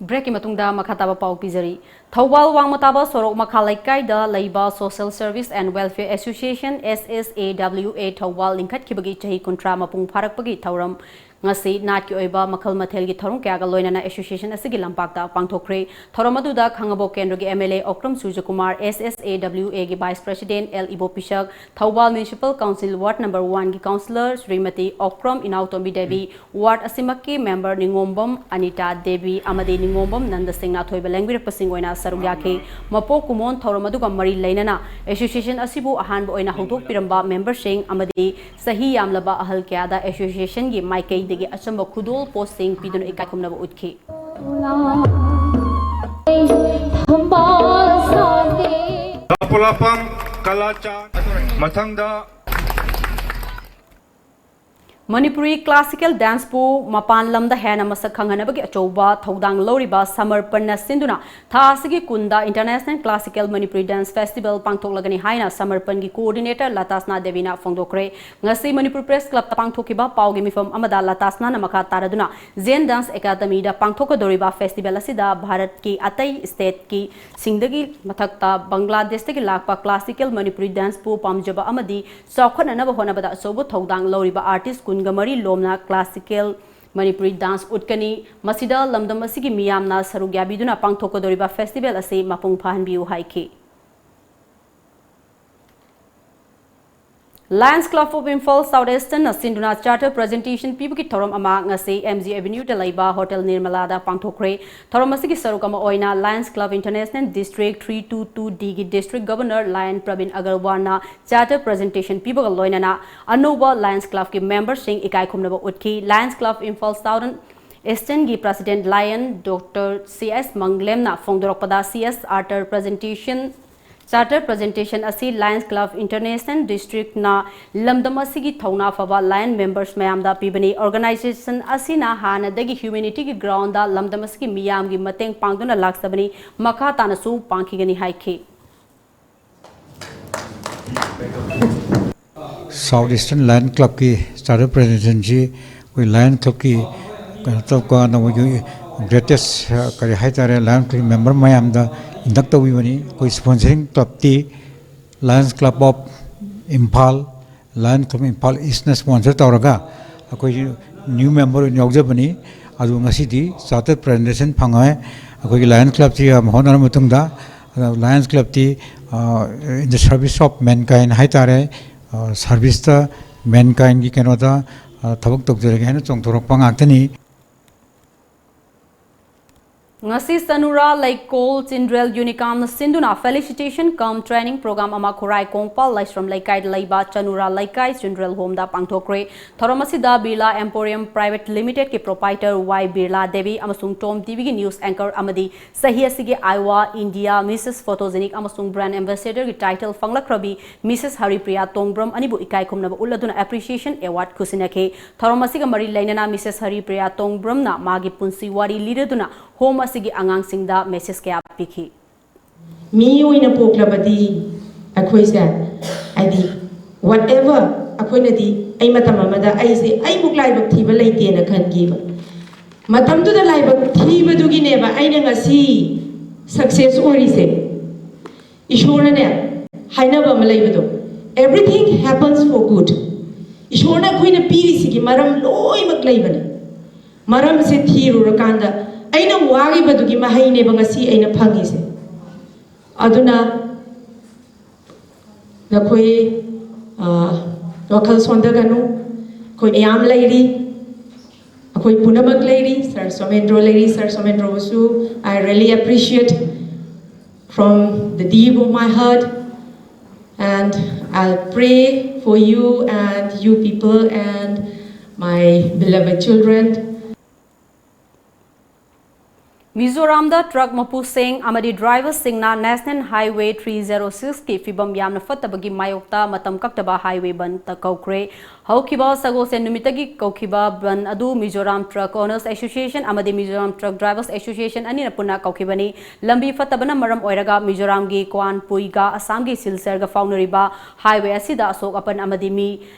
Breakꯀꯤ ꯃꯇꯨꯡꯗ ꯃꯈꯥ ꯇꯥꯕ ꯄꯥꯎ ꯄꯤꯖꯔꯤ꯫ ꯊꯧꯕꯥꯜ ꯋꯥꯡꯃ ꯇꯥꯕ ꯁꯣꯔꯣꯛ ꯃꯈꯥ ꯂꯩꯀꯥꯏꯗ ꯂꯩꯕ Social Service and Welfare Association, S S A W A, Thoubal ꯂꯤꯡꯈꯠꯈꯤꯕꯒꯤ ꯆꯍꯤ ꯀꯨꯟꯊ꯭ꯔꯥ ꯃꯄꯨꯡ ꯐꯥꯔꯛꯄꯒꯤ ꯊꯧꯔꯝ ꯉꯁꯤ ꯅꯥꯠꯀꯤ ꯑꯣꯏꯕ ꯃꯈꯜ ꯃꯊꯦꯜꯒꯤ ꯊꯧꯔꯝ ꯀꯌꯥꯒ ꯂꯣꯏꯅꯅ association ꯑꯁꯤꯒꯤ ꯂꯝꯄꯥꯛꯇ ꯄꯥꯡꯊꯣꯛꯈ꯭ꯔꯦ꯫ ꯊꯧꯔꯝ ꯑꯗꯨꯗ ꯈꯥꯉꯕꯣꯛ ꯀꯦꯟꯗ꯭ꯔꯒꯤ M L A Okram ꯁꯨꯔꯖꯀꯨꯃꯥꯔ, S S A W A ꯒꯤ vice president L ꯏꯕꯣꯄꯤꯁꯛ, Thoubal municipal council ward number one ꯒꯤ councillor Shrimati Okram ꯏꯅꯥꯎꯇꯣꯝꯕꯤ Devi, ward ꯑꯁꯤꯃꯛꯀꯤ member ꯅꯤꯉꯣꯝꯕꯝ Anita Devi ꯑꯃꯗꯤ ꯅꯤꯉꯣꯝꯕꯝ ꯅꯟꯗ ꯁꯤꯡꯅ ꯑꯊꯣꯏꯕ ꯂꯦꯡꯕꯤꯔꯛꯄꯁꯤꯡ ꯑꯣꯏꯅ ꯁꯔꯨꯛ ꯌꯥꯈꯤ꯫ ꯃꯄꯣꯛ ꯀꯨꯝꯑꯣꯟ ꯊꯧꯔꯝ ꯑꯗꯨꯒ ꯃꯔꯤ ꯂꯩꯅꯅ association ꯑꯁꯤꯕꯨ ꯑꯍꯥꯟꯕ ꯑꯣꯏꯅ ꯍꯧꯗꯣꯛꯄꯤꯔꯝꯕ member ꯁꯤꯡ ꯑꯃꯗꯤ ꯆꯍꯤ ꯌꯥꯝꯂꯕ ꯑꯍꯜ ꯀꯌꯥꯗ association ꯒꯤ ꯃꯥꯏꯀꯩꯗꯒꯤ ꯑꯆꯝꯕ ꯈꯨꯗꯣꯜ ꯄꯣꯠꯁꯤꯡ ꯄꯤꯗꯨꯅ ꯏꯀꯥꯏ ꯈꯨꯝꯅꯕ ꯎꯠꯈꯤ꯫ ꯊꯝꯕꯥꯜ ꯁꯥꯠꯇꯦ꯫ ꯄꯣꯂꯥꯐꯝ ꯀꯂꯥꯆꯥꯟ꯫ ꯃꯊꯪꯗ ꯃꯅꯤꯄꯨꯔꯤ classical dance ꯄꯨ ꯃꯄꯥꯟ ꯂꯝꯗ ꯍꯦꯟꯅ ꯃꯁꯛ ꯈꯪꯍꯟꯅꯕꯒꯤ ꯑꯆꯧꯕ ꯊꯧꯗꯥꯡ ꯂꯧꯔꯤꯕ ꯁꯃꯔꯄꯟꯅ ꯁꯤꯟꯗꯨꯅ ꯊꯥ ꯑꯁꯤꯒꯤ ꯀꯨꯟꯗ International Classical Manipuri Dance Festival ꯄꯥꯡꯊꯣꯛꯂꯒꯅꯤ ꯍꯥꯏꯅ ꯁꯃꯔꯄꯟꯒꯤ coordinator ꯂꯇꯥꯁꯅꯥ ꯗꯦꯕꯤꯅ ꯐꯣꯡꯗꯣꯛꯈ꯭ꯔꯦ꯫ ꯉꯁꯤ ꯃꯅꯤꯄꯨꯔ Press Club ꯇ ꯄꯥꯡꯊꯣꯛꯈꯤꯕ ꯄꯥꯎꯒꯤ ꯃꯤꯐꯝ ꯑꯃꯗ ꯂꯇꯥꯁꯅꯥꯅ ꯃꯈꯥ ꯇꯥꯔꯗꯨꯅ Zen Dance Academy ꯗ ꯄꯥꯡꯊꯣꯛꯀꯗꯧꯔꯤꯕ festival ꯑꯁꯤꯗ ꯚꯥꯔꯠꯀꯤ ꯑꯇꯩ state ꯀꯤ ꯁꯤꯡꯗꯒꯤ ꯃꯊꯛꯇ ꯕꯪꯒ꯭ꯂꯥꯗꯦꯁꯇꯒꯤ ꯂꯥꯛꯄ classical Manipuri dance ꯄꯨ ꯄꯥꯝꯖꯕ ꯑꯃꯗꯤ ꯆꯥꯎꯈꯠꯅꯅꯕ ꯍꯣꯠꯅꯕꯗ ꯑꯆꯧꯕ ꯊꯧꯗꯥꯡ ꯂꯧꯔꯤꯕ artist ꯀꯨꯟꯒ ꯃꯔꯤ ꯂꯣꯝꯅ classical Manipuri dance ꯎꯠꯀꯅꯤ꯫ ꯃꯁꯤꯗ ꯂꯝꯗꯝ ꯑꯁꯤꯒꯤ ꯃꯤꯌꯥꯝꯅ ꯁꯔꯨꯛ ꯌꯥꯕꯤꯗꯨꯅ ꯄꯥꯡꯊꯣꯛꯀꯗꯧꯔꯤꯕ festival ꯑꯁꯤ ꯃꯄꯨꯡ ꯐꯥꯍꯟꯕꯤꯌꯨ ꯍꯥꯏꯈꯤ꯫ Lions Club of Imphal South Eastern ꯅ ꯁꯤꯟꯗꯨꯅ charter presentation ꯄꯤꯕꯒꯤ ꯊꯧꯔꯝ ꯑꯃ ꯉꯁꯤ M G Avenue ꯗ ꯂꯩꯕ Hotel Nirmala ꯗ ꯄꯥꯡꯊꯣꯛꯈ꯭ꯔꯦ꯫ ꯊꯧꯔꯝ ꯑꯁꯤꯒꯤ ꯁꯔꯨꯛ ꯑꯃ ꯑꯣꯏꯅ Lions Club International District three two two D ꯒꯤ District Governor Lion Pravin Agarwal ꯅ charter presentation ꯄꯤꯕꯒ ꯂꯣꯏꯅꯅ ꯑꯅꯧꯕ Lions Club ꯀꯤ member ꯁꯤꯡ ꯏꯀꯥꯏ ꯈꯨꯝꯅꯕ ꯎꯠꯈꯤ꯫ Lions Club Imphal Southern Eastern ꯒꯤ President Lion Doctor C S Manglem ꯅ ꯐꯣꯡꯗꯣꯔꯛꯄꯗ, C S charter presentation charter presentation ꯑꯁꯤ Lions Club International District ꯅ ꯂꯝꯗꯝ ꯑꯁꯤꯒꯤ ꯊꯧꯅꯥ ꯐꯕ Lion members ꯃꯌꯥꯝꯗ ꯄꯤꯕꯅꯤ꯫ Organization ꯑꯁꯤꯅ ꯍꯥꯟꯅꯗꯒꯤ humanity ꯒꯤ ground ꯗ ꯂꯝꯗꯝ ꯑꯁꯤꯒꯤ ꯃꯤꯌꯥꯝꯒꯤ ꯃꯇꯦꯡ ꯄꯥꯡꯗꯨꯅ ꯂꯥꯛꯆꯕꯅꯤ, ꯃꯈꯥ ꯇꯥꯅꯁꯨ ꯄꯥꯡꯈꯤꯒꯅꯤ ꯍꯥꯏꯈꯤ꯫ South Eastern Lion Club ꯀꯤ charter presentation ꯁꯤ ꯑꯩꯈꯣꯏ Lion Club ꯀꯤ ꯀꯩꯅꯣ ꯇꯧꯀꯥꯟꯗ ꯃꯣꯏꯒꯤ greatest, ꯑ, ꯀꯔꯤ ꯍꯥꯏꯇꯥꯔꯦ, Lion Club member ꯃꯌꯥꯝꯗ induct ꯇꯧꯕꯤꯕꯅꯤ꯫ ꯑꯩꯈꯣꯏ sponsoring club T Lions Club of Imphal, Lion Club Imphal East ꯅ sponsor ꯇꯧꯔꯒ ꯑꯩꯈꯣꯏ New member ꯑꯣꯏꯅ ꯌꯥꯎꯖꯕꯅꯤ꯫ ꯑꯗꯨ ꯉꯁꯤꯗꯤ ꯆꯥꯔꯇꯔ ꯄ꯭ꯔꯖꯦꯟꯇꯦꯁꯟ ꯐꯪꯉꯦ꯫ ꯑꯩꯈꯣꯏꯒꯤ Lions Club ꯁꯤ ꯌꯥꯝ ꯍꯣꯠꯅꯔ ꯃꯇꯨꯡꯗ, ꯑꯗꯣ Lions Club ꯇꯤ, ꯑ, in the service of mankind ꯍꯥꯏꯇꯥꯔꯦ, ꯑ, service ꯇ mankind ꯒꯤ ꯀꯩꯅꯣꯗ, ꯑ, ꯊꯕꯛ ꯇꯧꯖꯔꯒꯦ ꯍꯥꯏꯅ ꯆꯣꯡꯊꯣꯔꯛꯄ ꯉꯥꯛꯇꯅꯤ꯫ ꯉꯁꯤ ꯆꯅꯨꯔꯥ ꯂꯩꯀꯣꯜ ꯆꯤꯟꯗ꯭ꯔꯦꯜ ꯌꯨꯅꯤꯀꯥꯝꯅ ꯁꯤꯟꯗꯨꯅ felicitation cum training program ꯑꯃ ꯈꯨꯔꯥꯏ ꯀꯣꯡꯄꯥꯜ ꯂꯥꯏꯁ꯭ꯔꯝ ꯂꯩꯀꯥꯏꯗ ꯂꯩꯕ ꯆꯅꯨꯔꯥ ꯂꯩꯀꯥꯏ ꯆꯤꯟꯗ꯭ꯔꯦꯜ ꯍꯣꯝꯗ ꯄꯥꯡꯊꯣꯛꯈ꯭ꯔꯦ꯫ ꯊꯧꯔꯝ ꯑꯁꯤꯗ ꯕꯤꯔꯂꯥ ꯑꯦꯝꯄꯣꯔꯤꯌꯝ ꯄ꯭ꯔꯥꯏꯚꯦꯠ ꯂꯤꯃꯤꯇꯦꯗꯀꯤ ꯄ꯭ꯔꯣꯄꯥꯏꯇꯔ ꯋꯥꯏ ꯕꯤꯔꯂꯥ ꯗꯦꯕꯤ ꯑꯃꯁꯨꯡ ꯇꯣꯝ ꯇꯤꯚꯤꯒꯤ ꯅ꯭ꯌꯨꯁ ꯑꯦꯡꯀꯔ ꯑꯃꯗꯤ ꯆꯍꯤ ꯑꯁꯤꯒꯤ ꯑꯥꯏꯋꯥ ꯏꯟꯗꯤꯌꯥ ꯃꯤꯁꯦꯁ ꯐꯣꯇꯣꯖꯦꯅꯤꯛ ꯑꯃꯁꯨꯡ ꯕ꯭ꯔꯥꯟꯗ ꯑꯦꯝꯕꯦꯁꯦꯗꯔꯒꯤ ꯇꯥꯏꯇꯜ ꯐꯪꯂꯛꯈ꯭ꯔꯕꯤ ꯃꯤꯁꯦꯁ ꯍꯔꯤꯄ꯭ꯔꯤꯌꯥ ꯇꯣꯡꯕ꯭ꯔꯝ ꯑꯅꯤꯕꯨ ꯏꯀꯥꯏ ꯈꯨꯝꯅꯕ ꯎꯠꯂꯗꯨꯅ appreciation award ꯈꯨꯁꯤꯟꯅꯈꯤ꯫ ꯊꯧꯔꯝ ꯑꯁꯤꯒ ꯃꯔꯤ ꯂꯩꯅꯅ ꯃꯤꯁꯦꯁ ꯍꯔꯤꯄ꯭ꯔꯤꯌꯥ ꯇꯣꯡꯕ꯭ꯔꯝꯅ ꯃꯥꯒꯤ ꯄꯨꯟꯁꯤ ꯋꯥꯔꯤ ꯂꯤꯔꯗꯨꯅ ꯍꯣꯝ ꯑꯁꯤꯒꯤ ꯑꯉꯥꯡꯁꯤꯡꯗ ꯃꯦꯁꯦꯖ ꯀꯌꯥ ꯄꯤꯈꯤ꯫ ꯃꯤ ꯑꯣꯏꯅ ꯄꯣꯛꯂꯕꯗꯤ ꯑꯩꯈꯣꯏꯁꯦ, ꯍꯥꯏꯗꯤ, whatever, ꯑꯩꯈꯣꯏꯅꯗꯤ, ꯑꯩ ꯃꯇꯝ ꯑꯃꯗ ꯑꯩꯁꯦ ꯑꯩꯃꯨꯛ ꯂꯥꯏꯕꯛ ꯊꯤꯕ ꯂꯩꯇꯦꯅ ꯈꯟꯈꯤꯕ꯫ ꯃꯇꯝꯗꯨꯗ ꯂꯥꯏꯕꯛ ꯊꯤꯕꯗꯨꯒꯤꯅꯦꯕ ꯑꯩꯅ ꯉꯁꯤ success ꯑꯣꯏꯔꯤꯁꯦ꯫ ꯏꯁꯣꯔꯅꯅꯦ, ꯍꯥꯏꯅꯕ ꯑꯃ ꯂꯩꯕꯗꯣ, "Everything happens for good." ꯏꯁꯣꯔꯅ ꯑꯩꯈꯣꯏꯅ ꯄꯤꯔꯤꯁꯤꯒꯤ ꯃꯔꯝ ꯂꯣꯏꯅꯃꯛ ꯂꯩꯕꯅꯦ꯫ ꯃꯔꯝꯁꯦ ꯊꯤꯔꯨꯔꯀꯥꯟꯗ ꯑꯩꯅ ꯋꯥꯈꯤꯕꯗꯨꯒꯤ ꯃꯍꯩꯅꯦꯕ ꯉꯁꯤ ꯑꯩꯅ ꯐꯪꯉꯤꯁꯦ꯫ ꯑꯗꯨꯅ ꯅꯈꯣꯏ, ꯑ, ꯋꯥꯈꯜ ꯁꯣꯟꯊꯒꯅꯨ꯫ ꯑꯩꯈꯣꯏ ꯃꯌꯥꯝ ꯂꯩꯔꯤ, ꯑꯩꯈꯣꯏ ꯄꯨꯝꯅꯃꯛ ꯂꯩꯔꯤ꯫ Sir ꯁꯣꯃꯦꯟꯗ꯭ꯔꯣ ꯂꯩꯔꯤ꯫ Sir ꯁꯣꯃꯦꯟꯗ꯭ꯔꯣꯕꯨꯁꯨ I really appreciate from the deep of my heart. And I'll pray for you and you people and my beloved children. ꯃꯤꯖꯣꯔꯥꯝꯗ ꯇ꯭ꯔꯛ ꯃꯄꯨꯁꯤꯡ ꯑꯃꯗꯤ ꯗ꯭ꯔꯥꯏꯚꯔꯁꯤꯡꯅ National Highway three zero six ꯀꯤ ꯐꯤꯕꯝ ꯌꯥꯝꯅ ꯐꯠꯇꯕꯒꯤ ꯃꯥꯌꯣꯛꯇ ꯃꯇꯝ ꯀꯛꯇꯕ highway ꯕꯟꯗ ꯀꯧꯈ꯭ꯔꯦ꯫ ꯍꯧꯈꯤꯕ ꯁꯒꯣꯜꯁꯦꯟ ꯅꯨꯃꯤꯠꯇꯒꯤ ꯀꯧꯈꯤꯕ ꯕꯟꯗ ꯑꯗꯨ ꯃꯤꯖꯣꯔꯥꯝ ꯇ꯭ꯔꯛ ꯑꯣꯅꯔꯁ ꯑꯦꯁꯣꯁꯤꯌꯦꯁꯟ ꯑꯃꯗꯤ ꯃꯤꯖꯣꯔꯥꯝ ꯇ꯭ꯔꯛ ꯗ꯭ꯔꯥꯏꯚꯔꯁ ꯑꯦꯁꯣꯁꯤꯌꯦꯁꯟ ꯑꯅꯤꯅ ꯄꯨꯟꯅ ꯀꯧꯈꯤꯕꯅꯤ꯫ ꯂꯝꯕꯤ ꯐꯠꯇꯕꯅ ꯃꯔꯝ ꯑꯣꯏꯔꯒ ꯃꯤꯖꯣꯔꯥꯝꯒꯤ ꯀ꯭ꯋꯥꯟꯄꯨꯏꯒ ꯑꯁꯥꯝꯒꯤ ꯁꯤꯜꯆꯔꯒ ꯐꯥꯎꯅꯔꯤꯕ highway ꯑꯁꯤꯗ ꯑꯁꯣꯛ ꯑꯄꯟ ꯑꯃꯗꯤ ꯃꯤ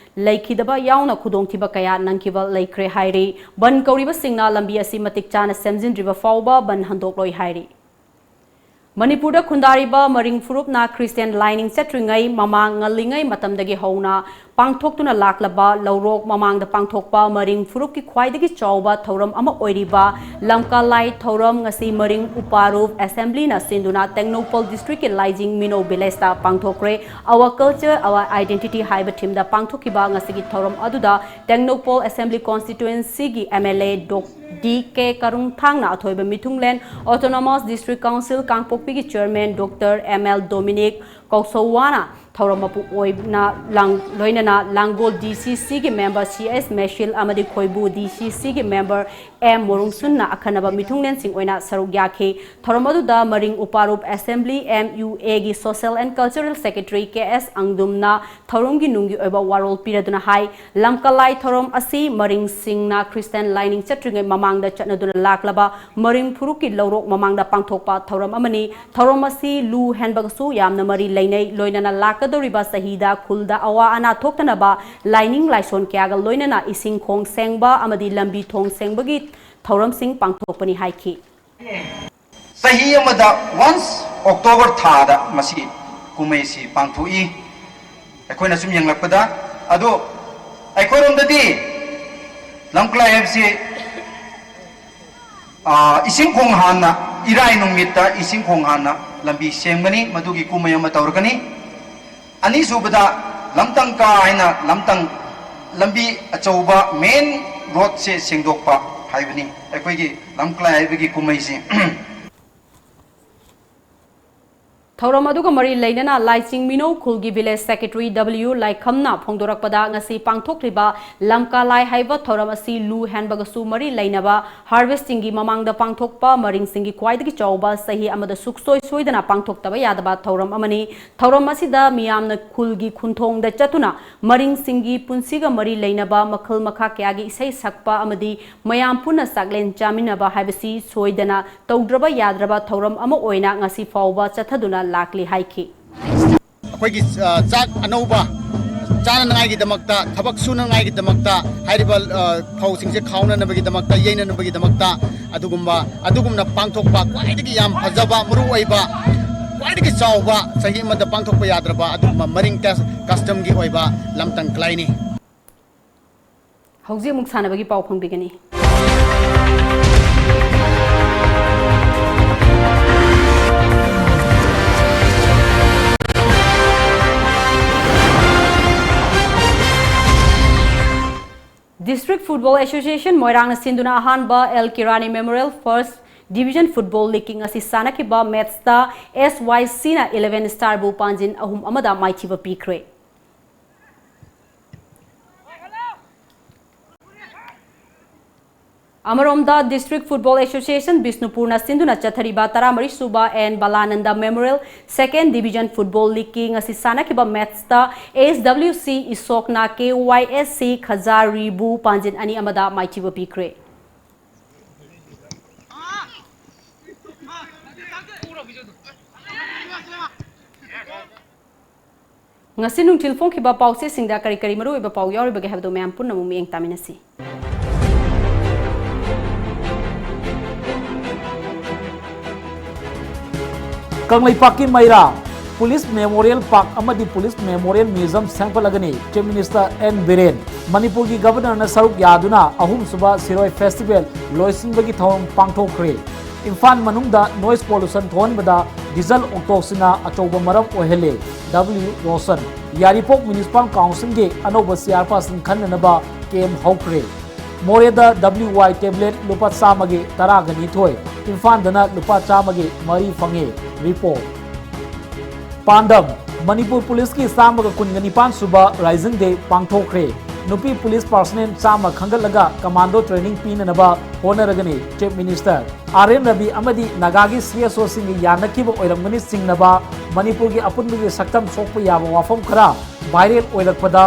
ꯂꯩꯈꯤꯗꯕ ꯌꯥꯎꯅ ꯈꯨꯗꯣꯡꯊꯤꯕ ꯀꯌꯥ ꯅꯪꯈꯤꯕ ꯂꯩꯈ꯭ꯔꯦ ꯍꯥꯏꯔꯤ꯫ ꯕꯟꯗ ꯀꯧꯔꯤꯕꯁꯤꯡꯅ ꯂꯝꯕꯤ ꯑꯁꯤ ꯃꯇꯤꯛ ꯆꯥꯅ ꯁꯦꯝꯖꯤꯟꯗ꯭ꯔꯤꯕ ꯐꯥꯎꯕ ꯕꯟꯗ ꯍꯟꯗꯣꯛꯂꯣꯏ ꯍꯥꯏꯔꯤ꯫ ꯃꯅꯤꯄꯨꯔꯗ ꯈꯨꯟꯗꯥꯔꯤꯕ ꯃꯔꯤꯡ ꯐꯨꯔꯨꯞꯅ ꯈ꯭ꯔꯤꯁꯇꯤꯌꯥꯟ ꯂꯥꯏꯅꯤꯡ ꯆꯠꯇ꯭ꯔꯤꯉꯩ ꯃꯃꯥꯡ ꯉꯜꯂꯤꯉꯩ ꯃꯇꯝꯗꯒꯤ ꯍꯧꯅ ꯄꯥꯡꯊꯣꯛꯇꯨꯅ ꯂꯥꯛꯂꯕ ꯂꯧꯔꯣꯛ ꯃꯃꯥꯡꯗ ꯄꯥꯡꯊꯣꯛꯄ ꯃꯔꯤꯡ ꯐꯨꯔꯨꯞꯀꯤ ꯈ꯭ꯋꯥꯏꯗꯒꯤ ꯆꯥꯎꯕ ꯊꯧꯔꯝ ꯑꯃ ꯑꯣꯏꯔꯤꯕ ꯂꯝꯀꯥ ꯂꯥꯏ ꯊꯧꯔꯝ ꯉꯁꯤ ꯃꯔꯤꯡ ꯎꯄꯥꯔꯨꯞ ꯑꯦꯁꯦꯝꯕ꯭ꯂꯤꯅ ꯁꯤꯟꯗꯨꯅ ꯇꯦꯡꯅꯧꯄꯜ ꯗꯤꯁꯇ꯭ꯔꯤꯛꯀꯤ ꯂꯥꯏꯖꯤꯡ ꯃꯤꯅꯣ ꯚꯤꯂꯦꯖꯇ ꯄꯥꯡꯊꯣꯛꯈ꯭ꯔꯦ꯫ Our Culture, Our Identity ꯍꯥꯏꯕ ꯊꯤꯝꯗ ꯄꯥꯡꯊꯣꯛꯈꯤꯕ ꯉꯁꯤꯒꯤ ꯊꯧꯔꯝ ꯑꯗꯨꯗ ꯇꯦꯡꯅꯧꯄꯜ ꯑꯦꯁꯦꯝꯕ꯭ꯂꯤ ꯀꯣꯟꯁꯇꯤꯇ꯭ꯋꯦꯟꯁꯤꯒꯤ ꯑꯦꯝ ꯑꯦꯜ ꯑꯦ ꯗꯣꯛ ꯗꯤ ꯀꯦ ꯀꯔꯨꯡꯊꯥꯡꯅ ꯑꯊꯣꯏꯕ ꯃꯤꯊꯨꯡꯂꯦꯟ, ꯑꯣꯇꯣꯅꯣꯃꯁ ꯗꯤꯁꯇ꯭ꯔꯤꯛ ꯀꯥꯎꯟꯁꯤꯜ ꯀꯥꯡꯄꯣꯛꯄꯤꯒꯤ chairman doctor M L Dominic ꯀꯧꯁꯧꯋꯥꯅ ꯊꯧꯔꯝ ꯃꯄꯨ ꯑꯣꯏꯅ ꯂꯥꯡ-, ꯂꯣꯏꯅꯅ ꯂꯥꯡꯒꯣꯜ ꯗꯤ ꯁꯤ ꯁꯤꯒꯤ ꯃꯦꯝꯕꯔ ꯁꯤ ꯑꯦꯁ ꯃꯦꯁꯤꯜ ꯑꯃꯗꯤ ꯈꯣꯏꯕꯨ ꯗꯤ ꯁꯤ ꯁꯤꯒꯤ ꯃꯦꯝꯕꯔ ꯑꯦꯝ ꯃꯣꯔꯨꯡꯁꯨꯟꯅ ꯑꯈꯟꯅꯕ ꯃꯤꯊꯨꯡꯂꯦꯟꯁꯤꯡ ꯑꯣꯏꯅ ꯁꯔꯨꯛ ꯌꯥꯈꯤ꯫ ꯊꯧꯔꯝ ꯑꯗꯨꯗ ꯃꯔꯤꯡ ꯎꯄꯥꯔꯨꯞ ꯑꯦꯁꯦꯝꯕ꯭ꯂꯤ, ꯑꯦꯝ ꯌꯨ ꯑꯦꯒꯤ Social and Cultural Secretary ꯀꯦ ꯑꯦꯁ ꯑꯪꯗꯨꯝꯅ ꯊꯧꯔꯝꯒꯤ ꯅꯨꯡꯒꯤ ꯑꯣꯏꯕ ꯋꯥꯔꯣꯜ ꯄꯤꯔꯗꯨꯅ ꯍꯥꯏ, ꯂꯝꯀꯥ ꯂꯥꯏ ꯊꯧꯔꯝ ꯑꯁꯤ ꯃꯔꯤꯡꯁꯤꯡꯅ ꯈ꯭ꯔꯤꯁꯇꯤꯌꯥꯟ ꯂꯥꯏꯅꯤꯡ ꯆꯠꯇ꯭ꯔꯤꯉꯩ ꯃꯃꯥꯡꯗ ꯆꯠꯅꯗꯨꯅ ꯂꯥꯛꯂꯕ ꯃꯔꯤꯡ ꯐꯨꯔꯨꯞꯀꯤ ꯂꯧꯔꯣꯛ ꯃꯃꯥꯡꯗ ꯄꯥꯡꯊꯣꯛꯄ ꯊꯧꯔꯝ ꯑꯃꯅꯤ꯫ ꯊꯧꯔꯝ ꯑꯁꯤ ꯂꯨ ꯍꯦꯟꯕꯒꯁꯨ ꯌꯥꯝꯅ ꯃꯔꯤ ꯂꯩꯅꯩ꯫ ꯂꯣꯏꯅꯅ ꯂꯥꯛꯀꯗꯧꯔꯤꯕ ꯆꯍꯤꯗ ꯈꯨꯜꯗ ꯑꯋꯥ ꯑꯅꯥ ꯊꯣꯛꯇꯅꯕ ꯂꯥꯏꯅꯤꯡ ꯂꯥꯏꯁꯣꯟ ꯀꯌꯥꯒ ꯂꯣꯏꯅꯅ ꯏꯁꯤꯡ ꯈꯣꯡ ꯁꯦꯡꯕ ꯑꯃꯗꯤ ꯂꯝꯕꯤ ꯊꯣꯡ ꯁꯦꯡꯕꯒꯤ ꯊꯧꯔꯝꯁꯤꯡ ꯄꯥꯡꯊꯣꯛꯄꯅꯤ ꯍꯥꯏꯈꯤ꯫ ꯆꯍꯤ ꯑꯃꯗ once October ꯊꯥꯗ ꯃꯁꯤ ꯀꯨꯝꯍꯩꯁꯤ ꯄꯥꯡꯊꯣꯛꯏ꯫ ꯑꯩꯈꯣꯏꯅ ꯁꯨꯝ ꯌꯦꯡꯂꯛꯄꯗ, ꯑꯗꯣ ꯑꯩꯈꯣꯏꯔꯣꯝꯗꯗꯤ ꯂꯝꯀꯥ ꯂꯥꯏ ꯍꯥꯏꯕꯁꯤ ꯑꯥ, ꯏꯁꯤꯡ ꯈꯣꯡ ꯍꯥꯟꯅ, ꯏꯔꯥꯏ ꯅꯨꯃꯤꯠꯇ ꯏꯁꯤꯡ ꯈꯣꯡ ꯍꯥꯟꯅ ꯂꯝꯕꯤ ꯁꯦꯝꯒꯅꯤ, ꯃꯗꯨꯒꯤ ꯀꯨꯝꯍꯩ ꯑꯃ ꯇꯧꯔꯒꯅꯤ꯫ ꯑꯅꯤꯁꯨꯕꯗ, ꯂꯝꯇꯪ ꯀꯥ ꯍꯥꯏꯅ ꯂꯝꯇꯪ ꯂꯝꯕꯤ ꯑꯆꯧꯕ main roadꯁꯦ ꯁꯦꯡꯗꯣꯛꯄ ꯍꯥꯏꯕꯅꯤ ꯑꯩꯈꯣꯏꯒꯤ ꯂꯝꯀꯥ ꯂꯥꯏ ꯍꯥꯏꯕꯒꯤ ꯀꯨꯝꯍꯩꯁꯤ꯫ ꯊꯧꯔꯝ ꯑꯗꯨꯒ ꯃꯔꯤ ꯂꯩꯅꯅ ꯂꯥꯏꯆꯤꯡ ꯃꯤꯅꯧ ꯈꯨꯜꯒꯤ village secretary W ꯂꯥꯏꯈꯝꯅ ꯐꯣꯡꯗꯣꯔꯛꯄꯗ, ꯉꯁꯤ ꯄꯥꯡꯊꯣꯛꯂꯤꯕ ꯂꯝꯀꯥ ꯂꯥꯏ ꯍꯥꯏꯕ ꯊꯧꯔꯝ ꯑꯁꯤ ꯂꯨ ꯍꯦꯟꯕꯒꯁꯨ ꯃꯔꯤ ꯂꯩꯅꯕ harvestingꯒꯤ ꯃꯃꯥꯡꯗ ꯄꯥꯡꯊꯣꯛꯄ ꯃꯔꯤꯡꯁꯤꯡꯒꯤ ꯈ꯭ꯋꯥꯏꯗꯒꯤ ꯆꯥꯎꯕ ꯆꯍꯤ ꯑꯃꯗ ꯁꯨꯛꯁꯣꯏ ꯁꯣꯏꯗꯅ ꯄꯥꯡꯊꯣꯛꯇꯕ ꯌꯥꯗꯕ ꯊꯧꯔꯝ ꯑꯃꯅꯤ꯫ ꯊꯧꯔꯝ ꯑꯁꯤꯗ ꯃꯤꯌꯥꯝꯅ ꯈꯨꯜꯒꯤ ꯈꯨꯟꯊꯣꯡꯗ ꯆꯠꯇꯨꯅ ꯃꯔꯤꯡꯁꯤꯡꯒꯤ ꯄꯨꯟꯁꯤꯒ ꯃꯔꯤ ꯂꯩꯅꯕ ꯃꯈꯜ ꯃꯈꯥ ꯀꯌꯥꯒꯤ ꯏꯁꯩ ꯁꯛꯄ ꯑꯃꯗꯤ ꯃꯌꯥꯝ ꯄꯨꯟꯅ ꯆꯥꯛꯂꯦꯟ ꯆꯥꯃꯤꯟꯅꯕ ꯍꯥꯏꯕꯁꯤ ꯁꯣꯏꯗꯅ ꯇꯧꯗ꯭ꯔꯕ ꯌꯥꯗ꯭ꯔꯕ ꯊꯧꯔꯝ ꯑꯃ ꯑꯣꯏꯅ ꯉꯁꯤ ꯐꯥꯎꯕ ꯆꯠꯊꯗꯨꯅ ꯂꯥꯛꯂꯤ ꯍꯥꯏꯈꯤ꯫ ꯑꯩꯈꯣꯏꯒꯤ, ꯑ, ꯆꯥꯛ ꯑꯅꯧꯕ ꯆꯥꯅꯅꯉꯥꯏꯒꯤꯗꯃꯛꯇ, ꯊꯕꯛ ꯁꯨꯅꯉꯥꯏꯒꯤꯗꯃꯛꯇ, ꯍꯥꯏꯔꯤꯕ, ꯑ, ꯐꯧꯁꯤꯡꯁꯦ ꯈꯥꯎꯅꯅꯕꯒꯤꯗꯃꯛꯇ, ꯌꯩꯅꯅꯕꯒꯤꯗꯃꯛꯇ, ꯑꯗꯨꯒꯨꯝꯕ, ꯑꯗꯨꯒꯨꯝꯅ ꯄꯥꯡꯊꯣꯛꯄ ꯈ꯭ꯋꯥꯏꯗꯒꯤ ꯌꯥꯝ ꯐꯖꯕ, ꯃꯔꯨ ꯑꯣꯏꯕ, ꯈ꯭ꯋꯥꯏꯗꯒꯤ ꯆꯥꯎꯕ, ꯆꯍꯤ ꯑꯃꯗ ꯄꯥꯡꯊꯣꯛꯄ ꯌꯥꯗ꯭ꯔꯕ ꯑꯗꯨꯒꯨꯝꯕ ꯃꯔꯤꯡ ꯀꯁ-, ꯀꯁꯇꯝꯒꯤ ꯑꯣꯏꯕ ꯂꯝꯇꯪ ꯀꯂꯥꯏꯅꯤ꯫ ꯍꯧꯖꯤꯛ ꯑꯃꯨꯛ ꯁꯥꯟꯅꯕꯒꯤ ꯄꯥꯎ ꯐꯪꯕꯤꯒꯅꯤ꯫ District Football Association ꯃꯣꯏꯔꯥꯡꯅ ꯁꯤꯟꯗꯨꯅ ꯑꯍꯥꯟꯕ L ꯀꯤꯔꯥꯅꯤ Memorial First Division Football League ꯉꯁꯤ ꯁꯥꯟꯅꯈꯤꯕ ꯃꯦꯠꯁꯇ ꯑꯦꯁ ꯋꯥꯏ ꯁꯤꯅ ꯏꯂꯦꯚꯦꯟ ꯁ꯭ꯇꯥꯔꯕꯨ ꯄꯥꯟꯖꯤꯟ ꯑꯍꯨꯝ ꯑꯃꯗ ꯃꯥꯏꯊꯤꯕ ꯄꯤꯈ꯭ꯔꯦ꯫ ꯑꯃꯔꯣꯝꯗ District Football Association ꯕꯤꯁꯅꯨꯄꯨꯔꯅ ꯁꯤꯟꯗꯨꯅ ꯆꯠꯊꯔꯤꯕ ꯇꯔꯥꯃꯔꯤ ꯁꯨꯕ and ꯕꯂꯥꯅꯟꯗ Memorial Second Division Football League ꯉꯁꯤ ꯁꯥꯟꯅꯈꯤꯕ ꯃꯦꯠꯁꯇ ꯑꯦꯁ ꯗꯕ꯭ꯂꯤꯎ ꯁꯤ ꯏꯁꯣꯛꯅ ꯀꯦ ꯋꯥꯏ ꯑꯦꯁ ꯁꯤ ꯈꯖꯥꯔꯤꯕꯨ ꯄꯥꯟꯖꯤꯟ ꯑꯅꯤ ꯑꯃꯗ ꯃꯥꯏꯊꯤꯕ ꯄꯤꯈ꯭ꯔꯦ꯫ ꯉꯁꯤ ꯅꯨꯡꯊꯤꯜ ꯐꯣꯡꯈꯤꯕ ꯄꯥꯎꯆꯦꯁꯤꯡꯗ ꯀꯔꯤ ꯀꯔꯤ ꯃꯔꯨꯑꯣꯏꯕ ꯄꯥꯎ ꯌꯥꯎꯔꯤꯕꯒꯦ ꯍꯥꯏꯕꯗꯨ ꯃꯌꯥꯝ ꯄꯨꯟꯅ ꯑꯃꯨꯛ ꯃꯤꯠꯌꯦꯡ ꯇꯥꯃꯤꯟꯅꯁꯤ꯫ ꯀꯪꯂꯩꯄꯥꯛꯀꯤ ꯃꯩꯔꯥ ꯄꯨꯂꯤꯁ ꯃꯦꯃꯣꯔꯤꯌꯦꯜ ꯄꯥꯔꯛ ꯑꯃꯗꯤ ꯄꯨꯂꯤꯁ ꯃꯦꯃꯣꯔꯤꯌꯦꯜ ꯃ꯭ꯌꯨꯖꯤꯌꯝ ꯁꯦꯝꯒꯠꯂꯒꯅꯤ꯫ Chief minister N Biren. ꯃꯅꯤꯄꯨꯔꯒꯤ ꯒꯕꯔꯅꯔꯅ ꯁꯔꯨꯛ ꯌꯥꯗꯨꯅ ꯑꯍꯨꯝꯁꯨꯕ ꯁꯤꯔꯣꯏ ꯐꯦꯁꯇꯤꯚꯦꯜ ꯂꯣꯏꯁꯤꯟꯕꯒꯤ ꯊꯧꯔꯝ ꯄꯥꯡꯊꯣꯛꯈ꯭ꯔꯦ꯫ ꯏꯝꯐꯥꯜ ꯃꯅꯨꯡꯗ ꯅꯣꯏꯁ ꯄꯣꯂꯨꯁꯟ ꯊꯣꯛꯍꯟꯕꯗ ꯗꯤꯖꯜ ꯑꯣꯛꯇꯣꯛꯁꯤꯅ ꯑꯆꯧꯕ ꯃꯔꯝ ꯑꯣꯏꯍꯜꯂꯦ꯫ ꯗꯕ꯭ꯂꯤꯎ ꯔꯣꯁꯟ꯫ ꯌꯥꯏꯔꯤꯄꯣꯛ ꯃ꯭ꯌꯨꯅꯤꯁꯤꯄꯥꯜ ꯀꯥꯎꯟꯁꯤꯜꯒꯤ ꯑꯅꯧꯕ ꯆꯤꯌꯥꯔꯄꯥꯔꯁꯟ ꯈꯟꯅꯅꯕ ꯀꯦꯝ ꯍꯧꯈ꯭ꯔꯦ꯫ ꯃꯣꯔꯦꯗ ꯗꯕ꯭ꯂꯤꯎ ꯋꯥꯏ ꯇꯦꯕ꯭ꯂꯦꯠ ꯂꯨꯄꯥ ꯆꯥꯝꯃꯒꯤ ꯇꯔꯥꯒ ꯅꯤꯊꯣꯏ, ꯏꯝꯐꯥꯜꯗꯅ ꯂꯨꯄꯥ ꯆꯥꯝꯃꯒꯤ ꯃꯔꯤ ꯐꯪꯉꯤ꯫ ꯔꯤꯄꯣꯔꯠ꯫ ꯄꯥꯟꯗꯝ: ꯃꯅꯤꯄꯨꯔ ꯄꯨꯂꯤꯁꯀꯤ ꯆꯥꯝꯃꯒ ꯀꯨꯟꯒ ꯅꯤꯄꯥꯟ ꯁꯨꯕ ꯔꯥꯏꯖꯤꯡ ꯗꯦ ꯄꯥꯡꯊꯣꯛꯈ꯭ꯔꯦ꯫ ꯅꯨꯄꯤ ꯄꯨꯂꯤꯁ ꯄꯥꯔꯁꯅꯦꯜ ꯆꯥꯝꯃ ꯈꯟꯒꯠꯂꯒ ꯀꯃꯥꯟꯗꯣ ꯇ꯭ꯔꯦꯅꯤꯡ ꯄꯤꯅꯅꯕ ꯍꯣꯠꯅꯔꯒꯅꯤ, chief minister. R N Ravi ꯑꯃꯗꯤ ꯅꯥꯒꯥꯒꯤ ꯁꯤ ꯑꯦꯁ ꯑꯣꯁꯤꯡꯒ ꯌꯥꯅꯈꯤꯕ ꯑꯣꯏꯔꯝꯒꯅꯤ ꯆꯤꯡꯅꯕ ꯃꯅꯤꯄꯨꯔꯒꯤ ꯑꯄꯨꯟꯕꯒꯤ ꯁꯛꯇꯝ ꯁꯣꯛꯄ ꯌꯥꯕ ꯋꯥꯐꯝ ꯈꯔ ꯚꯥꯏꯔꯦꯜ ꯑꯣꯏꯔꯛꯄꯗ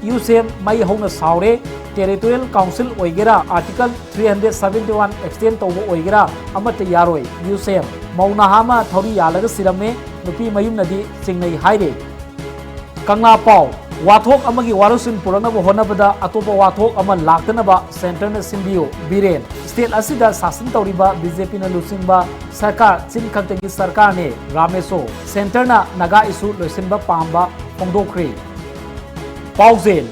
ꯌꯨ ꯁꯤ ꯑꯦꯝ ꯃꯩ ꯍꯧꯅ ꯁꯥꯎꯔꯦ꯫ ꯇꯦꯔꯤꯇꯣꯔꯤꯌꯦꯜ ꯀꯥꯎꯟꯁꯤꯜ ꯑꯣꯏꯒꯦꯔꯥ, article three hundred seventy one extend ꯇꯧꯕ ꯑꯣꯏꯒꯦꯔꯥ, ꯑꯃꯠꯇ ꯌꯥꯔꯣꯏ꯫ ꯌꯨ ꯁꯤ ꯑꯦꯝ꯫ ꯃꯧ ꯅꯍꯥ ꯑꯃ ꯊꯧꯔꯤ ꯌꯥꯜꯂꯒ ꯁꯤꯔꯝꯃꯦ, ꯅꯨꯄꯤ ꯃꯌꯨꯝꯅꯗꯤ ꯆꯤꯡꯅꯩ ꯍꯥꯏꯔꯤ꯫ ꯀꯪꯂꯥ ꯄꯥꯎ꯫ ꯋꯥꯊꯣꯛ ꯑꯃꯒꯤ ꯋꯥꯔꯣꯏꯁꯤꯟ ꯄꯨꯔꯛꯅꯕ ꯍꯣꯠꯅꯕꯗ ꯑꯇꯣꯞꯄ ꯋꯥꯊꯣꯛ ꯑꯃ ꯂꯥꯛꯇꯅꯕ ꯁꯦꯟꯇꯔꯅ ꯁꯤꯟꯕꯤꯌꯨ, ꯕꯤꯔꯦꯟ꯫ ꯁ꯭ꯇꯦꯠ ꯑꯁꯤꯗ ꯁꯥꯁꯟ ꯇꯧꯔꯤꯕ ꯕꯤ ꯖꯦ ꯄꯤꯅ ꯂꯨꯆꯤꯡꯕ ꯁꯔꯀꯥꯔ ꯆꯤꯟ ꯈꯛꯇꯒꯤ ꯁꯔꯀꯥꯔꯅꯦ, ꯔꯥꯃꯦꯁꯣ꯫ ꯁꯦꯟꯇꯔꯅ ꯅꯥꯒꯥ ꯏꯁꯨ ꯂꯣꯏꯁꯤꯟꯕ ꯄꯥꯝꯕ ꯐꯣꯡꯗꯣꯛꯈ꯭ꯔꯦ꯫ ꯄꯥꯎꯖꯦꯜ,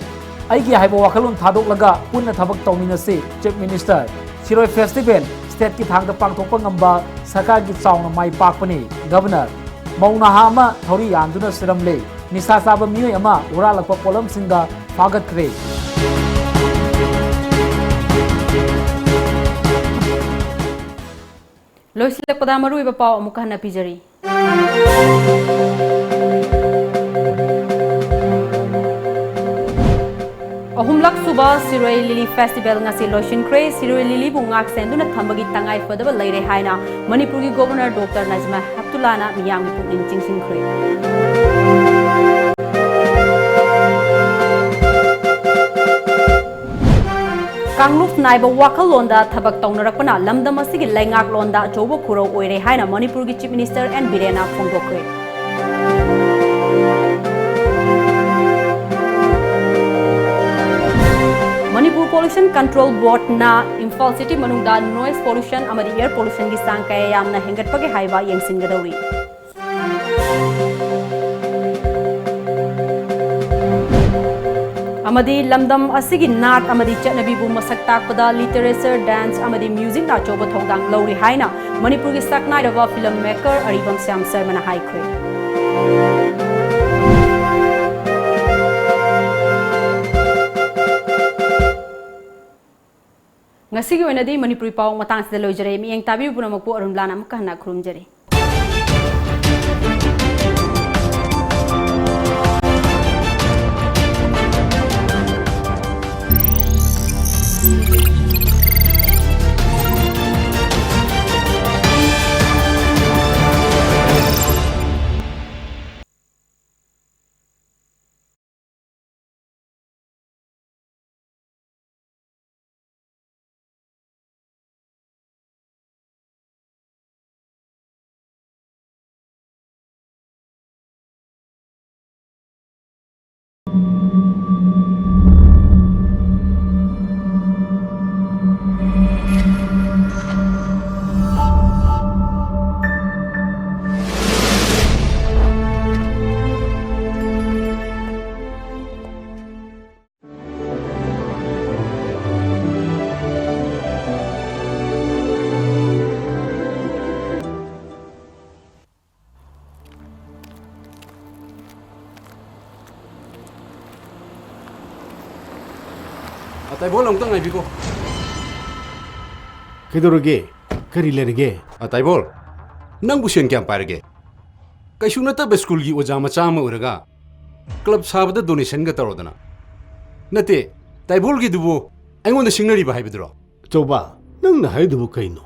ꯑꯩꯒꯤ ꯍꯥꯏꯕ ꯋꯥꯈꯜꯂꯣꯟ ꯊꯥꯗꯣꯛꯂꯒ ꯄꯨꯟꯅ ꯊꯕꯛ ꯇꯧꯃꯤꯟꯅꯁꯤ, ꯆꯤꯐ ꯃꯤꯅꯤꯁꯇꯔ꯫ ꯁꯤꯔꯣꯏ ꯐꯦꯁꯇꯤꯚꯦꯜ ꯁ꯭ꯇꯦꯠꯀꯤ ꯊꯥꯛꯇ ꯄꯥꯡꯊꯣꯛꯄ ꯉꯝꯕ ꯁꯔꯀꯥꯔꯒꯤ ꯆꯥꯎꯅ ꯃꯥꯏ ꯄꯥꯛꯄꯅꯤ, ꯒꯚꯔꯅꯔ꯫ ꯃꯧ ꯅꯍꯥ ꯑꯃ ꯊꯧꯔꯤ ꯌꯥꯟꯗꯨꯅ ꯁꯤꯔꯝꯂꯦ꯫ ꯅꯤꯁꯥ ꯆꯥꯕ ꯃꯤꯑꯣꯏ ꯑꯃ ꯍꯨꯔꯥꯜꯂꯛꯄ ꯄꯣꯠꯂꯝꯁꯤꯡꯒ ꯐꯥꯒꯠꯈ꯭ꯔꯦ꯫ ꯂꯣꯏꯁꯤꯜꯂꯛꯄꯗ ꯃꯔꯨꯑꯣꯏꯕ ꯄꯥꯎ ꯑꯃꯨꯛꯀ ꯍꯟꯅ ꯄꯤꯖꯔꯤ꯫ ꯑꯍꯨꯝꯂꯛ ꯁꯨꯕ ꯁꯤꯔꯣꯏ ꯂꯤꯂꯤ ꯐꯦꯁꯇꯤꯚꯦꯜ ꯉꯁꯤ ꯂꯣꯏꯁꯤꯟꯈ꯭ꯔꯦ꯫ ꯁꯤꯔꯣꯏ ꯂꯤꯂꯤꯕꯨ ꯉꯥꯛ ꯁꯦꯟꯗꯨꯅ ꯊꯝꯕꯒꯤ ꯇꯉꯥꯏ ꯐꯗꯕ ꯂꯩꯔꯦ ꯍꯥꯏꯅ ꯃꯅꯤꯄꯨꯔꯒꯤ ꯒꯣꯚꯔꯅꯔ ꯗꯣꯛꯇꯔ ꯅꯖꯃꯥ ꯍꯦꯞꯇꯨꯂꯥꯅ ꯃꯤꯌꯥꯝꯒꯤ ꯄꯨꯛꯅꯤꯡ ꯆꯤꯡꯁꯤꯟꯈ꯭ꯔꯦ꯫ ꯀꯥꯡꯂꯨꯞ ꯅꯥꯏꯕ ꯋꯥꯈꯜꯂꯣꯟꯗ ꯊꯕꯛ ꯇꯧꯅꯔꯛꯄꯅ ꯂꯝꯗꯝ ꯑꯁꯤꯒꯤ ꯂꯩꯉꯥꯛꯂꯣꯟꯗ ꯑꯆꯧꯕ ꯈꯨꯔꯧ ꯑꯣꯏꯔꯦ ꯍꯥꯏꯅ ꯃꯅꯤꯄꯨꯔꯒꯤ ꯆꯤꯐ ꯃꯤꯅꯤꯁꯇꯔ ꯑꯦꯟ ꯕꯤꯔꯦꯟꯅ ꯐꯣꯡꯗꯣꯛꯈ꯭ꯔꯦ꯫ ꯃꯅꯤꯄꯨꯔ ꯄꯣꯂꯨꯁꯟ ꯀꯟꯇ꯭ꯔꯣꯜ ꯕꯣꯔꯗꯅ ꯏꯝꯐꯥꯜ ꯁꯤꯇꯤ ꯃꯅꯨꯡꯗ ꯅꯣꯏꯁ ꯄꯣꯂꯨꯁꯟ ꯑꯃꯗꯤ ꯑꯦꯌꯔ ꯄꯣꯂꯨꯁꯟꯒꯤ ꯆꯥꯡ ꯀꯌꯥ ꯌꯥꯝꯅ ꯍꯦꯟꯒꯠꯄꯒꯦ ꯍꯥꯏꯕ ꯌꯦꯡꯁꯤꯟꯒꯗꯧꯔꯤ꯫ ꯑꯃꯗꯤ ꯂꯝꯗꯝ ꯑꯁꯤꯒꯤ ꯅꯥꯠ ꯑꯃꯗꯤ ꯆꯠꯅꯕꯤꯕꯨ ꯃꯁꯛ ꯇꯥꯛꯄꯗ ꯂꯤꯇꯔꯦꯆꯔ, ꯗꯥꯟꯁ ꯑꯃꯗꯤ ꯃ꯭ꯌꯨꯖꯤꯛꯅ ꯑꯆꯧꯕ ꯊꯧꯗꯥꯡ ꯂꯧꯔꯤ ꯍꯥꯏꯅ ꯃꯅꯤꯄꯨꯔꯒꯤ ꯁꯛꯅꯥꯏꯔꯕ ꯐꯤꯂꯝ ꯃꯦꯀꯔ ꯑꯔꯤꯕꯝ ꯁ꯭ꯌꯥꯝ ꯁꯔꯃꯅ ꯍꯥꯏꯈ꯭ꯔꯦ꯫ ꯉꯁꯤꯒꯤ ꯑꯣꯏꯅꯗꯤ ꯃꯅꯤꯄꯨꯔꯤ ꯄꯥꯎ ꯃꯇꯥꯡꯁꯤꯗ ꯂꯣꯏꯖꯔꯦ꯫ ꯃꯤꯠꯌꯦꯡ ꯇꯥꯕꯤꯕ ꯄꯨꯝꯅꯃꯛꯄꯨ ꯑꯔꯨꯟ ꯂꯥꯟ ꯑꯃꯨꯛꯀ ꯍꯟꯅ ꯈꯨꯔꯨꯝꯖꯔꯤ꯫ ꯇꯥꯏꯕꯣꯜ, ꯑꯃꯨꯛꯇ ꯉꯥꯏꯕꯤꯈꯣ꯫ ꯀꯩꯗꯧꯔꯒꯦ? ꯀꯔꯤ ꯂꯩꯔꯒꯦ? ꯑ, ꯇꯥꯏꯕꯣꯜ, ꯅꯪꯕꯨ ꯁꯦꯟ ꯀꯌꯥꯝ ꯄꯥꯏꯔꯒꯦ? ꯀꯩꯁꯨ ꯅꯠꯇꯕ ꯁ꯭ꯀꯨꯜꯒꯤ ꯑꯣꯖꯥ ꯃꯆꯥ ꯑꯃ ꯑꯣꯏꯔꯒ ꯀ꯭ꯂꯕ ꯁꯥꯕꯗ ꯗꯣꯅꯦꯁꯟꯒ ꯇꯧꯔꯗꯅ꯫ ꯅꯠꯇꯦ, ꯇꯥꯏꯕꯣꯜꯒꯤꯗꯨꯕꯨ ꯑꯩꯉꯣꯟꯗ ꯁꯤꯡꯅꯔꯤꯕ ꯍꯥꯏꯕꯗꯨꯔꯣ? ꯆꯧꯕ, ꯅꯪꯅ ꯍꯥꯏꯗꯨꯕꯨ ꯀꯩꯅꯣ?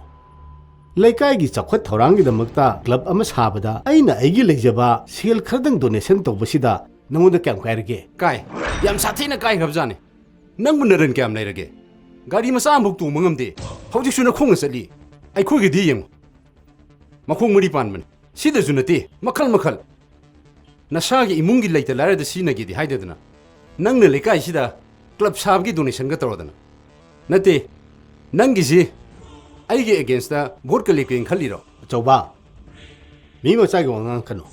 ꯂꯩꯀꯥꯏꯒꯤ ꯆꯥꯎꯈꯠ ꯊꯧꯔꯥꯡꯒꯤꯗꯃꯛꯇ ꯀ꯭ꯂꯕ ꯑꯃ ꯁꯥꯕꯗ ꯑꯩꯅ ꯑꯩꯒꯤ ꯂꯩꯖꯕ ꯁꯦꯜ ꯈꯔꯗꯪ ꯗꯣꯅꯦꯁꯟ ꯇꯧꯕꯁꯤꯗ ꯅꯉꯣꯟꯗ ꯀꯌꯥꯝ ꯀꯥꯏꯔꯒꯦ? ꯀꯥꯏ, ꯌꯥꯝ ꯁꯥꯊꯤꯅ ꯀꯥꯏꯈ꯭ꯔꯕꯖꯥꯠꯅꯤ꯫ ꯅꯪꯕꯨ ꯅꯔꯟ ꯀꯌꯥꯝ ꯂꯩꯔꯒꯦ? ꯒꯥꯔꯤ ꯃꯆꯥ ꯑꯃꯐꯥꯎ ꯇꯣꯡꯕ ꯉꯝꯗꯦ꯫ ꯍꯧꯖꯤꯛꯁꯨ ꯅꯈꯣꯡꯅ ꯆꯠꯂꯤ꯫ ꯑꯩꯈꯣꯏꯒꯤꯗꯤ ꯌꯦꯡꯉꯨ, ꯃꯈꯣꯡ ꯃꯔꯤ ꯄꯥꯟꯕꯅꯤ꯫ ꯁꯤꯗꯁꯨ ꯅꯠꯇꯦ, ꯃꯈꯜ ꯃꯈꯜ꯫ ꯅꯁꯥꯒꯤ ꯏꯃꯨꯡꯒꯤ ꯂꯩꯇ ꯂꯥꯏꯔꯗ ꯁꯤꯖꯤꯟꯅꯒꯦꯗꯤ ꯍꯥꯏꯗꯗꯅ, ꯅꯪꯅ ꯂꯩꯀꯥꯏꯁꯤꯗ ꯀ꯭ꯂꯕ ꯁꯥꯕꯒꯤ ꯗꯣꯅꯦꯁꯟꯒ ꯇꯧꯔꯗꯅ꯫ ꯅꯠꯇꯦ, ꯅꯪꯒꯤꯁꯤ ꯑꯩꯒꯤ ꯑꯦꯒꯦꯟꯁꯇ ꯚꯣꯠꯀ ꯂꯦꯞꯀꯦꯅ ꯈꯜꯂꯤꯔꯣ? ꯑꯆꯧꯕ, ꯃꯤ ꯃꯆꯥꯒꯤ ꯋꯥ ꯉꯥꯡꯉꯛꯀꯅꯨ꯫